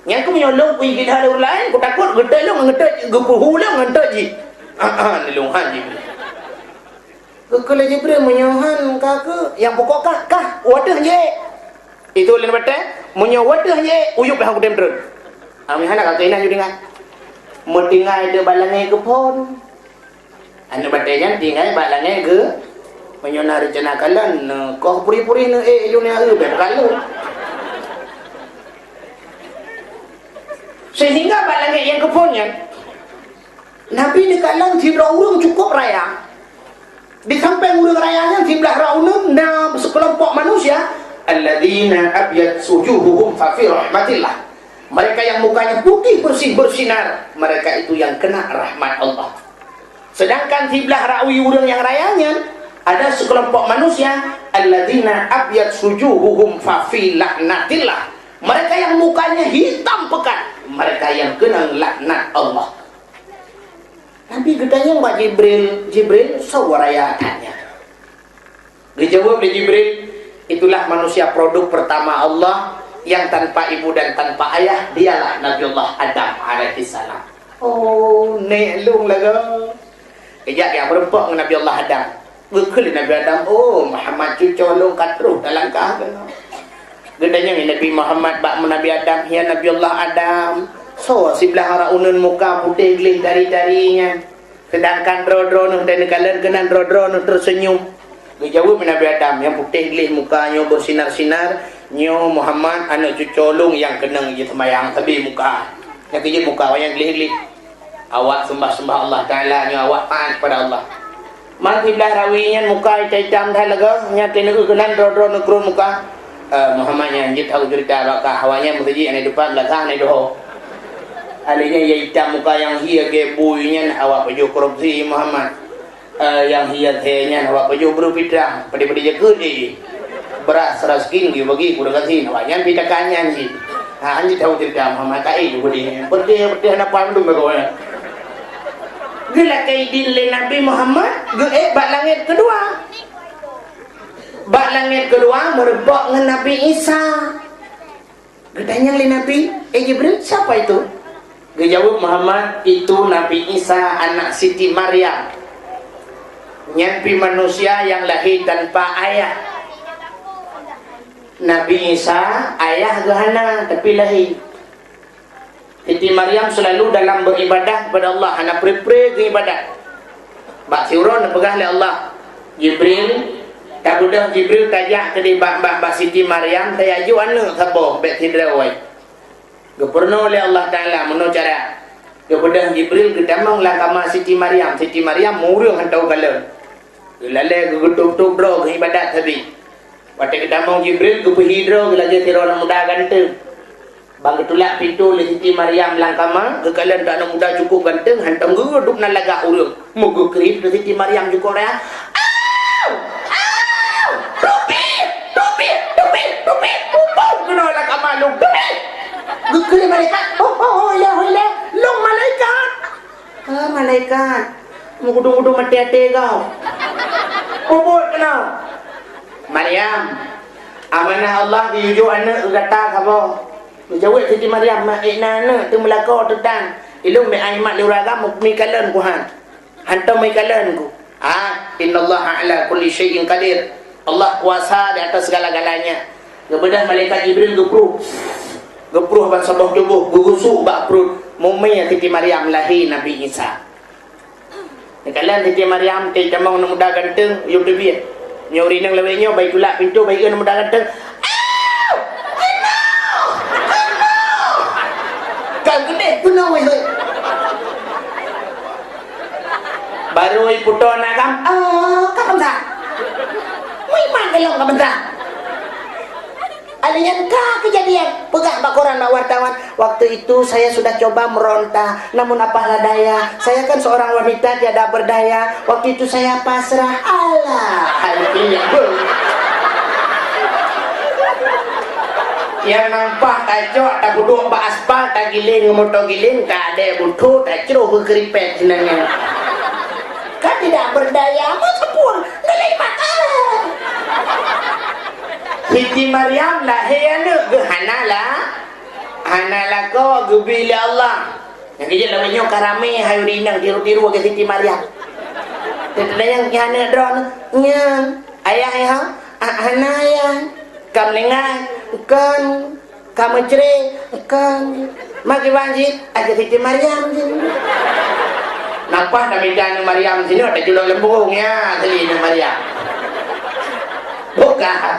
Nyan keuh meunyoe lôn kuigiléh lé ureuëng laén, kutakot geutot lôn ngon tôt, geupeuhu lôn ngon tôt jih. Ah, ah, lôn han jih. Geukheun lé Jibril, "Meunyoe han ka keuh, nyang pokok kah, kah, u ateueh jih." Itu lé aneuk batée, "Meunyoe u ateueh jih, u yueb dah kutem trön." Ami hana ka keunan ju tinggai. Meutinggai di bak langét keuphon. Aneuk batée nyan tinggai bak langét geu, meunyoe na reuncana kalon, neukoh puri-puri neu ék laju neu aeu bék kalon. Sehingga bak langét nyang keuphon nyan, Nabi neukalon sidroe ureuëng cukup raya. Di sampéng ureuëng raya nyan siblah rot uneun na seukeulompok manusia, "Alladzina abyaddat wujuhuhum fa fi rahmatillah." Mereka yang mukanya putih bersih bersinar, mereka itu yang kena rahmat Allah. Sedangkan siblah rot wie ureuëng nyang raya nyan, ada seukeulompok manusia, "Alladzina abyad sujuhuhum fa fi laknatillah." Mereka yang mukanya hitam pekat, mereka yang keunong laknat Allah. Nabi geutanyong bak Jibril, "Jibril, soe ureueng nyan?" Geujaweueb lé Jibril, "Itulah manusia produk pertama Allah yang tanpa ibu dan tanpa ayah, dialah Nabiullah Adam alaihissalam." Oh, nèk lôn lagoe. Geujak geumeurumpok ngon Nabiullah Adam. Geukheun lé Nabi Adam, "Oh, Muhammad, cucoe lôn ka troh talangkah keunoe." Geutanyong lé Nabi Muhammad bak Nabi Adam, "Ya Nabiullah Adam, soe siblah rot uneuen muka putéh gleh tari-tari nyan? Seudangkan droe-droe neuh dan neukalon keunan droe-droe neuh teuseunyum." Geujaweueb lé Nabi Adam, "Nyang putéh gleh muka nyoe beusinar-sinar, nyoe Muhammad, aneuk cucoe lôn nyang keunong jiseumayang sabe muka. Nyang keujeuet muka awak nyan gleh-gleh. Awak seumbah-seumbah Allah Taala, nyoe awak taat kepada Allah. Man siblah rawi nyan muka itam-itam that lagoe, nyan teuneuk keunan droe-droe neukrôn muka." "Eh, Muhammad, nyan jeuet that ceurita bak kah, awak nyan meuseujid hana dupat, beulasah hana duho. Alèh nyan nyang itam muka nyang hie lagèe bui nyan awak pajoh korupsi, Muhammad. Eh, nyang hie asèe nyan awak pajoh brôk fitrah, padé-padé jakeuet jih. Beuras raskin geubagi keu ureueng gasien, awak nyan pih takan nyan jih. Ha, nyan jeuet that ceurita, Muhammad, taát keu ureueng nyan. Peudeh-peudeh hana paih mandum lagoe nyan." Geulakèe idin lé Nabi Muhammad geuék bak langèt keudua. Bak langèt keudua meurumpok ngon Nabi Isa. Geutanyong lé Nabi, "Eh Jibril, siapa itu?" Geujaweueb Muhammad, "Itu Nabi Isa, anak Siti Maryam. Nyan pih manusia nyang lahé tanpa ayah." Nabi Isa, ayah geuh hana, tapi lahé. Siti Maryam selalu dalam beribadah kepada Allah, hana pre-pre geuibadat. Bak siuroe neupeugah lé Allah, "Jibril, tabeudôh Jibril tajak keudéh bak, bak, bak Siti Maryam, tajak jok aneuk saboh bèk sidroe." Geupeurunoe lé Allah Taala meunoe cara. Geubeudôh Jibril geutamong lam kama Siti Maryam. Siti Maryam mureueng hantom kalon. Geulalè geugeutôb-tôb droe geuibadat sabe. Watèe geutamong Jibril geupeuhi droe geulagèe sidroe aneuk muda ganteng. Ban geutulak pintoe lé Siti Maryam lam kama, geukalon aneuk muda cukup ganteng, hantom geuduek nan lagak ureueng. Meugeukriet lé Siti Maryam jukok raya. "Au! Au! Teubiet! Teubiet! Teubiet! Teubiet! Pupuk keunoe lam kama lôn! Teubiet!" Geukheun malaikat, "Oh, oh, oh, ya, oh, ya, lôn malaikat." "Ah, malaikat, meugudong-gudong maté até kau. Peubuet keunoe." "Maryam, amanah Allah geuyue jok aneuk keu gata saboh." Geujaweueb Siti Maryam, "Ma ék na aneuk teumeulakoe teutan. Ilôn meu'ah imat lé ureueng agam, meukalon ku han. Hantom meukalon ku." "Ah, innallaha ala kulli syai'in qadir." Allah kuasa di atas segala-galanya. Geubeudôh malaikat Jibril geupruh. Geupruh ban saboh tuboh, geugusuk bak pruet. Mumè Siti Maryam lahé Nabi Isa. Neukalon Siti Maryam, teutamong aneuk muda ganteng, yum teubiet. Nyoe ureueng inong lawét nyoe, bai tulak pintoe, bai eu aneuk muda ganteng. "Au! Keunoe! Keunoe!" Ka geudeh keunoe, weh, weh. Barô iputôh aneuk agam, "Oh, ka peugah. Meuiman keu lôn ka peugah." Alèh nyan ka keujadian, peugah bak koran bak wartawan, "Waktu itu saya sudah coba meronta, namun apalah daya, saya kan seorang wanita tiada berdaya, waktu itu saya pasrah." Alah, hai pineuk. Nyang nampak tacok, tapeuduek bak aspal, tagiléng ngon moto giléng, ka adèe butho, tacroh beukeuripet sinan nyan. Kan tidak berdaya, meusapeue, nalai mata. Siti Maryam lahé aneuk geuh hana la-, hana lakoe geubi lé Allah. Nyang keujeuet lawét nyoe ka ramé hai ureueng inong tiru-tiru lagèe Siti Maryam. Teutanyong nyan aneuk droeneuh, "Nyan, ayah nyoe?" "Ah, hana ayah." "Ka meuninggai?" "Kon." "Ka meucré?" "Kon." "Ma kiban jih?" "Aja Siti Maryam jih." Napa tamita aneuk Maryam sinoe, taculok lam burông, ya, asli aneuk Maryam. Bukan.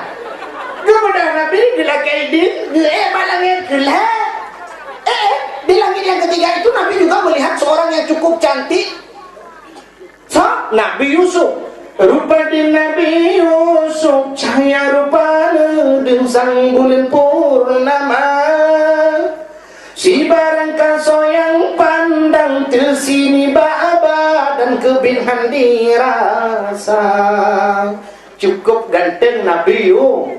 Geubeudôh Nabi geulakèe idin, geuék bak langèt keulhèe. Eh, eh, di langit yang ketiga itu Nabi juga melihat seorang yang cukup cantik. Sa Nabi Yusuf. Rupa di Nabi Yusuf, cahya rupa neudeung sang buleuen purnama. Sibarang kasoe nyang pandang teusi nibak badan keubiet han dirasa. Cukup ganteng Nabi Yu-,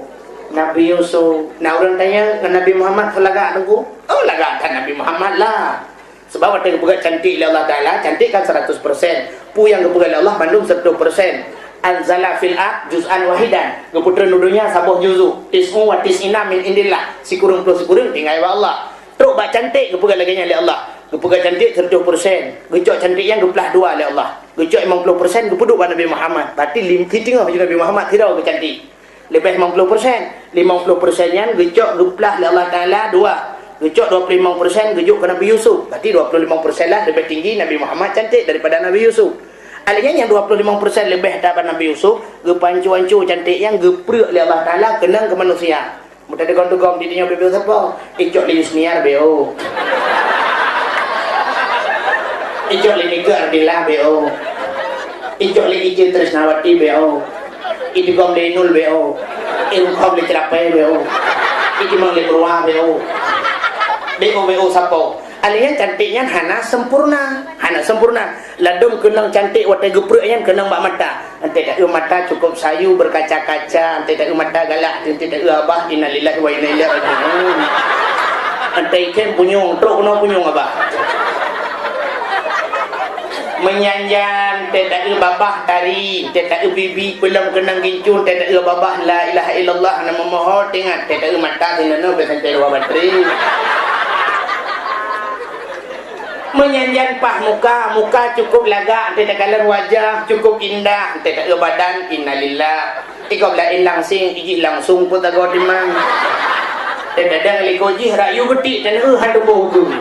Nabi Yusuf. Nah, ureuëng tanya ngon Nabi Muhammad soe lagak, Teungku? Oh, lagak that Nabi Muhammad lah. Sebab watée geupeugah cantik lé Allah Taala, cantik kan seratus persen. Peue nyang geupeugah lé Allah bandum seratus persen. Anzala fil ard juz'an wahidan. Geupeutreun u donya saboh juzuk. Tis'u wa tis'ina min indillah. Sikureueng ploh sikureueng tinggai bak Allah. Trok bak cantik geupeugah lagée nyan lé Allah. Geupeugah cantik seratus persen. Geucok cantik nyan geuplah dua lé Allah. Geucok limong ploh persen geupeuduek bak Nabi Muhammad. Berarti lim-, siteungoh ju Nabi Muhammad sidroe geucantik. Leubeh limong ploh persen. Limong ploh persen nyan geucok geuplah lé Allah Taala dua. Geucok dua puluh limong persen geujok keu Nabi Yusuf. Berarti dua puluh limong persen lah leubeh tinggi Nabi Muhammad cantik daripada Nabi Yusuf. Alèh nyan nyang dua puluh limong persen leubeh that bak Nabi Yusuf, geupanco-anco cantik nyan geuprek lé Allah Taala keunong keu manusia. Meuteugom-teugom di donya beu-beu sapo? Icok lé Yusniar B O. Icok lé Nika Ardila B O. Icok lé Ici Trisnawati B O. Idigom lé Inul B O. Irukom lé Cerapai B O. Itimang lé Purwa B O. B O, B O sapo? Alèh nyan cantik nyan hana sempurna. Hana sempurna. Ladôm keunong cantik watée geuprek nyan keunong bak mata. Enteuk taeu mata cukup sayu berkaca-kaca, enteuk taeu mata galak, enteuk taeu abah, innalillahi wa inna ilaihi raji'un. Enteuk ikhem punyueng, trok keunoe punyueng abah. Meunyan jan, enteuk taeu babah tari, enteuk taeu bibi peulom keunong gincu, enteuk taeu babah la ilaha illallah, na meumoho teuingat, enteuk taeu mata sinan nyoe beusantai dua batri. Meunyan jan paih muka, muka cukup lagak, enteuk takalon wajah cukup indah, enteuk taeu badan, innalillah. Igob laén langsing, ijih langsung peuet agoe timang. Enteuk tadang likot jih, rayu geutik, dan eu han tuboh ukeue.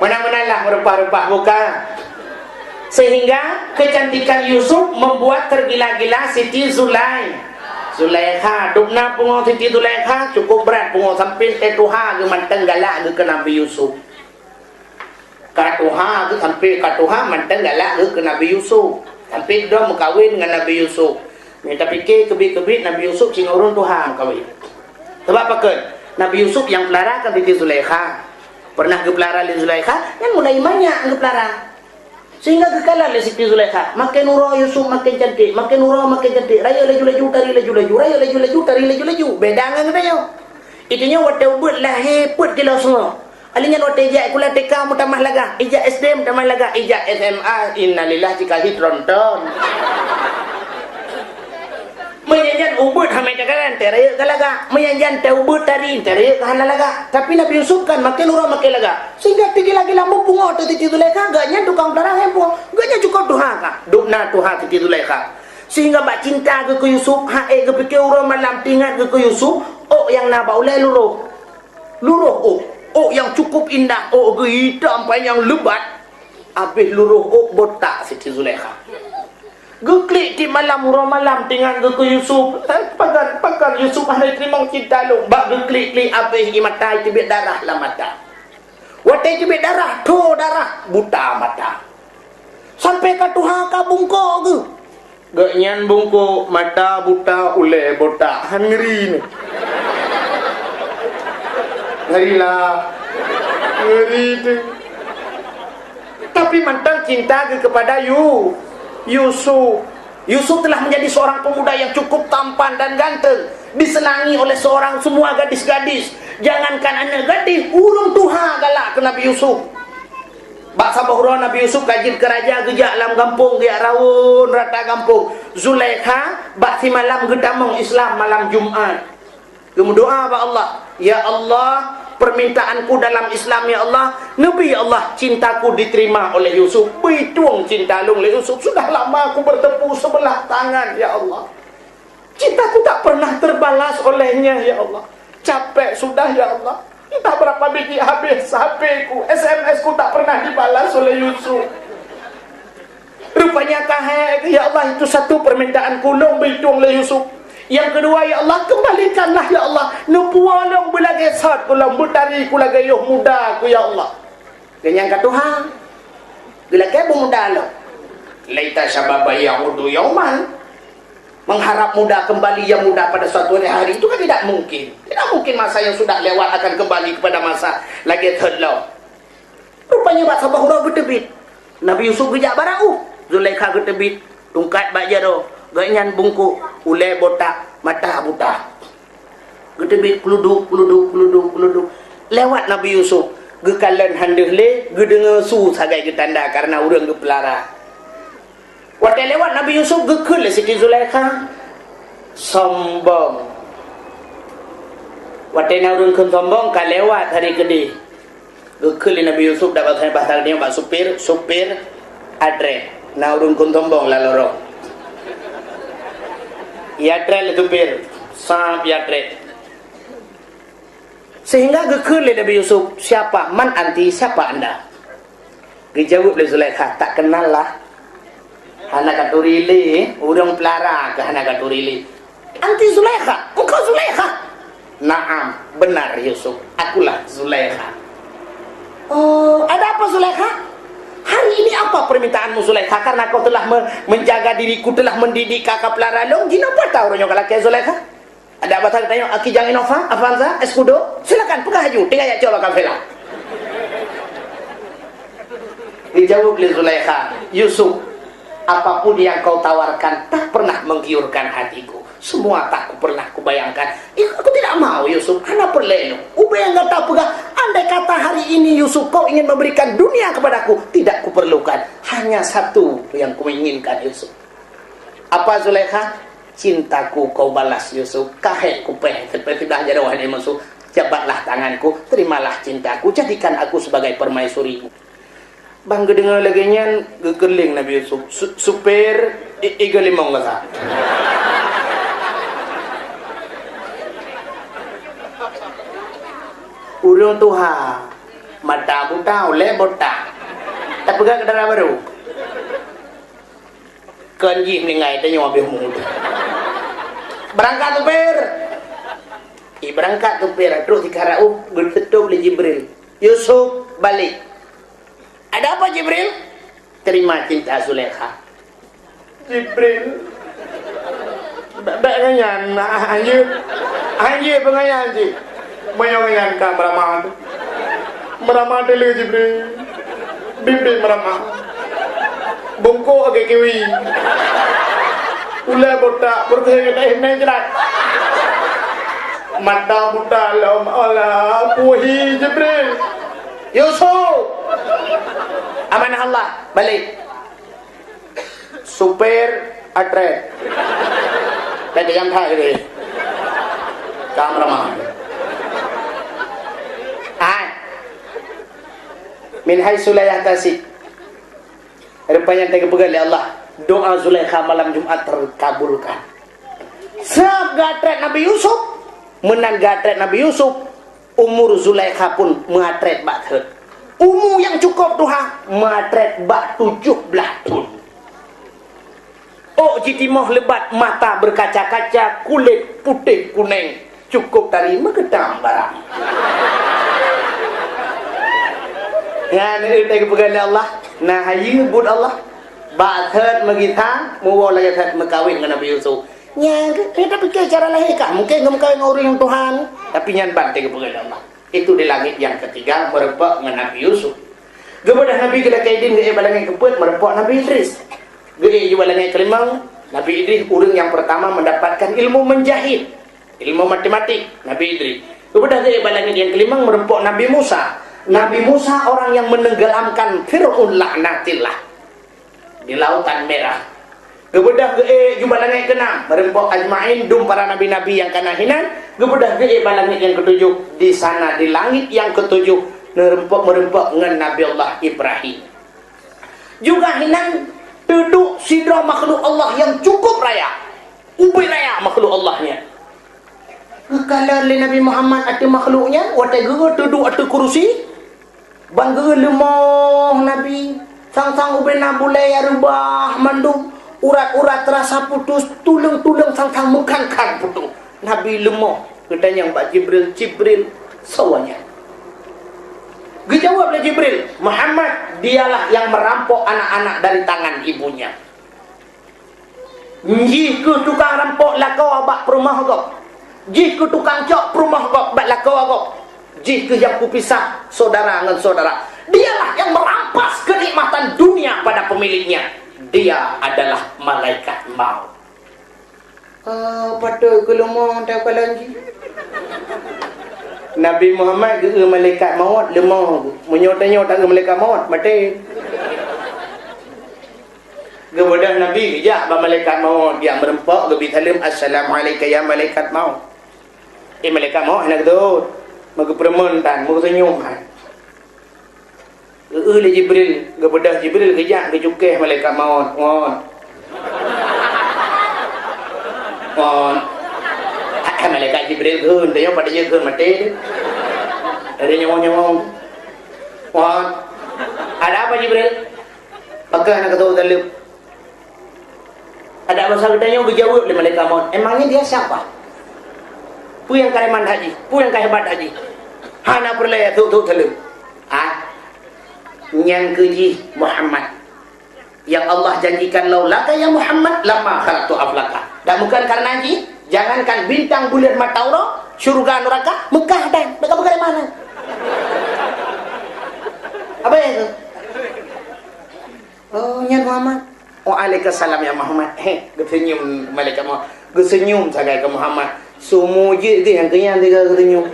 Meunan-meunan lah meureupah-reupah muka. Sehingga kecantikan Yusuf membuat tergila-gila Siti Zulai-, Zulaikha. Dubna pungoe Siti Zulaikha, cukup brat pungoe, sampai teutuha geuh mantong galak geuh keu Nabi Yusuf. Ka tuha geuh sampai ka tuha mantong galak geuh keu Nabi Yusuf. Sampai dong meukawen ngon Nabi Yusuf. Meunyo tapike keubiet-keubiet Nabi Yusuf singoh ureuëng tuha meukawen. Sabab pakon? Nabi Yusuf nyang peulara kan Siti Zulaikha. Pernah geupeulara lé Zulaikha, nyan mulai manyak geupeulara. Sehingga geukalon lé Siti Zulaikha, makin uroe Yusuf makin cantik, makin uroe makin cantik. Rayeuk laju-laju, tari laju-laju, rayeuk laju-laju, tari laju-laju. Beda ngon geutanyoe. Geutanyoe watée ubeuet lahé peuet kilo sungoe. Alèh nyan watée ijak sikula T K meutamah lagak, ijak S D meutamah lagak, ijak S M A, innalillah, cit ka hi tronton. Meunyan jan ubeuet hana takalon, enteuk rayeuk ka lagak. Meunyan jan teuh ubeuet tari, enteuk rayeuk ka hana lagak. Tapi Nabi Yusuf kan makin uroe makin lagak. Sehingga teugila-gila meupungoe teuh Siti Zulaikha, gobnyan tukang peulara handphone. Gobnyan cukup tuha ka. Dubna tuha Siti Zulaikha. Sehingga bak cinta geuh keu Yusuf, han ék geupike uroe malam teuingat geuh keu Yusuf, ôk nyang na bak ulée luroh. Luroh ôk. Ôk nyang cukup indah, ôk geuh itam panyang leubat. Abéh luroh ôk botak Siti Zulaikha. Geuklik tiep malam, uroe malam teuingat geuh keu Yusuf. Eh, pakon, pakon Yusuf hana teurimong cinta lôn. Bak geuklik-klik abéh ie mata, teubiet darah lam mata. Watée teubiet darah, tho darah, buta mata. Sampai ka tuha ka bungkôk geuh. Gobnyan bungkôk, mata buta, ulée botak. Han ngeuri nyoe. Ngeuri lah. Ngeuri teuh. Tapi mantong cinta geuh kepada Yu-, Yusuf. Yusuf telah menjadi seorang pemuda yang cukup tampan dan ganteng, disenangi oleh seorang semua gadis-gadis. Jangankan aneuk gadis, ureuëng tuha galak keu Nabi Yusuf. Bak saboh uroe Nabi Yusuf ka jeuet keu raja, geujak lam gampông, geujak rawon rata gampông. Zulaikha bak simalam geutamong Islam malam Jumat. Geumeudoa bak Allah, "Ya Allah, permintaanku dalam Islam, ya Allah, neubi, ya Allah, cintaku diterima oleh Yusuf. Beutôi cinta lôn lé Yusuf, sudah lama aku bertepuk sebelah tangan, ya Allah. Cintaku tak pernah terbalas olehnya, ya Allah. Capek sudah, ya Allah. Entah berapa biji habis H P-ku, S M S-ku tak pernah dibalas oleh Yusuf." Rupanya ka hai, ya Allah, itu satu permintaanku, lôn beutôi lé Yusuf. Yang kedua, ya Allah, kembalikanlah, ya Allah, neupuwoe lôn beulagée sot ku lôn, beutari ku lagée yoh muda ku, ya Allah. Dan nyang ka tuha, geulakée beumuda lom. Laita syababa ya'udu yauman. Mengharap muda kembali yang muda pada suatu hari, itu kan tidak mungkin. Tidak mungkin masa yang sudah lewat akan kembali kepada masa lagée thon lom. Rupanya bak saboh uroe geuteubiet. Nabi Yusuf geujak bak raoh. Zulaikha geuteubiet, tungkat bak jaroe. Gobnyan bungkôk, ulée botak, mata buta. Geuteubiet kuluduk, kuluduk, kuluduk, kuluduk. Lewat Nabi Yusuf, geukalon han deuh lé, geudeungoe su sagai geutanda kareuna ureuëng geupeulara. Watée lewat Nabi Yusuf, geukheun lé Siti Zulaikha, sombong. Watée na ureuëng kheun sombong, ka lewat hari keudeh. Geukheun lé Nabi Yusuf, dak bahasa, bahasa nyoe bak supir, "Supir, atrét. Na ureuëng kheun sombong lam lorong." Itrét lé supir, sab itrét. Sehingga geukheun lé Nabi Yusuf, "Siapa? Man anti? Siapa anda?" Geujaweueb lé Zulaikha, "Tak kenal lah." Hana katuri lé, ureuëng peulara keu hana katuri lé. "Anti Zulaikha? Engkau Zulaikha?" "Naam, benar Yusuf, akulah Zulaikha." "Oh, ada apa Zulaikha?" "Hari ini apa permintaanmu Zulaikha? Karena kau telah me-, menjaga diriku, telah mendidik kakak peulara lôn, jinoe peue ata uroe nyoe ka lakée Zulaikha?" Ada basa geutanyong, "Aki jang Innova, Avanza, Escudo? Silakan, peugah laju, tinggai jak cok bak kafe lah." Dijawab lé Zulaikha, "Yusuf, apapun yang kau tawarkan tak pernah menggiurkan hatiku. Semua tak ku pernah kubayangkan. Aku tidak mau, Yusuf, hana peureulée. Ubé nyang gata peugah, andai kata hari ini, Yusuf, kau ingin memberikan dunia kepadaku, tidak kuperlukan. Hanya satu yang kuinginkan, Yusuf." "Apa, Zulaikha?" "Cintaku kau balas, Yusuf. Ka hék kupéh, teupéh sudah jaroe hana meusu. Jabatlah tanganku, terimalah cintaku, jadikan aku sebagai permaisurimu." Ban geudeungoe lagée nyan, geukeuling Nabi Yusuf. "Su-, supir, i-, iga limong gata." Ureuëng tuha, mata buta, ulée botak. Tapeugah keu dara barô. Kon jih meuninggai, tanyoe habéh umur. "Beurangkat, supir!" Ibeurangkat supir, trok sikara uh, geuteutôp lé Jibril. "Yusuf, balik." "Ada apa, Jibril?" "Terima cinta Zulaikha." "Jibril, bèk, bèk ngon nyan, anjeuet, anjeuet peungon nyan cit. Meunyoe ngon nyan ka meuramah teuh. Meuramah teuh lé Jibril. Biet-biet meuramah. Bungkôk lagèe kiwi. Ulèe botak, peureulèe gata hina jrat. Mata buta lom, alah, puhi Jibril." "Yusuf! Amanah Allah, balik." Supir, atrét. Bèk nyang that lé. Ka meuramah. Hai. Min haitsu la yahtasib. Rupanya teupeugah lé Allah, doa Zulaikha malam Jumat terkabulkan. Sabab geuatrét Nabi Yusuf, meunan geuatrét Nabi Yusuf, umu Zulaikha pun meuatrét bak thôt. Umu nyang cukôp tuha, meuatrét bak tujoh blaih thôn. Ôk jitimoh leubat, mata beukaca-kaca, kulét putéh kunéng, cukôp tari meugeutang barang. Nyan teupeugah lé Allah, na hayeue buet Allah. Bak thôt meugisang, muwoe lagèe thôt meukawen ngon Nabi Yusuf. Nyan, geuh, eh, tapiké cara lahé kah? Mungken geumeukawen ngon ureueng nyang tuha. Tapi nyan ban teupeugah lé Allah. Itu di langit yang ketiga, meureumpok ngon Nabi Yusuf. Geubeudôh Nabi geulakèe idin geuék bak langèt keupeuet, meureumpok Nabi Idris. Geuék ju bak langèt keulimong, Nabi Idris ureueng nyang pertama mendapatkan ilmu menjahit, ilmu matematik, Nabi Idris. Geubeudôh geuék bak langèt nyang keulimong, meureumpok Nabi Musa. Nabi Musa orang yang menenggelamkan Fir'aun laknatillah di Lautan Merah. Geubeudôh geuék ju bak langèt keunam, meureumpok ajmain dum para nabi-nabi nyang ka na hinan, geubeudôh geuék bak langèt nyang keutujoh, di sana di langit nyang keutujoh, meureumpok, meureumpok ngon Nabi Allah Ibrahim. Juga hinan teuduek sidroe makhluk Allah nyang cukup raya, ubit raya makhluk Allah nyan. Geukalon lé Nabi Muhammad ateueh makhluk nyan, watèe geuh teuduek ateueh kurusi, ban geuh leumoh Nabi, sang-sang ubé na bulèe nyang reubah mandum, urat-urat teurasa putus, tuleueng-tuleueng sang-sang meukan-kan putus. Nabi leumoh, geutanyong bak Jibril, "Jibril, soe nyan?" Geujaweueb lé Jibril, "Muhammad, dialah yang merampok anak-anak dari tangan ibunya." Jih keuh tukang rampok lakoe bak peurumoh gob. Jih keuh tukang cok peurumoh gob bak lakoe gob. Jih keuh nyang kupisah syedara ngon syedara. Dialah yang merampas kenikmatan dunia pada pemiliknya. Dia adalah malaikat maut. Ah, patôt keu leumô teukalon jih. Nabi Muhammad geu-eu malaikat maut leumô. Meunyoe tanyoe ta-eu malaikat maut, maté. Geubeudôh Nabi geujak bak malaikat maut, geujak meureumpok, geubi saleuem, "Assalamu'alaika ya malaikat maut." Eh, malaikat maut hana geutôt. Meugeupeurumoh tan, meugeuseunyoe han. Geu-eu lé Jibril, geubeudôh Jibril geujak geucukéh malaikat maut. Ngon. Ngon. Malaikat Jibril geun, tanyoe padahai geun maté. Dari nyawong-nyawong. Ngon. Ada apa Jibril? Pakon hana geutôt saleuem? Ada masa geutanyoe geujaweueb lé malaikat maut, "Emangnya dia siapa? Peue nyang ka iman haji? Peue nyang ka hebat haji? Hana peureulée tôt-tôt saleuem." Ah, nyan keuh jih Muhammad. Yang Allah janjikan, "Laulaka ya Muhammad lama khalaqtu aflaka." Dan bukan karena jih, jangankan bintang buleuen mata uroe, syurga nuraka, Mekah dan, mereka bukan di mana? Apa itu? Oh, nyan Muhammad. Waalaikumsalam ya Muhammad. Heh, geuseunyum malaikat maut. Geuseunyum sagai keu Muhammad. Sumu jih geuh nyang keunyan tiga geuseunyum.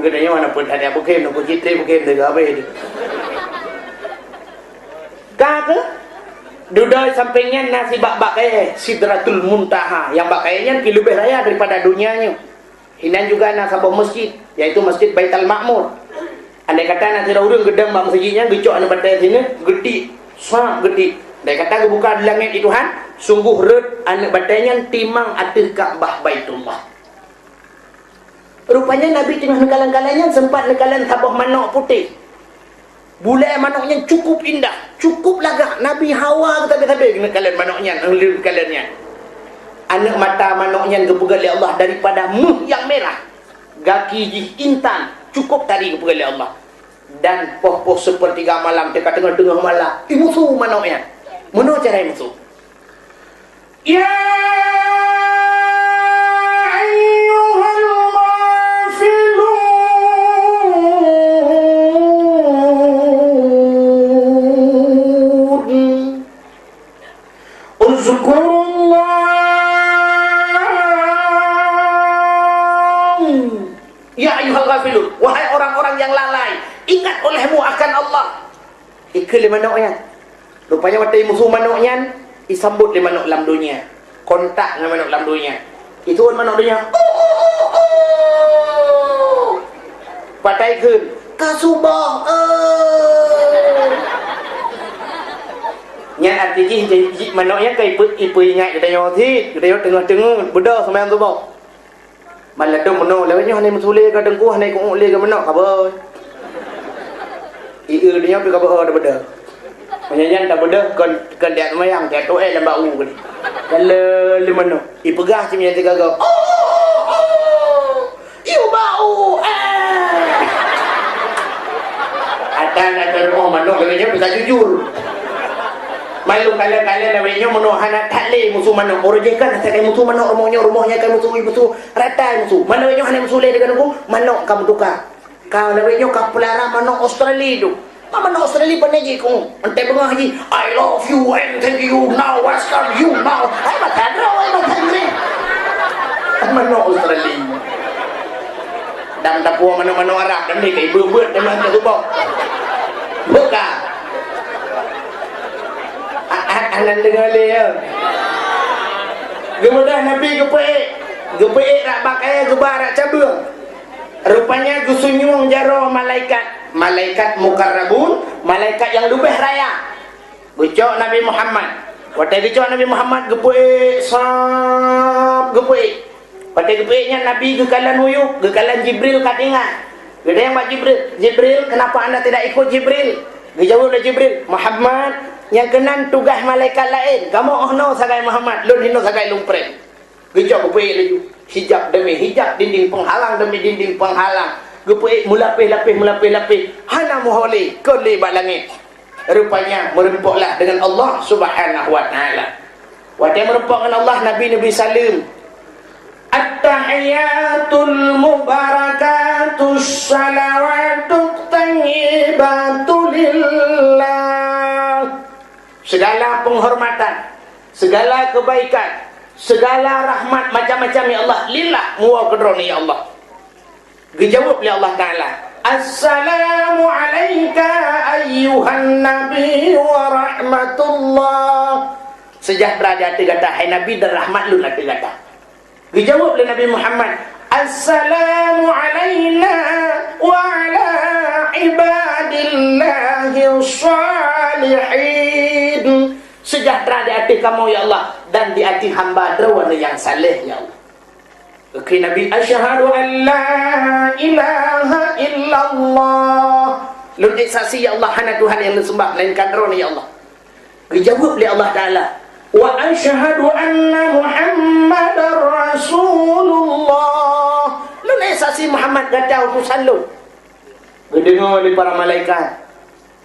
Geutanyoe hana peuet hana bukém, nunggu jitré bukém tiga habéh tu. Ka keuh? Dudoe sampéng nyan na sibak bak kayée, Sidratul Muntaha. Nyang bak kayée nyan pih leubeh raya daripada donya nyoe. Hinan juga na saboh masjid, yaitu Masjid Baitul Makmur. Andai kata na sidroe ureuëng geudong bak masjid nyan, geucok aneuëk batée sineuk, geudik, sab geudik. Andai kata geubuka di langét di Tuhan, sungguh rhot aneuëk batée nyan timang ateueh Ka'bah Baitullah. Rupanya Nabi teungoh neukalon-kalon nyan sempat neukalon saboh manok putéh. Bulée manok nyan cukup indah, cukup lagak. Nabi hawa geuh sabe-sabe geuneuk kalon manok nyan, lheueh kalon nyan. Aneuëk mata manok nyan geupeugét lé Allah daripada méuh nyang mirah. Gaki jih intan, cukup tari geupeugét lé Allah. Dan poh-poh seupeurtiga malam, teuka teungoh-teungoh malam, imusu manok nyan. Meunoe cara imusu. يا أيها الغافلون اذكروا الله. Ya ayyuhal ghafilun, wahai orang-orang yang lalai, ingat olehmu akan Allah. Ikheun lé manok nyan. Rupanya watée imusu manok nyan, isambot lé manok lam donya. Kontak ngon manok lam donya. Ituon manok donya. Patai kheun, "Ka suboh, eh." Nyan arti jih, jih, jih manok nyan ka ipe-, ipeuingat geutanyoe cit, geutanyoe teungoh-teungoh, beudôh seumayang suboh. Maladôm meunoe, lawét nyoe hana meusulé ka teungku, hana ikeuek lé ka meunoe, ka boh. Ieu donya pih ka boh daripada. Meunyan nyan daripada kon, kon tiat seumayang, tiat toh eh lam bak u keunoe. Kan le, le meunoe. Ipeugah cit nyan sigaga. Oh, oh, oh. Ieu bak u, eh. Ata na teureumoh manok lawét nyoe bisa jujur. Malu kala-kala lawét nyoe meunoe hana that lé musu manok. Uroe jih kan asai kai musu manok rumoh nyoe, rumoh nyan kai musu, musu. Rata musu. Mana nyoe hana musu lé deungon ku, manok ka meutuka. Ka lawét nyoe ka peulara manok Australia tu. Ma manok Australia pane jih ku. Entah beungah jih, "I love you and thank you, now welcome you now." Hai mata droe, hai mata Inggris. Manok Australia. Dan tapue manok-manok Arab dan ni kai beubeuet memang ke subok. Buka. A-, a-, anan deungoe lé ya. Geubeudôh Nabi geupeuék, geupeuék rak bak kayée geuba rak cabeueng. Rupanya geusunyueng jaroe malaikat, malaikat mukarrabun, malaikat nyang leubeh raya. Geucok Nabi Muhammad. Watée geucok Nabi Muhammad geupeuék sab geupeuék. Watée geupeuék nyan Nabi geukalon huyueb, geukalon Jibril ka tinggai. Geutanyong bak Jibril, "Jibril, kenapa anda tidak ikut Jibril?" Geujaweueb lé Jibril, "Muhammad, nyang keunan tugaih malaikat laén, kamoe oh noe sagai Muhammad, lôn hinoe sagai lôn preh." Geucok geupeuék laju. Hijab demi hijab, dinding penghalang demi dinding penghalang. Geupeuék meulapéh-lapéh, meulapéh-lapéh. Hana meuho lé, kon lé bak langét. Rupanya meureumpoklah dengan Allah Subhanahu wa Ta'ala. Watée meureumpok ngon Allah, Nabi neubri saleuem. At-tahiyyatul mubarakatus salawatut thayyibatu lillah. Segala penghormatan, Segala kebaikan, segala rahmat macam-macam, ya Allah, lillah, muwoe keu Droeneuh, ya Allah. Geujaweueb lé Allah Taala, "Assalamu alaika ayyuhan nabi wa rahmatullah." Seujahteura di ateueh gata, hai Nabi, dan rahmat Lôn ateueh gata. Geujaweueb lé Nabi Muhammad, "Assalamu alaina wa ala ibadillahis shalihin." Seujahteura di ateueh kamoe, ya Allah, dan di ateueh hamba Droeneuh nyang saleh, ya Allah. Geukheun Nabi, "Asyhadu an la ilaha illallah." Lôn ék saksi, ya Allah, hana Tuhan nyang lôn seumbah melainkan Droeneuh, ya Allah. Geujaweueb lé Allah Taala, "Wa asyhadu anna Muhammadar Rasulullah." Lôn ék saksi Muhammad gata utosan Lôn. Geudeungoe lé para malaikat,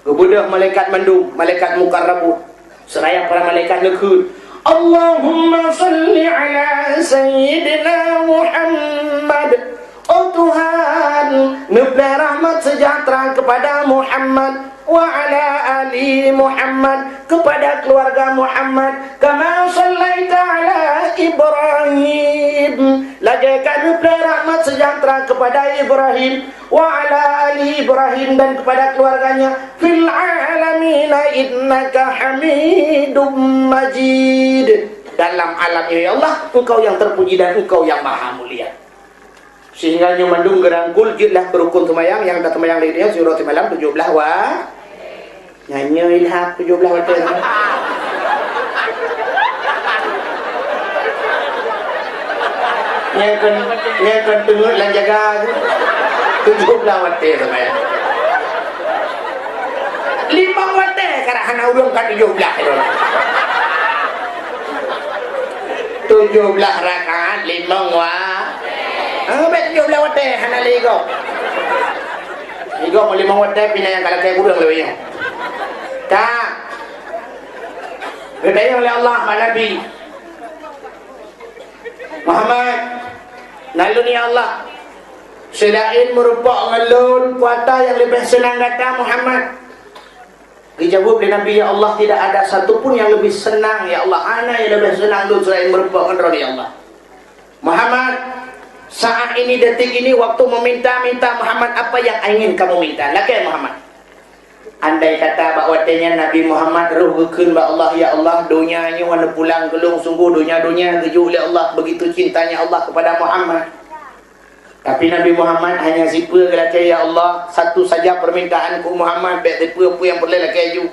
geubeudôh malaikat mandum, malaikat muqarrabun, seuraya para malaikat neukheun, "Allahumma shalli ala sayyidina Muhammad." Oh Tuhan, neuplôh rahmat seujahteura keupada Muhammad, wa ala ali Muhammad, keupada keuluwarga Muhammad, kama shallaita ala Ibrahim, lagée ka neuplôh rahmat seujahteura keupada Ibrahim, wa ala ali Ibrahim, dan keupada keuluwarganya, fil alamina innaka Hamidum Majid. Dalam alam ini, ya Allah, Engkau yang terpuji dan Engkau yang maha mulia. Sehingga nyoe mandum geurangkul, jeuet lah keu rukun seumayang nyang taseumayang lé nyoe siuroe simalam tujoh blaih wa-, nyan nyoe ilham tujoh blaih watée nyoe. Nyang kon, nyang kon teungeut lam jaga tu. Tujoh blaih watée seumayang. Limong watée, karena hana ureuëng ka tujoh blaih tu. Tujoh blaih rakaat, limong wa-, ah, bék tujoh blaih watée, hana lé gob. Lé gob limong watée, pih na nyang ka lakée kureueng lé nyoe. Ka. Geutanyong lé Allah bak Nabi Muhammad, "Na Lôn, ya Allah, seulaén meurumpok ngon Lôn, peue ata nyang leubeh seunang gata, Muhammad?" Geujaweueb lé Nabi, "Ya Allah, tidak ada satu pun yang lebih senang, ya Allah. Hana nyang leubeh seunang Lôn seulaén meurumpok ngon Droeneuh, ya Allah." "Muhammad, saat ini, detik ini, waktu meminta, minta, Muhammad, apa yang ingin kamu minta. Lakée, Muhammad." Andai kata bak watée nyan Nabi Muhammad roh geukheun bak Allah, "Ya Allah, donya nyoe neupulang keu lôn, sunggoh donya-donya geujok lé Allah, begitu cintanya Allah kepada Muhammad." Tapi Nabi Muhammad hanya sipeue geulakée, "Ya Allah, satu saja permintaanku Muhammad, bék sipeue peue nyang peureulée lakée ju.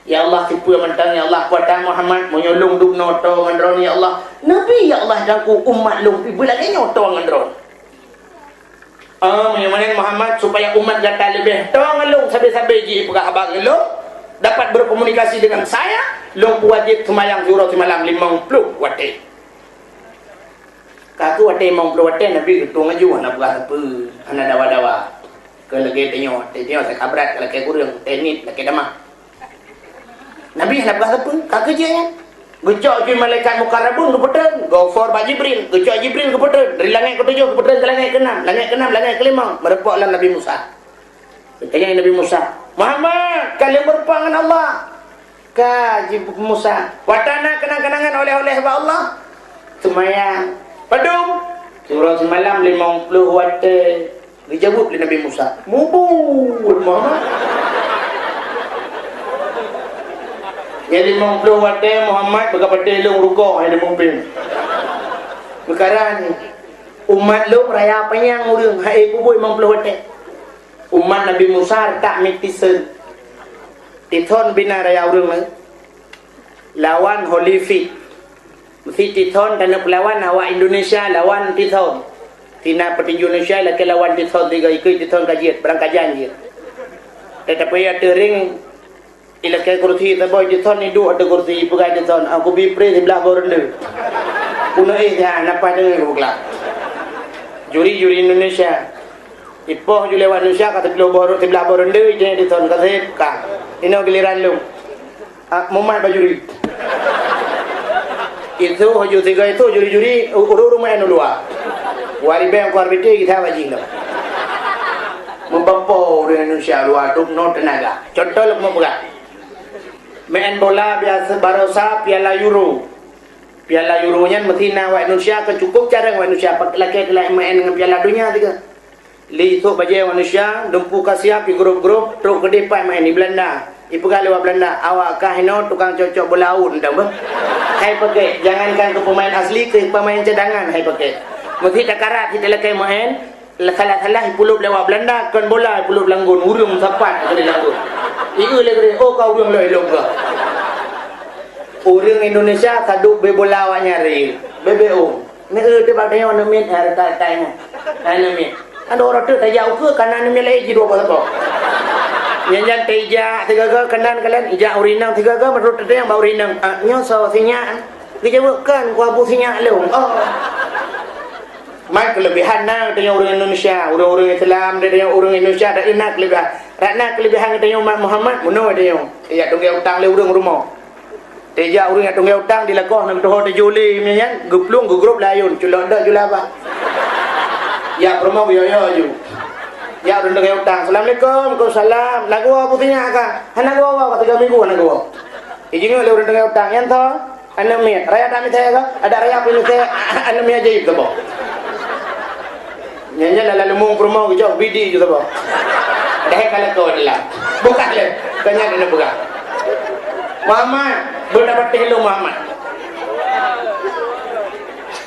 Ya Allah, sipeue mantong, ya Allah, peue ata Muhammad, meunyoe lôn dubnoe toe ngon droeneuh, ya Allah, neubi, ya Allah, dan ku umat lôn pih beulagée nyoe toe ngon droeneuh." "Ah, meunyoe meunan Muhammad, supaya umat gata leubeh toe ngon lôn sabe-sabe jipeugah haba ngon lôn, dapat berkomunikasi dengan saya, lôn peuwajéb seumayang siuroe simalam limong ploh watée." Ka keuh watée limong ploh watée Nabi geutueng laju, hana peugah sapeue, hana dawa-dawa. Keu lagée tanyoe, tanyoe saka brat lakée kureueng, teuh niet lakée tamah. Nabi hana peugah sapeue, ka keuh jeuet nyan. Geucok jih malaikat mukarrabun geupeutreun, geuoper bak Jibril, geucok Jibril geupeutreun, dari langét keutujôh geupeutreun keu langét keunam, langét keunam, langét keulimong, meurumpok lom Nabi Musa. Geutanyong Nabi Musa, "Muhammad, ka lheueh meurumpok ngon Allah?" "Ka," jibu Musa. "Peue ata na keunang-keunangan oleh-oleh bak Allah?" "Seumayang." "Padum?" "Siuroe simalam limong ploh watée." Geujaweueb lé Nabi Musa, "Mubuet, Muhammad." Nyan limong ploh watée Muhammad beuka patéh lôn rukok hai di mumpin. Peukara nyoe, umat lôn raya panyang ureuëng hai peubuet limong ploh watée. Umat Nabi Musa reutak miet Tison. Tison bina raya ureuëng nyan lawan Holyfield. Meusi Tison tanyoe peulawan awak Indonesia lawan Tison. Sina peutinju Indonesia lakée lawan Tison tiga ikeu Tison ka jeuet, barangkajan jeuet. Tetapi ya teuring ilakée kursi saboh Tison iduek ateueh kursi, peugah Tison, "Aku bi pré siblah boh ronde." Keuneuk éh nyan, napa deungoe geupeugah. Juri-juri Indonesia. Ipoh ju lewat Indonesia ka siploh boh ro-, siblah boh ronde, ijeh Tison ka sép ka. Inoe giliran lôn. Ah, mumat bak juri. Itu ju tiga itu juri-juri u-, ureuëng rumah anu luwa. Wari beng kuar bite kita bajing tu. Membapo ureuëng Indonesia luwa tu penuh tenaga. Contoh lôn mau peugah. Meu'en bola biasa barosa Piala Euro. Piala Euro nyan meusti na awak Indonesia, ka cukup jarang awak Indonesia pak-, lakée teulak meu'en ngon Piala Donya tiga. Li sôk bajée awak Indonesia, dumpeue ka siab di grup-grup, trok keudeh pat meu'en di Belanda. Ipeugah lé awak Belanda, "Awak kah inoe tukang cok-cok bola awon, teuh beuh. Hai pakék, jangankan keu pemain asli, keu pemain cadangan, hai pakék. Meusti takarat sit lakée meu'en, salah-salah ipulop lé awak Belanda, kon bola ipulop lam gon, ureuëng sapat keu di lam gon. Ieu lé geude, oh ka ureuëng lom ilop gah." Ureuëng Indonesia saduek bé bola awak nyan ré, bé bé oh. Neu teuh bak tanyoe aneuk miet, eh, retak-retak nyan. Aneuk miet. Aduh, orang tu tajak ukeue, kana aneuk miet laén jidua boh saboh. Nyan-nyan tajak sigaga keunan kalian, ijak ureuëng inong sigaga, meurot teuntang bak ureuëng inong. Ah, nyoe soe sinyak? Geujaweueb, "Kon, ku Abu Sinyak lôn." Oh. Man keuleubehan na tanyoe ureuëng Indonesia, ureuëng-ureuëng Islam, tanyoe ureuëng Indonesia, dak na keuleubehan. Dak na keuleubehan tanyoe umat Muhammad, meunoe tanyoe. Ijak tunggée utang lé ureuëng rumoh. Teuja ureuëng nyang tunggée utang di lakoe, na geutuho teuju lé, miet nyan geuplueng, geugrôp lé ayôn, culok dok julaba. Jak peurumoh geuyoe-yoe ju. Jak ureuëng tunggée utang, "Assalamualaikum." "Waalaikumsalam." "Na geuwoe Abu Sinyak ka?" "Hana geuwoe, ka tiga minggu hana geuwoe." Ijingeuk lé ureuëng tunggée utang, "Nyan soe?" "Aneuk miet." "Raya that misée ka?" "Adak raya pih misée." "Aneuk miet ajaéb saboh." Nyan, nyan lam leumo peurumoh geucok bidi ju saboh. Dahé ka lakoe dilam. Buka lé. Ka nyan na peugah. Muhammad, beuna patéh lôn Muhammad.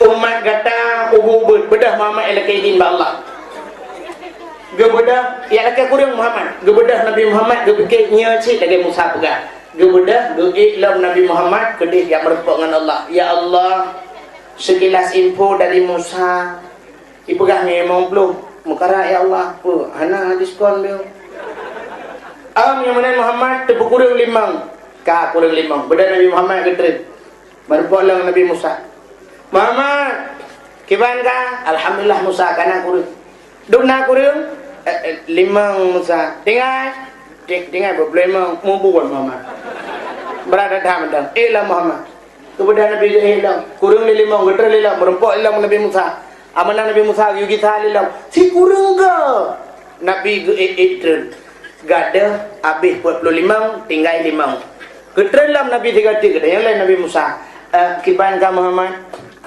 Umat gata ubu beuet, beudôh Muhammad ilakée idin bak Allah. Geubeudôh, ilakée kureueng Muhammad. Geubeudôh Nabi Muhammad geupike nyoe cit lagée Musa peugah. Geubeudôh geuék lom Nabi Muhammad keudeh jak meurumpok ngon Allah. Ya Allah, sekilas info dari Musa, ipeugah ngon limong ploh, meukarat ya Allah, peue hana diskon lé. Am nyang meunan Muhammad teupeukureueng limong. Ka kureueng limong. Beudôh Nabi Muhammad geutreun. Meurumpok lom Nabi Musa. Muhammad, kiban ka? Alhamdulillah Musa, ka na kureueng. Dum na kureueng? Eh, eh, limong Musa. Tinggai? Ti-, tinggai bak ploh limong. Mubuet Muhammad. Brat that mantong. Ék lom Muhammad. Geubeudôh Nabi geuék lom. Kureueng lé limong, geutreun lé lom, meurumpok lé lom Nabi Musa. Amanah Nabi Musa geuyue gisa lé lom. Sikureueng goe Nabi geuék-ék treun. Gadôh habéh peuet ploh limong, tinggai limong. Geutreun lom Nabi sigoe teuk, geutanyong lé Nabi Musa, "Eh, kiban ka Muhammad?"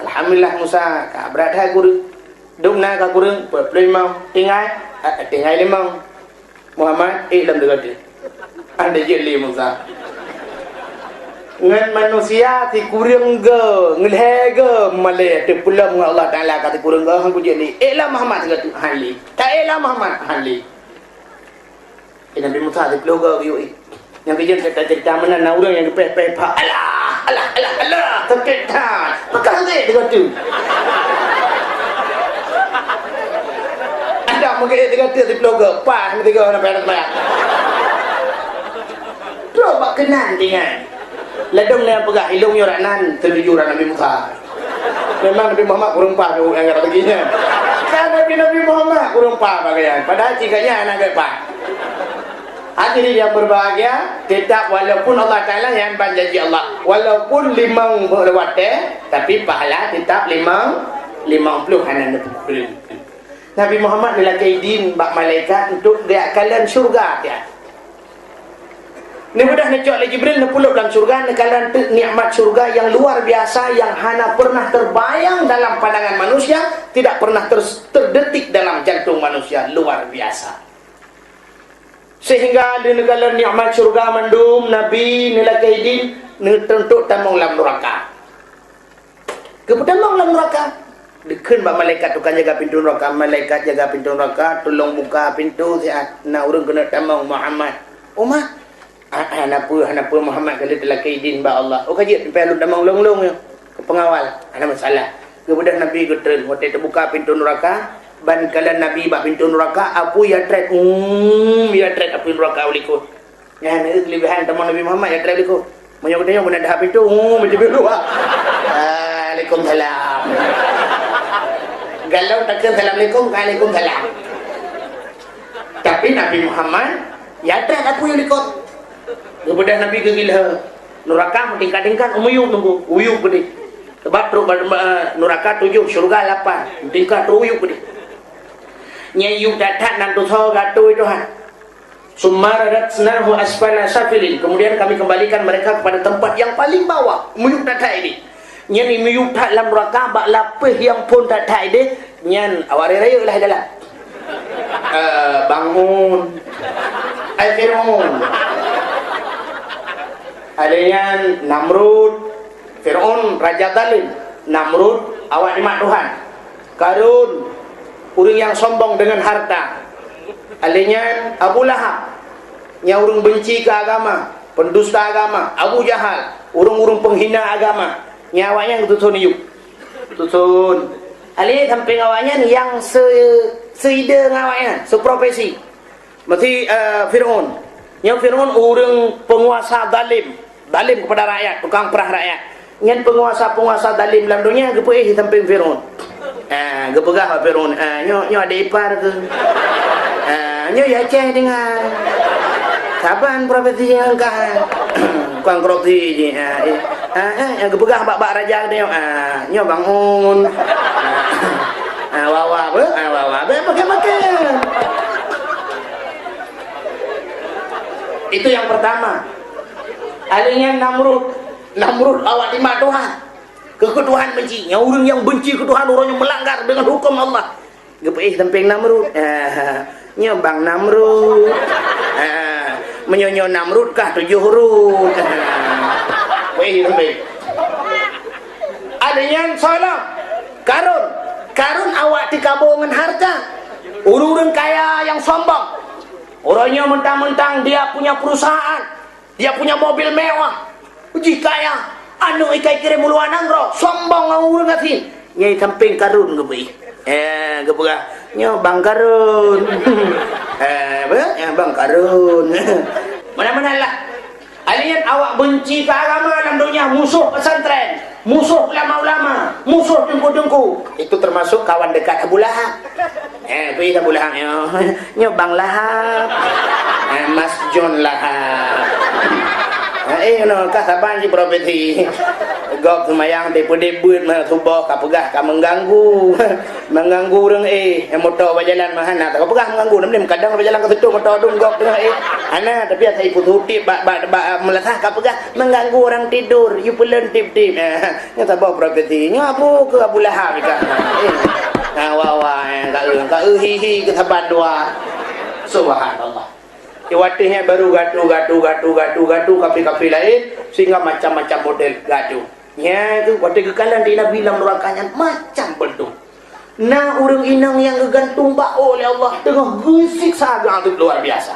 "Alhamdulillah Musa, ka brat that kureueng." "Dum na ka kureueng?" "Peuet ploh limong." "Tinggai?" "Eh, eh, tinggai limong." Muhammad, ék lom sigoe teuk. Andai jeuet lé Musa. Ngon manusia sikureueng goe, ngon lhée goe malée teupeulom ngon Allah Taala ka sikureueng goe, han kujeuet lé. Ék lom Muhammad sigoe teuk, han lé. Ka ék lom Muhammad, han lé. Eh, Nabi Musa siplôh goe geuyue ék. Nyang keujeuet cerita-cerita meunan na ureuëng nyang geupéh-péh pha. Alah, alah, alah, alah, sakét that. Pakon han ék sigoe teuk. Adak meugeujek sigoe teuk siplôh goe, paih meusigoe hana payah-payah. Trok bak keunan tinggai. Ladôm nyang peugah ilông nyoe rak nan, setuju rak Nabi Musa. Memang Nabi Muhammad kureueng paih nyang kata lagi nyan. Kan Nabi, Nabi Muhammad kureueng paih pakaian. Padahal cit gobnyan hana gét paih. Hadirin yang berbahagia, tetap walaupun Allah Taala nyang ban janji Allah, walaupun limong watée, tapi pahala tetap limong, limong ploh hana neupeukureueng. Nabi Muhammad neulakée idin bak malaikat untuk geujak kalon syeuruga, ya. Neubeudôh neucok lé Jibril neupulop lam syeuruga, neukalon teuk nikmat syeuruga yang luar biasa yang hana pernah terbayang dalam pandangan manusia, tidak pernah ter-, terdetik dalam jantung manusia, luar biasa. Sehingga lheueh neukalon nikmat syeuruga mandum, Nabi neulakée idin neuteuntok tamong lam nuraka. Geupeutamong lam nuraka. Dikheun bak malaikat tukang jaga pintoe nuraka, "Malaikat jaga pintoe nuraka, tulông buka pintoe siat, na ureuëng keuneuk tamong Muhammad." "Umat?" "Ah, ah, hana peue, hana peue Muhammad, ka lheueh teulakée idin bak Allah." "Oh, ka jeuet, pih lôn tamong lôn-lôn nyoe keu peungawal." "Hana masalah." Geubeudôh Nabi geutreun, watée teubuka pintoe nuraka, ban kalon Nabi bak pintoe nuraka, apui ya treb, um, ya treb apui nuraka u likot. Nyan, eh, keulebihan tamong Nabi Muhammad ya treb likot. Meunyoe geutanyoe beuna deuh pintoe, um, macam biasa. Waalaikumsalam. Galom takheun assalamualaikum, waalaikumsalam. Tapi Nabi Muhammad ya treb apui u likot. Geubeudôh Nabi geugilhée. Nuraka meutingkat-tingkat, umuyueb nunggu, uyueb geudeh. Sebab trok ba-, ba-, nuraka tujoh, syeuruga lapan, meutingkat trok uyueb geudeh. Nyang yub that-that nan tusoe geuatôi Tuhan. "Tsumma radadnahu asfala safilin." Kemudian kami kembalikan mereka kepada tempat yang paling bawah. Miyueb that-that idéh. Nyan miyueb that lam nuraka bak lapéh nyang phon that-that idéh. Nyan awak rayeuk-rayeuk lah dalam. Eh, bangun. Ai Fir'aun. Ada nyan Namrud. Fir'aun raja zalim. Namrud awak nyan mak Tuhan. Karun, ureuëng nyang sombong deungon harta. Alèh nyan Abu Lahab, nyang ureuëng beunci keu agama, peundusta agama. Abu Jahal, ureuëng-ureuëng peunghina agama. Nyang awaknyan geutuson yub. Tuson. Alèh sampéng awaknyan nyang se-, seide ngon awaknyan, seprofesi. Meusi, eh, Fir'aun. Nyoe Fir'aun ureuëng peunguasa zalim, zalim kepada rakyat, tukang peurah rakyat. Nyan peunguasa-peunguasa zalim lam donya geupeuéh sampéng Fir'aun. Ah, geupeugah bak Fir'aun, "Ah, nyoe, nyoe adék ipar keuh. Ah, nyoe ya Aceh deungon. Saban profesi nyang kah. Tukang korupsi jih." Ah, eh. Ah, eh, nyang geupeugah bak, bak raja geutanyoe, "Ah, nyoe bangun. Ah, wawa beuh, ah, wawa beuh, pakai-pakai." Itu yang pertama. Alèh nyan Namrud. Namrud awak nyan mak Tuhan. Keu, keu Tuhan benci. Nyang ureuëng nyang benci keu Tuhan, ureuëng nyang melanggar dengan hukum Allah. Geupeuéh sampéng Namrud. Ah, nyoe Bang Namrud. Ah, meunyoe nyoe Namrud kah tujoh rud. Ah, geupeuéh sampéng. Alèh nyan soe lom? Karun. Karun awak tikabo ngon harta. Ureuëng-ureuëng kaya nyang sombong. Ureuëng nyoe mentang-mentang dia punya perusahaan, dia punya mobil mewah, jih kaya, aneuëk ikai kirém u luwa nanggroe, sombong ngon ureuëng gasien. Nyan sampéng Karun geubri. Eh, geupeugah, "Nyoe Bang Karun." Eh, apa? "Nyoe Bang Karun." Mana-mana lah. Alèh nyan awak beunci keu agama lam donya, musoh pesantren, musoh ulama-ulama, musoh teungku-teungku. Itu termasuk kawan dekat Abu Lahab. Eh, pi Abu Lahab nyoe. Nyoe Bang Lahab. Eh, Mas John Lahab. Eh, eh, no, ka saban jih profesi. Gob seumayang dipeudeuk beuet meusuboh ka peugah ka mengganggu. Mengganggu ureuëng, eh, moto bak jalan meuhana. Ka peugah mengganggu, nam kadang bak jalan ka seutôt moto dum gob teungoh, eh. Hana, tapi asai putôh tip bak, bak, bak, meulasah ka peugah mengganggu orang tidur, you peuleuen tip-tip. Eh, nyoe saboh profesi. Nyoe abu keu Abu Lahab ka. Eh. Nah, wah, wah, eh, ka eu, ka eu hi, hi keu saban dua. Subhanallah. Di watèe nyan baru gatu, gatu, gatu, gatu, gatu, kafe-kafe laén, sehingga macam-macam model gatu. Nyan tu, watèe geukalon di Nabi lam nuraka nyan macam beudôh. Na ureuëng inong nyang geugantung bak ôk lé Allah teungoh geusiksa geuazab luar biasa.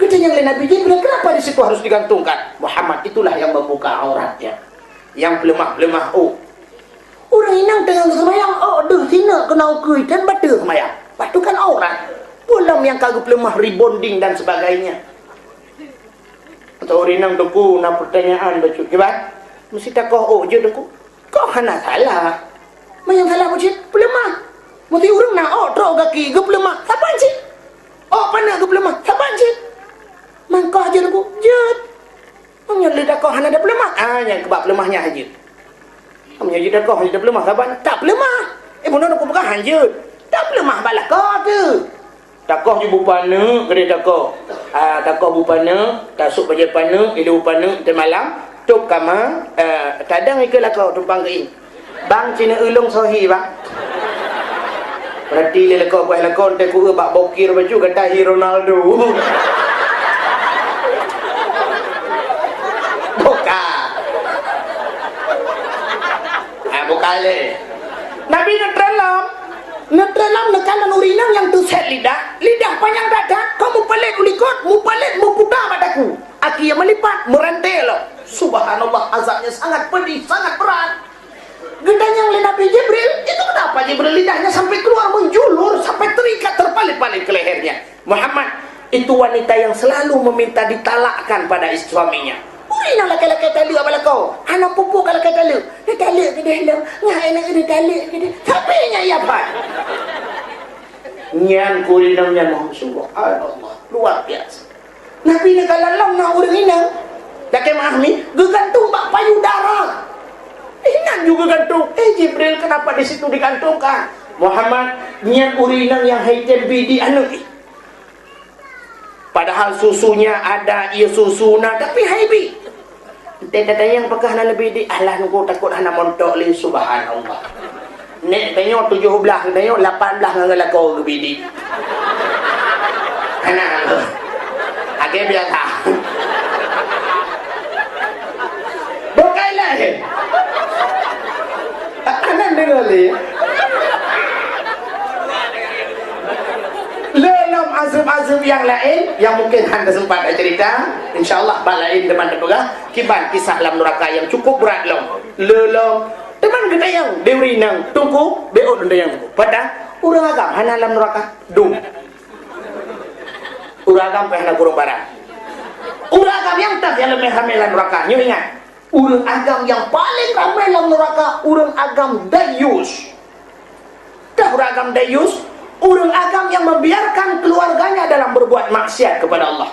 Geutanyong lé Nabi Jibril, "Kenapa di situ harus digantungkan?" Muhammad, itulah yang membuka auratnya. Nyang peuleumah-peuleumah ôk. Ureuëng inong teungoh geuseumayang, ôk deuh sineuk keunoe ukeue dan bateue seumayang. Bah tu kan aurat. Peue lom nyang ka geupeuleumah rebonding dan sebagainya. Atau ureuëng inong teungku na pertanyaan bacut kiban. Meusti takoh ôk jeuet teungku. Koh hana salah. Meunyoe salah bacut, peuleumah. Meusti ureuëng na ôk trok gaki geupeuleumah. Saban cit. Ôk paneuk geupeuleumah. Saban cit. Mangkoh jeuet teungku. Jeuet. Meunyoe lé takoh hana tapeuleumah, ah, nyang keubah peuleumah nyan hanjeuet. Meunyoe jeuet takoh hana tapeuleumah, saban tapeuleumah. Eh, bunoe aku peugah hanjeuet. Tapeuleumah bak lakoe teuh. Takoh ju bupaneuk keudeh takoh. Ah, takoh bupaneuk, tasôk bajèe paneuk, ilée bupaneuk, teumalam, tôb kama, eh, tadong ikeue lakoe tumpang keuieng. Bang, ci neueu lôn soe hi, Bang. Peurati lé lakoe, bah lakoe teuh kueu bak bokir bacut gata hi Ronaldo. Buka. Ah, buka lé. Nabi neutreun lom. Neutreun lom neukalon ureuëng inong nyang teusét lidah. Lidah panyang that-that, ka mupalét u likot, mupalét muputa bak daku. Akhé meulipat, meuranté lom. Subhanallah, azabnya sangat pedih, sangat berat. Geutanyong lé Nabi Jibril, "Itu kenapa Jibril lidahnya sampai keluar menjulur, sampai terikat, terpalit-palit ke lehernya?" "Muhammad, itu wanita yang selalu meminta ditalakkan pada is-, suaminya." Ureuëng inong lakèe-lakèe taleuek bak lakoe, hana peue-peue ka lakèe taleuek. Neutaleuek keudeh lôn, nyan aneuk neutaleuek keudeh. Sabe nyan ia pat. Nyan keu ureuëng inong nyan, subhanallah, luar biasa. Nabi neukalon lom na ureuëng inong, lakèe meu'ah mi, geugantung bak payudara. Inan ju geugantung. "Eh, Jibril, kenapa di situ digantungkan?" "Muhammad, nyan ureuëng inong nyang hai tem bi di aneuk." Padahal susunya ada, ie susu na, tapi hai bi. Teutatanyong pakah na leubeh di, alah nunggu takot hana montok lé, subhanallah. Nek tanyoe tujoh blaih, tanyoe lapan blaih ngon lakoe geubidik. Hana. Agak biasa. Bukan lain. Hana deungoe lé. Le lom azeueb-azeueb nyang laén, nyang mungken hana sempat tacerita, insya Allah bak laén teuma tapeugah. Kiban kisah lam nuraka nyang cukup brat lom. Le lom, teuma geutanyong, deuri nang, Teungku, beuôt lôn tanyong, Teungku. Padahai ureuëng agam hana lam nuraka, dum. Ureuëng agam pih hana kureueng barang. Ureuëng agam nyang tam nyang leumeh ramé lam nuraka. Nyoe ingat, ureuëng agam nyang paleng ramé lam nuraka, ureuëng agam dayus. Tah ureuëng agam dayus, ureuëng agam nyang membiarkan keluarganya dalam berbuat maksiat kepada Allah.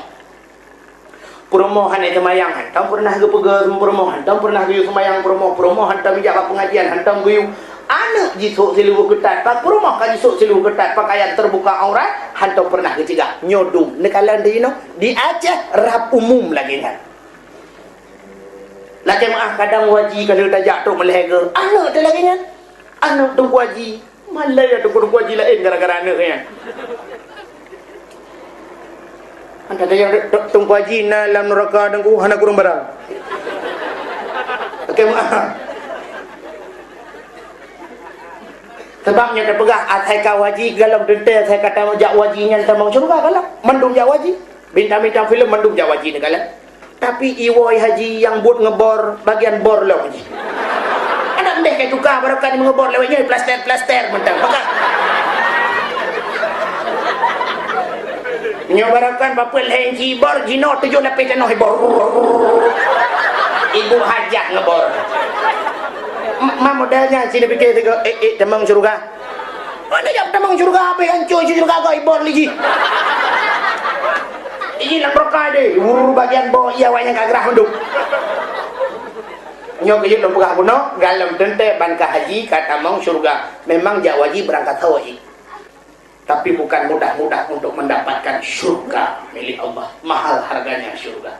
Peurumoh hana seumayang, hantom peureunah geupeugah peurumoh, hantom peureunah geuyue seumayang peurumoh, peurumoh hantom jak bak peungajian, hantom geuyue. Aneuëk jisok siluweue keutat, bak peurumoh ka jisok siluweue keutat, pakaian terbuka aurat, hantom peureunah geucegah. Nyoe dum, neukalon di inoe, di Aceh rab umum lagée nyan. Lakée meuáh, kadang Haji ka lheueh tajak trok meulhèe geuh, aneuëk teuh lagée nyan. Aneuëk Teungku Haji, malèe ya Teungku, Teungku Haji laén gara-gara aneuëk nyan. Anta tanyong, Teungku Haji na lam nuraka Teungku, hana kureueng barang. Oke, maaf. Sebab nyoe teupeugah, asai ka Haji, golom teuntèe, asai ka tamong jak Haji nyan tamong syeuruga, golom. Mandum jak Haji. Bintang-bintang filem mandum jak Haji neukalon. Tapi iwoe Haji nyang buet ngeubor, bagian bor lom jih. Adak ndeh ka tuka, barokon meungeubor lewat nyoe, plaster-plaster mantong. Maka nyoe barokon bapeuet lhèe inci bor, jinoe tujoh lapéh tanoh ibor. Ibu hajat ngeubor. M-, ma model nyan, sini pikir tiga, eh, eh, tamong syeuruga. Mana jak tamong syeuruga, apa hancô syeuruga kau ibor liji. Ini lam rokai deh, urur bagian bawah iya awak nyang ka gerah mandum. Nyoe keuh lôn peugah bunoe, golom teuntèe ban ka haji ka tamong syeuruga. Memang jak haji beurangkat haji. Tapi bukan mudah-mudah untuk mendapatkan syurga milik Allah. Mahal harganya syurga.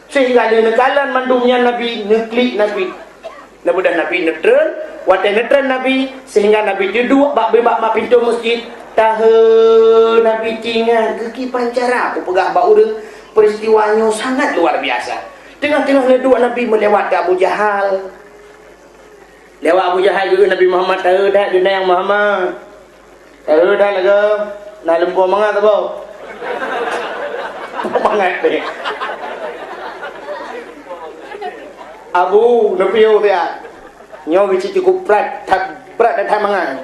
Sehingga lé neukalon mandum nyan Nabi, neuklik Nabi. Neubeudôh Nabi neutreun, watèe neutreun Nabi, sehingga Nabi teuduek bak bak, bak pintoe meuseujid. Tahe Nabi tinggai geukiban cara kupeugah bak ureueng, peristiwa nyoe sangat luar biasa. Teungoh-teungoh neuduek Nabi meulewat keu Abu Jahal. Lewat Abu Jahal geukheun Nabi Muhammad, "Tahe that geunang Muhammad. Tahe that lagèe na lumpur mangat saboh." Mangat deh. Abu, neupiôh siat. Nyoe geucit cukup brat, that brat that mangat.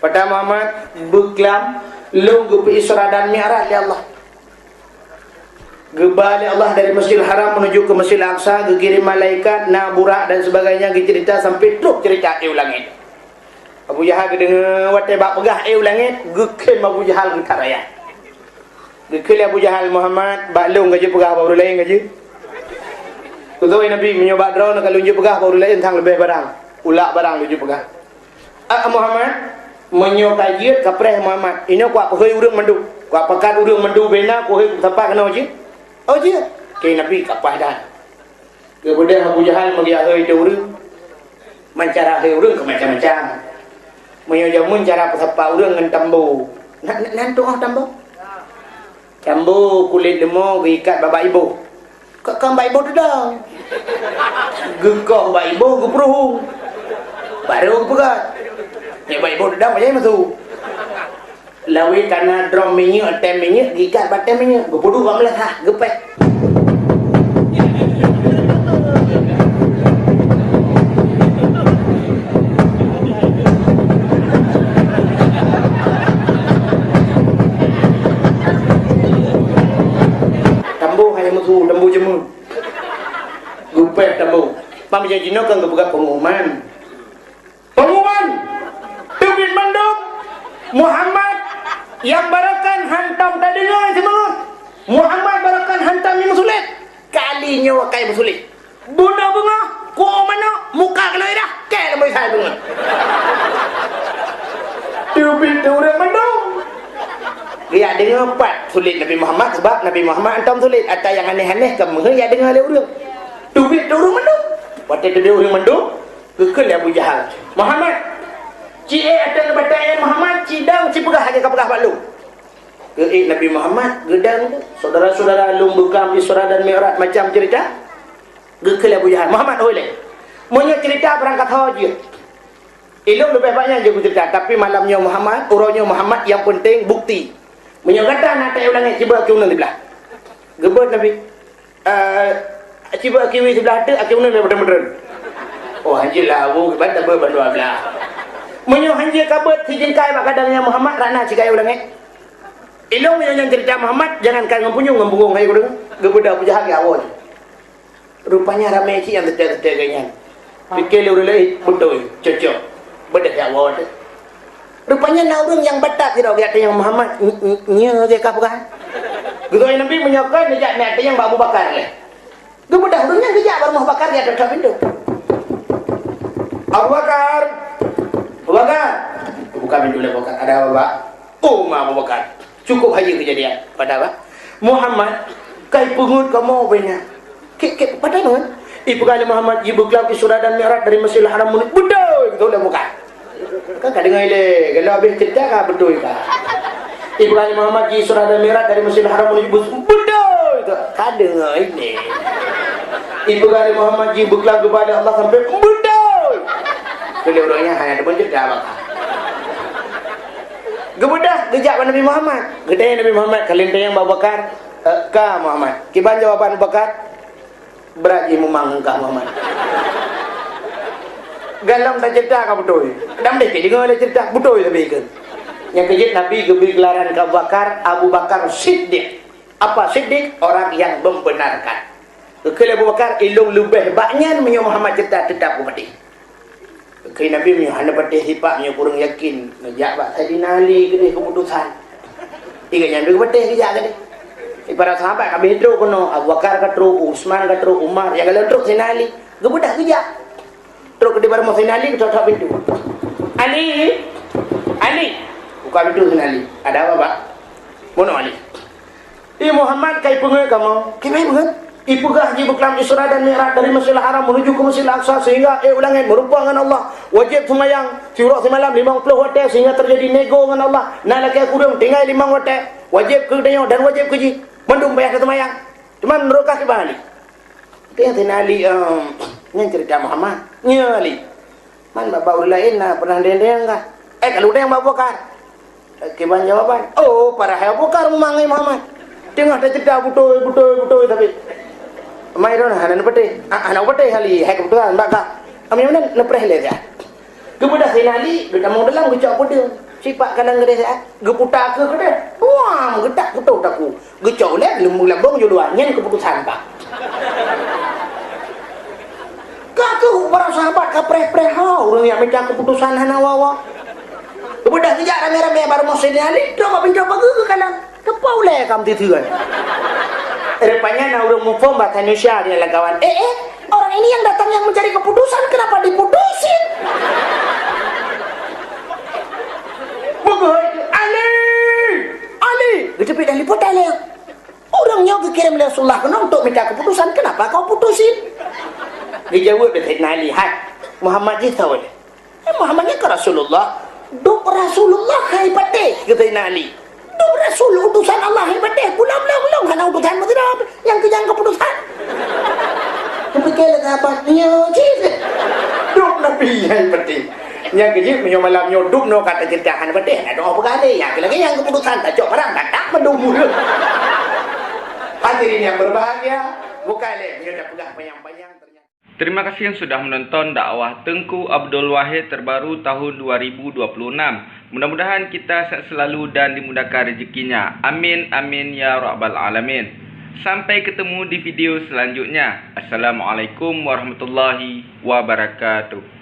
Peugah Muhammad, beuklam, lôn geupeu Isra dan Mi'raj lé Allah. Geuba lé Allah dari Masjidil Haram menuju ke Masjidil Aqsa, geukirém malaikat, na burak dan sebagainya, geucerita sampai trôk cerita éh u langét. Abu Jahal geudeungoe watèe bak peugah éh u langét, geukheun Abu Jahal geutaraya. Geukheun lé Abu Jahal, "Muhammad, bak lôn ka jeuet peugah, bak ureueng laén ka jeuet." Kheun Nabi, "Meunyoe bak droeneuh ka lôn jeuet peugah, bak ureueng laén sang leubeh barang. Ulak barang lôn jeuet peugah." "Ah, Muhammad, meunyoe ka jeuet, ka preh Muhammad. Inoe kuwak peuhôi ureueng mandum. Kuwak pakat ureueng mandum bena, kuhôi kupeusapa keunoe jeuet." "Oh, jeuet." Kheun Nabi, "Ka paih that." Geubeudôh Abu Jahal meugeuhôi teuh ureueng. Man cara hôi ureueng keu macam-macam. Meunyoe jameun cara peusapa ureueng ngon tambo. Na, na, nan tu'oh tambo? Tambo kulét leumo geuikat bak bak iboh. Ka, ka bak iboh teudong. Geukoh bak iboh geupeuruhu. Barô geupeugöt. Nyan bak iboh teudong, pajan masôk. Lawét ka na drom minyeuk, tem minyeuk, geuikat bak tem minyeuk, geupeuduek bak meulasah, geupéh. Tambo hana meusu, tambo jameun. Geupéh tambo. Pam jinoe kan geupeugah pengumuman. Pengumuman! Teubiet mandum! Muhammad nyang barokan hantom tadeungoe simeungeut! Muhammad barokan hantom meusulet! Kali nyoe ka meusulet! Bunoe beungoh, kuok manök, muka keunoe irah, kèe lam beusa beungoh! Teubiet teuh ureueng mandum! Geujak deungoe pat sulet Nabi Muhammad, sabab Nabi Muhammad hantom sulet. Ata nyang aneh-aneh ka meuheuet jak deungoe lé ureuëng. Teubiet ureuëng mandum. Watée teubiet ureuëng mandum, geukheun lé Abu Jahal, "Muhammad, ci ék ateueh batée Muhammad, ci dong, ci peugah lagée ka peugah bak lôn." Geuék Nabi Muhammad, geudong tu. Syedara-syedara lôn beuklam Isra dan Mi'raj macam cerita. Geukheun lé Abu Jahal, "Muhammad, hôi lé. Meunyoe cerita barangkasoe jeuet. Ilôn leubeh banyak jeuet cerita, tapi malam nyoe Muhammad, uroe nyoe Muhammad, yang penting bukti. Meunyoe gata na taék u langét, cibeuek akhé uneun siblah." Geubeuet Nabi. Eh, cibeuek akhé uneun siblah teuk, akhé uneun leubeh meuteun-meuteun. Oh, hanjeut lah, Abu, kiban tabeuet bandua blah. Meunyoe hanjeut ka beuet sijeungkai bak gadang nyan Muhammad, rana cikayô langét. Ilôn meunyoe nyan cerita Muhammad, jangankan ngon punyueng, ngon bungong hai ureuëng, geubeudôh Abu Jahal lagée awai. Rupanya ramé cit nyang teutek-teutek geuh nyan. Pike lé ureuëng laén, beutôi, cocok. Beudôh jak woe teuh. Rupanya na ureuëng nyang batat sidroe geujak tanyong Muhammad, "N-, n-, nyoe lagée ka peugah?" Geutanyong Nabi, "Meunyoe kon, neujak neujak tanyong bak Abu Bakar lé." Geubeudôh ureuëng nyan geujak bak rumoh Abu Bakar, geujak teuka pintoe. "Abu Bakar! Abu Bakar!" Buka pintoe lé Abu Bakar. "Ada apa, Pak?" "Oh, ma Abu Bakar." Cukup hayeue keujadian. Padahai, "Muhammad, kai peungeut kamoe bak nyan. Kek, kek, padahai ngon? Ipeugah lé Muhammad, jibeuklam Isra dan Mi'raj dari Masjidil Haram menuju." "Beutôi!" Beutôi lé bukan? Kan ka deungoe lé, kalau habéh cerita ka beutôi ka. "Ipeugah lé Muhammad, ji Isra dan Mi'raj dari Masjidil Haram menuju Bus-," "Beutôi!" Ka deungoe lé. "Ipeugah lé Muhammad, jibeuklam geuba lé Allah sampai." "Beutôi!" Keu lé ureuëng nyan hana teupeu cerita bak ka. Geubeudôh, geujak bak Nabi Muhammad. Geutanyong Nabi Muhammad, ka lheueh tanyong bak Abu Bakar, "Eh, ka Muhammad. Kiban jawaban Abu Bakar?" "Brat jih mumang engkah Muhammad." Galom tacerita ka beutôi. Dan deh, deungoe lé cerita, beutôi sabe keu. Nyang keujeuet Nabi geubri geularan keu Abu Bakar, Abu Bakar Siddiq. Apa Siddiq? Orang yang membenarkan. Geukheun lé Abu Bakar, "Ilôn leubeh bak nyan meunyoe Muhammad cerita, teutap kupatéh." Keu Nabi meunyoe hana patéh sipak, meunyoe kureueng yakin, neujak bak Saidina Ali keudeh keuputosan. Tiga nyan dua patéh geujak keudeh. Di para sahabat ka habéh trok keunoe, Abu Bakar ka trok, Utsman ka trok, Umar, nyang galom trok Saidina Ali. Geubeudôh geujak. Trok keudeh bak rumoh Saidina Ali, geutok-tok pintoe. "Ali! Ali!" Buka pintoe Saidina Ali. "Ada apa, Pak?" "Bunoe Ali." "Eh Muhammad, kai peungeut kamoe?" "Kiban peungeut?" "Ipeugah jibeuklam Isra dan Mi'raj dari Masjidil Haram menuju ke Masjidil Aqsa sehingga ék u langét meurumpok ngon Allah. Wajéb seumayang siuroe simalam limong ploh watée sehingga teujadi nego ngon Allah. Na lakée kureueng tinggai limong watée. Wajéb keu geutanyoe dan wajéb keu jih. Mandum payah taseumayang. Teuma meunurot kah kiban Ali?" Teuh Saidina Ali, "Em, nyan cerita Muhammad." "Nyoe Ali." "Man bak-bak ureuëng laén na pernah dendeng kah?" "Eh, ka lheueh dendeng bak Abu Bakar." "Eh, kiban jawaban?" "Oh, padahai Abu Bakar mumang ngon Muhammad. Teungoh tacerita beutôi, beutôi, beutôi tapi." "Mai droeneuh hana neupatéh." "Ah, hana neupatéh Ali, hai keuputosan bak kah." "Ami meunan neupreh lé siat." Geubeudôh Saidina Ali, geutamong dalam geucok peudeueng. Sipak kanan keudeh siat, geuputa keu keudeh. Wah, meugetak putôh takue. Geucok ulée, leumbung lambong juluan, nyan keuputosan bak. Ka keuh para sahabat ka preh-preh ha, ureuëng nyang mita keuputosan hana wawa. Geubeudôh geujak ramé-ramé bak rumoh Saidina Ali, trok bak pintoe pageue geukalon. Teupeu ulée ka meuteuteuen. Rupanya na ureuëng muphom bahasa Indonesia di lam kawan. "Eh, eh, orang ini yang datang yang mencari keputusan, kenapa diputusin?" Beugöt, "Ali! Ali!" Geuteubiet dan lipot daleh. Ureuëng nyoe geukirém lé Rasulullah keunoe untuk minta keputusan, kenapa kau putusin? Geujaweueb lé Saidina Ali, "Hai, Muhammad jih soe?" "Eh, Muhammad nyan kan Rasulullah." "Duek Rasulullah hai patéh," kheun Saidina Ali. "Duek Rasul, utusan Allah hai patéh, pulang lôn-lôn hana utusan meusidroe, nyang keu nyang keuputusan." Geupike lé sahabat, "Nyoe cit. Duek Nabi hai patéh." Nyang keu jeuet meunyoe malam nyoe duek nyoe ka taceurita hai patéh, na doa peugah lé, nyang keu lagèe nyang keuputusan tacok barang, tatak mandum ureueng. Hadirin yang berbahagia, bukai lé meunyoe tapeugah panyang-panyang ternyata. Terima kasih yang sudah menonton dakwah Teuku Abdul Wahid terbaru tahun dua ribu dua puluh enam. Mudah-mudahan kita sehat selalu dan dimudahkan rezekinya. Amin, amin, ya rabbal alamin. Sampai ketemu di video selanjutnya. Assalamualaikum warahmatullahi wabarakatuh.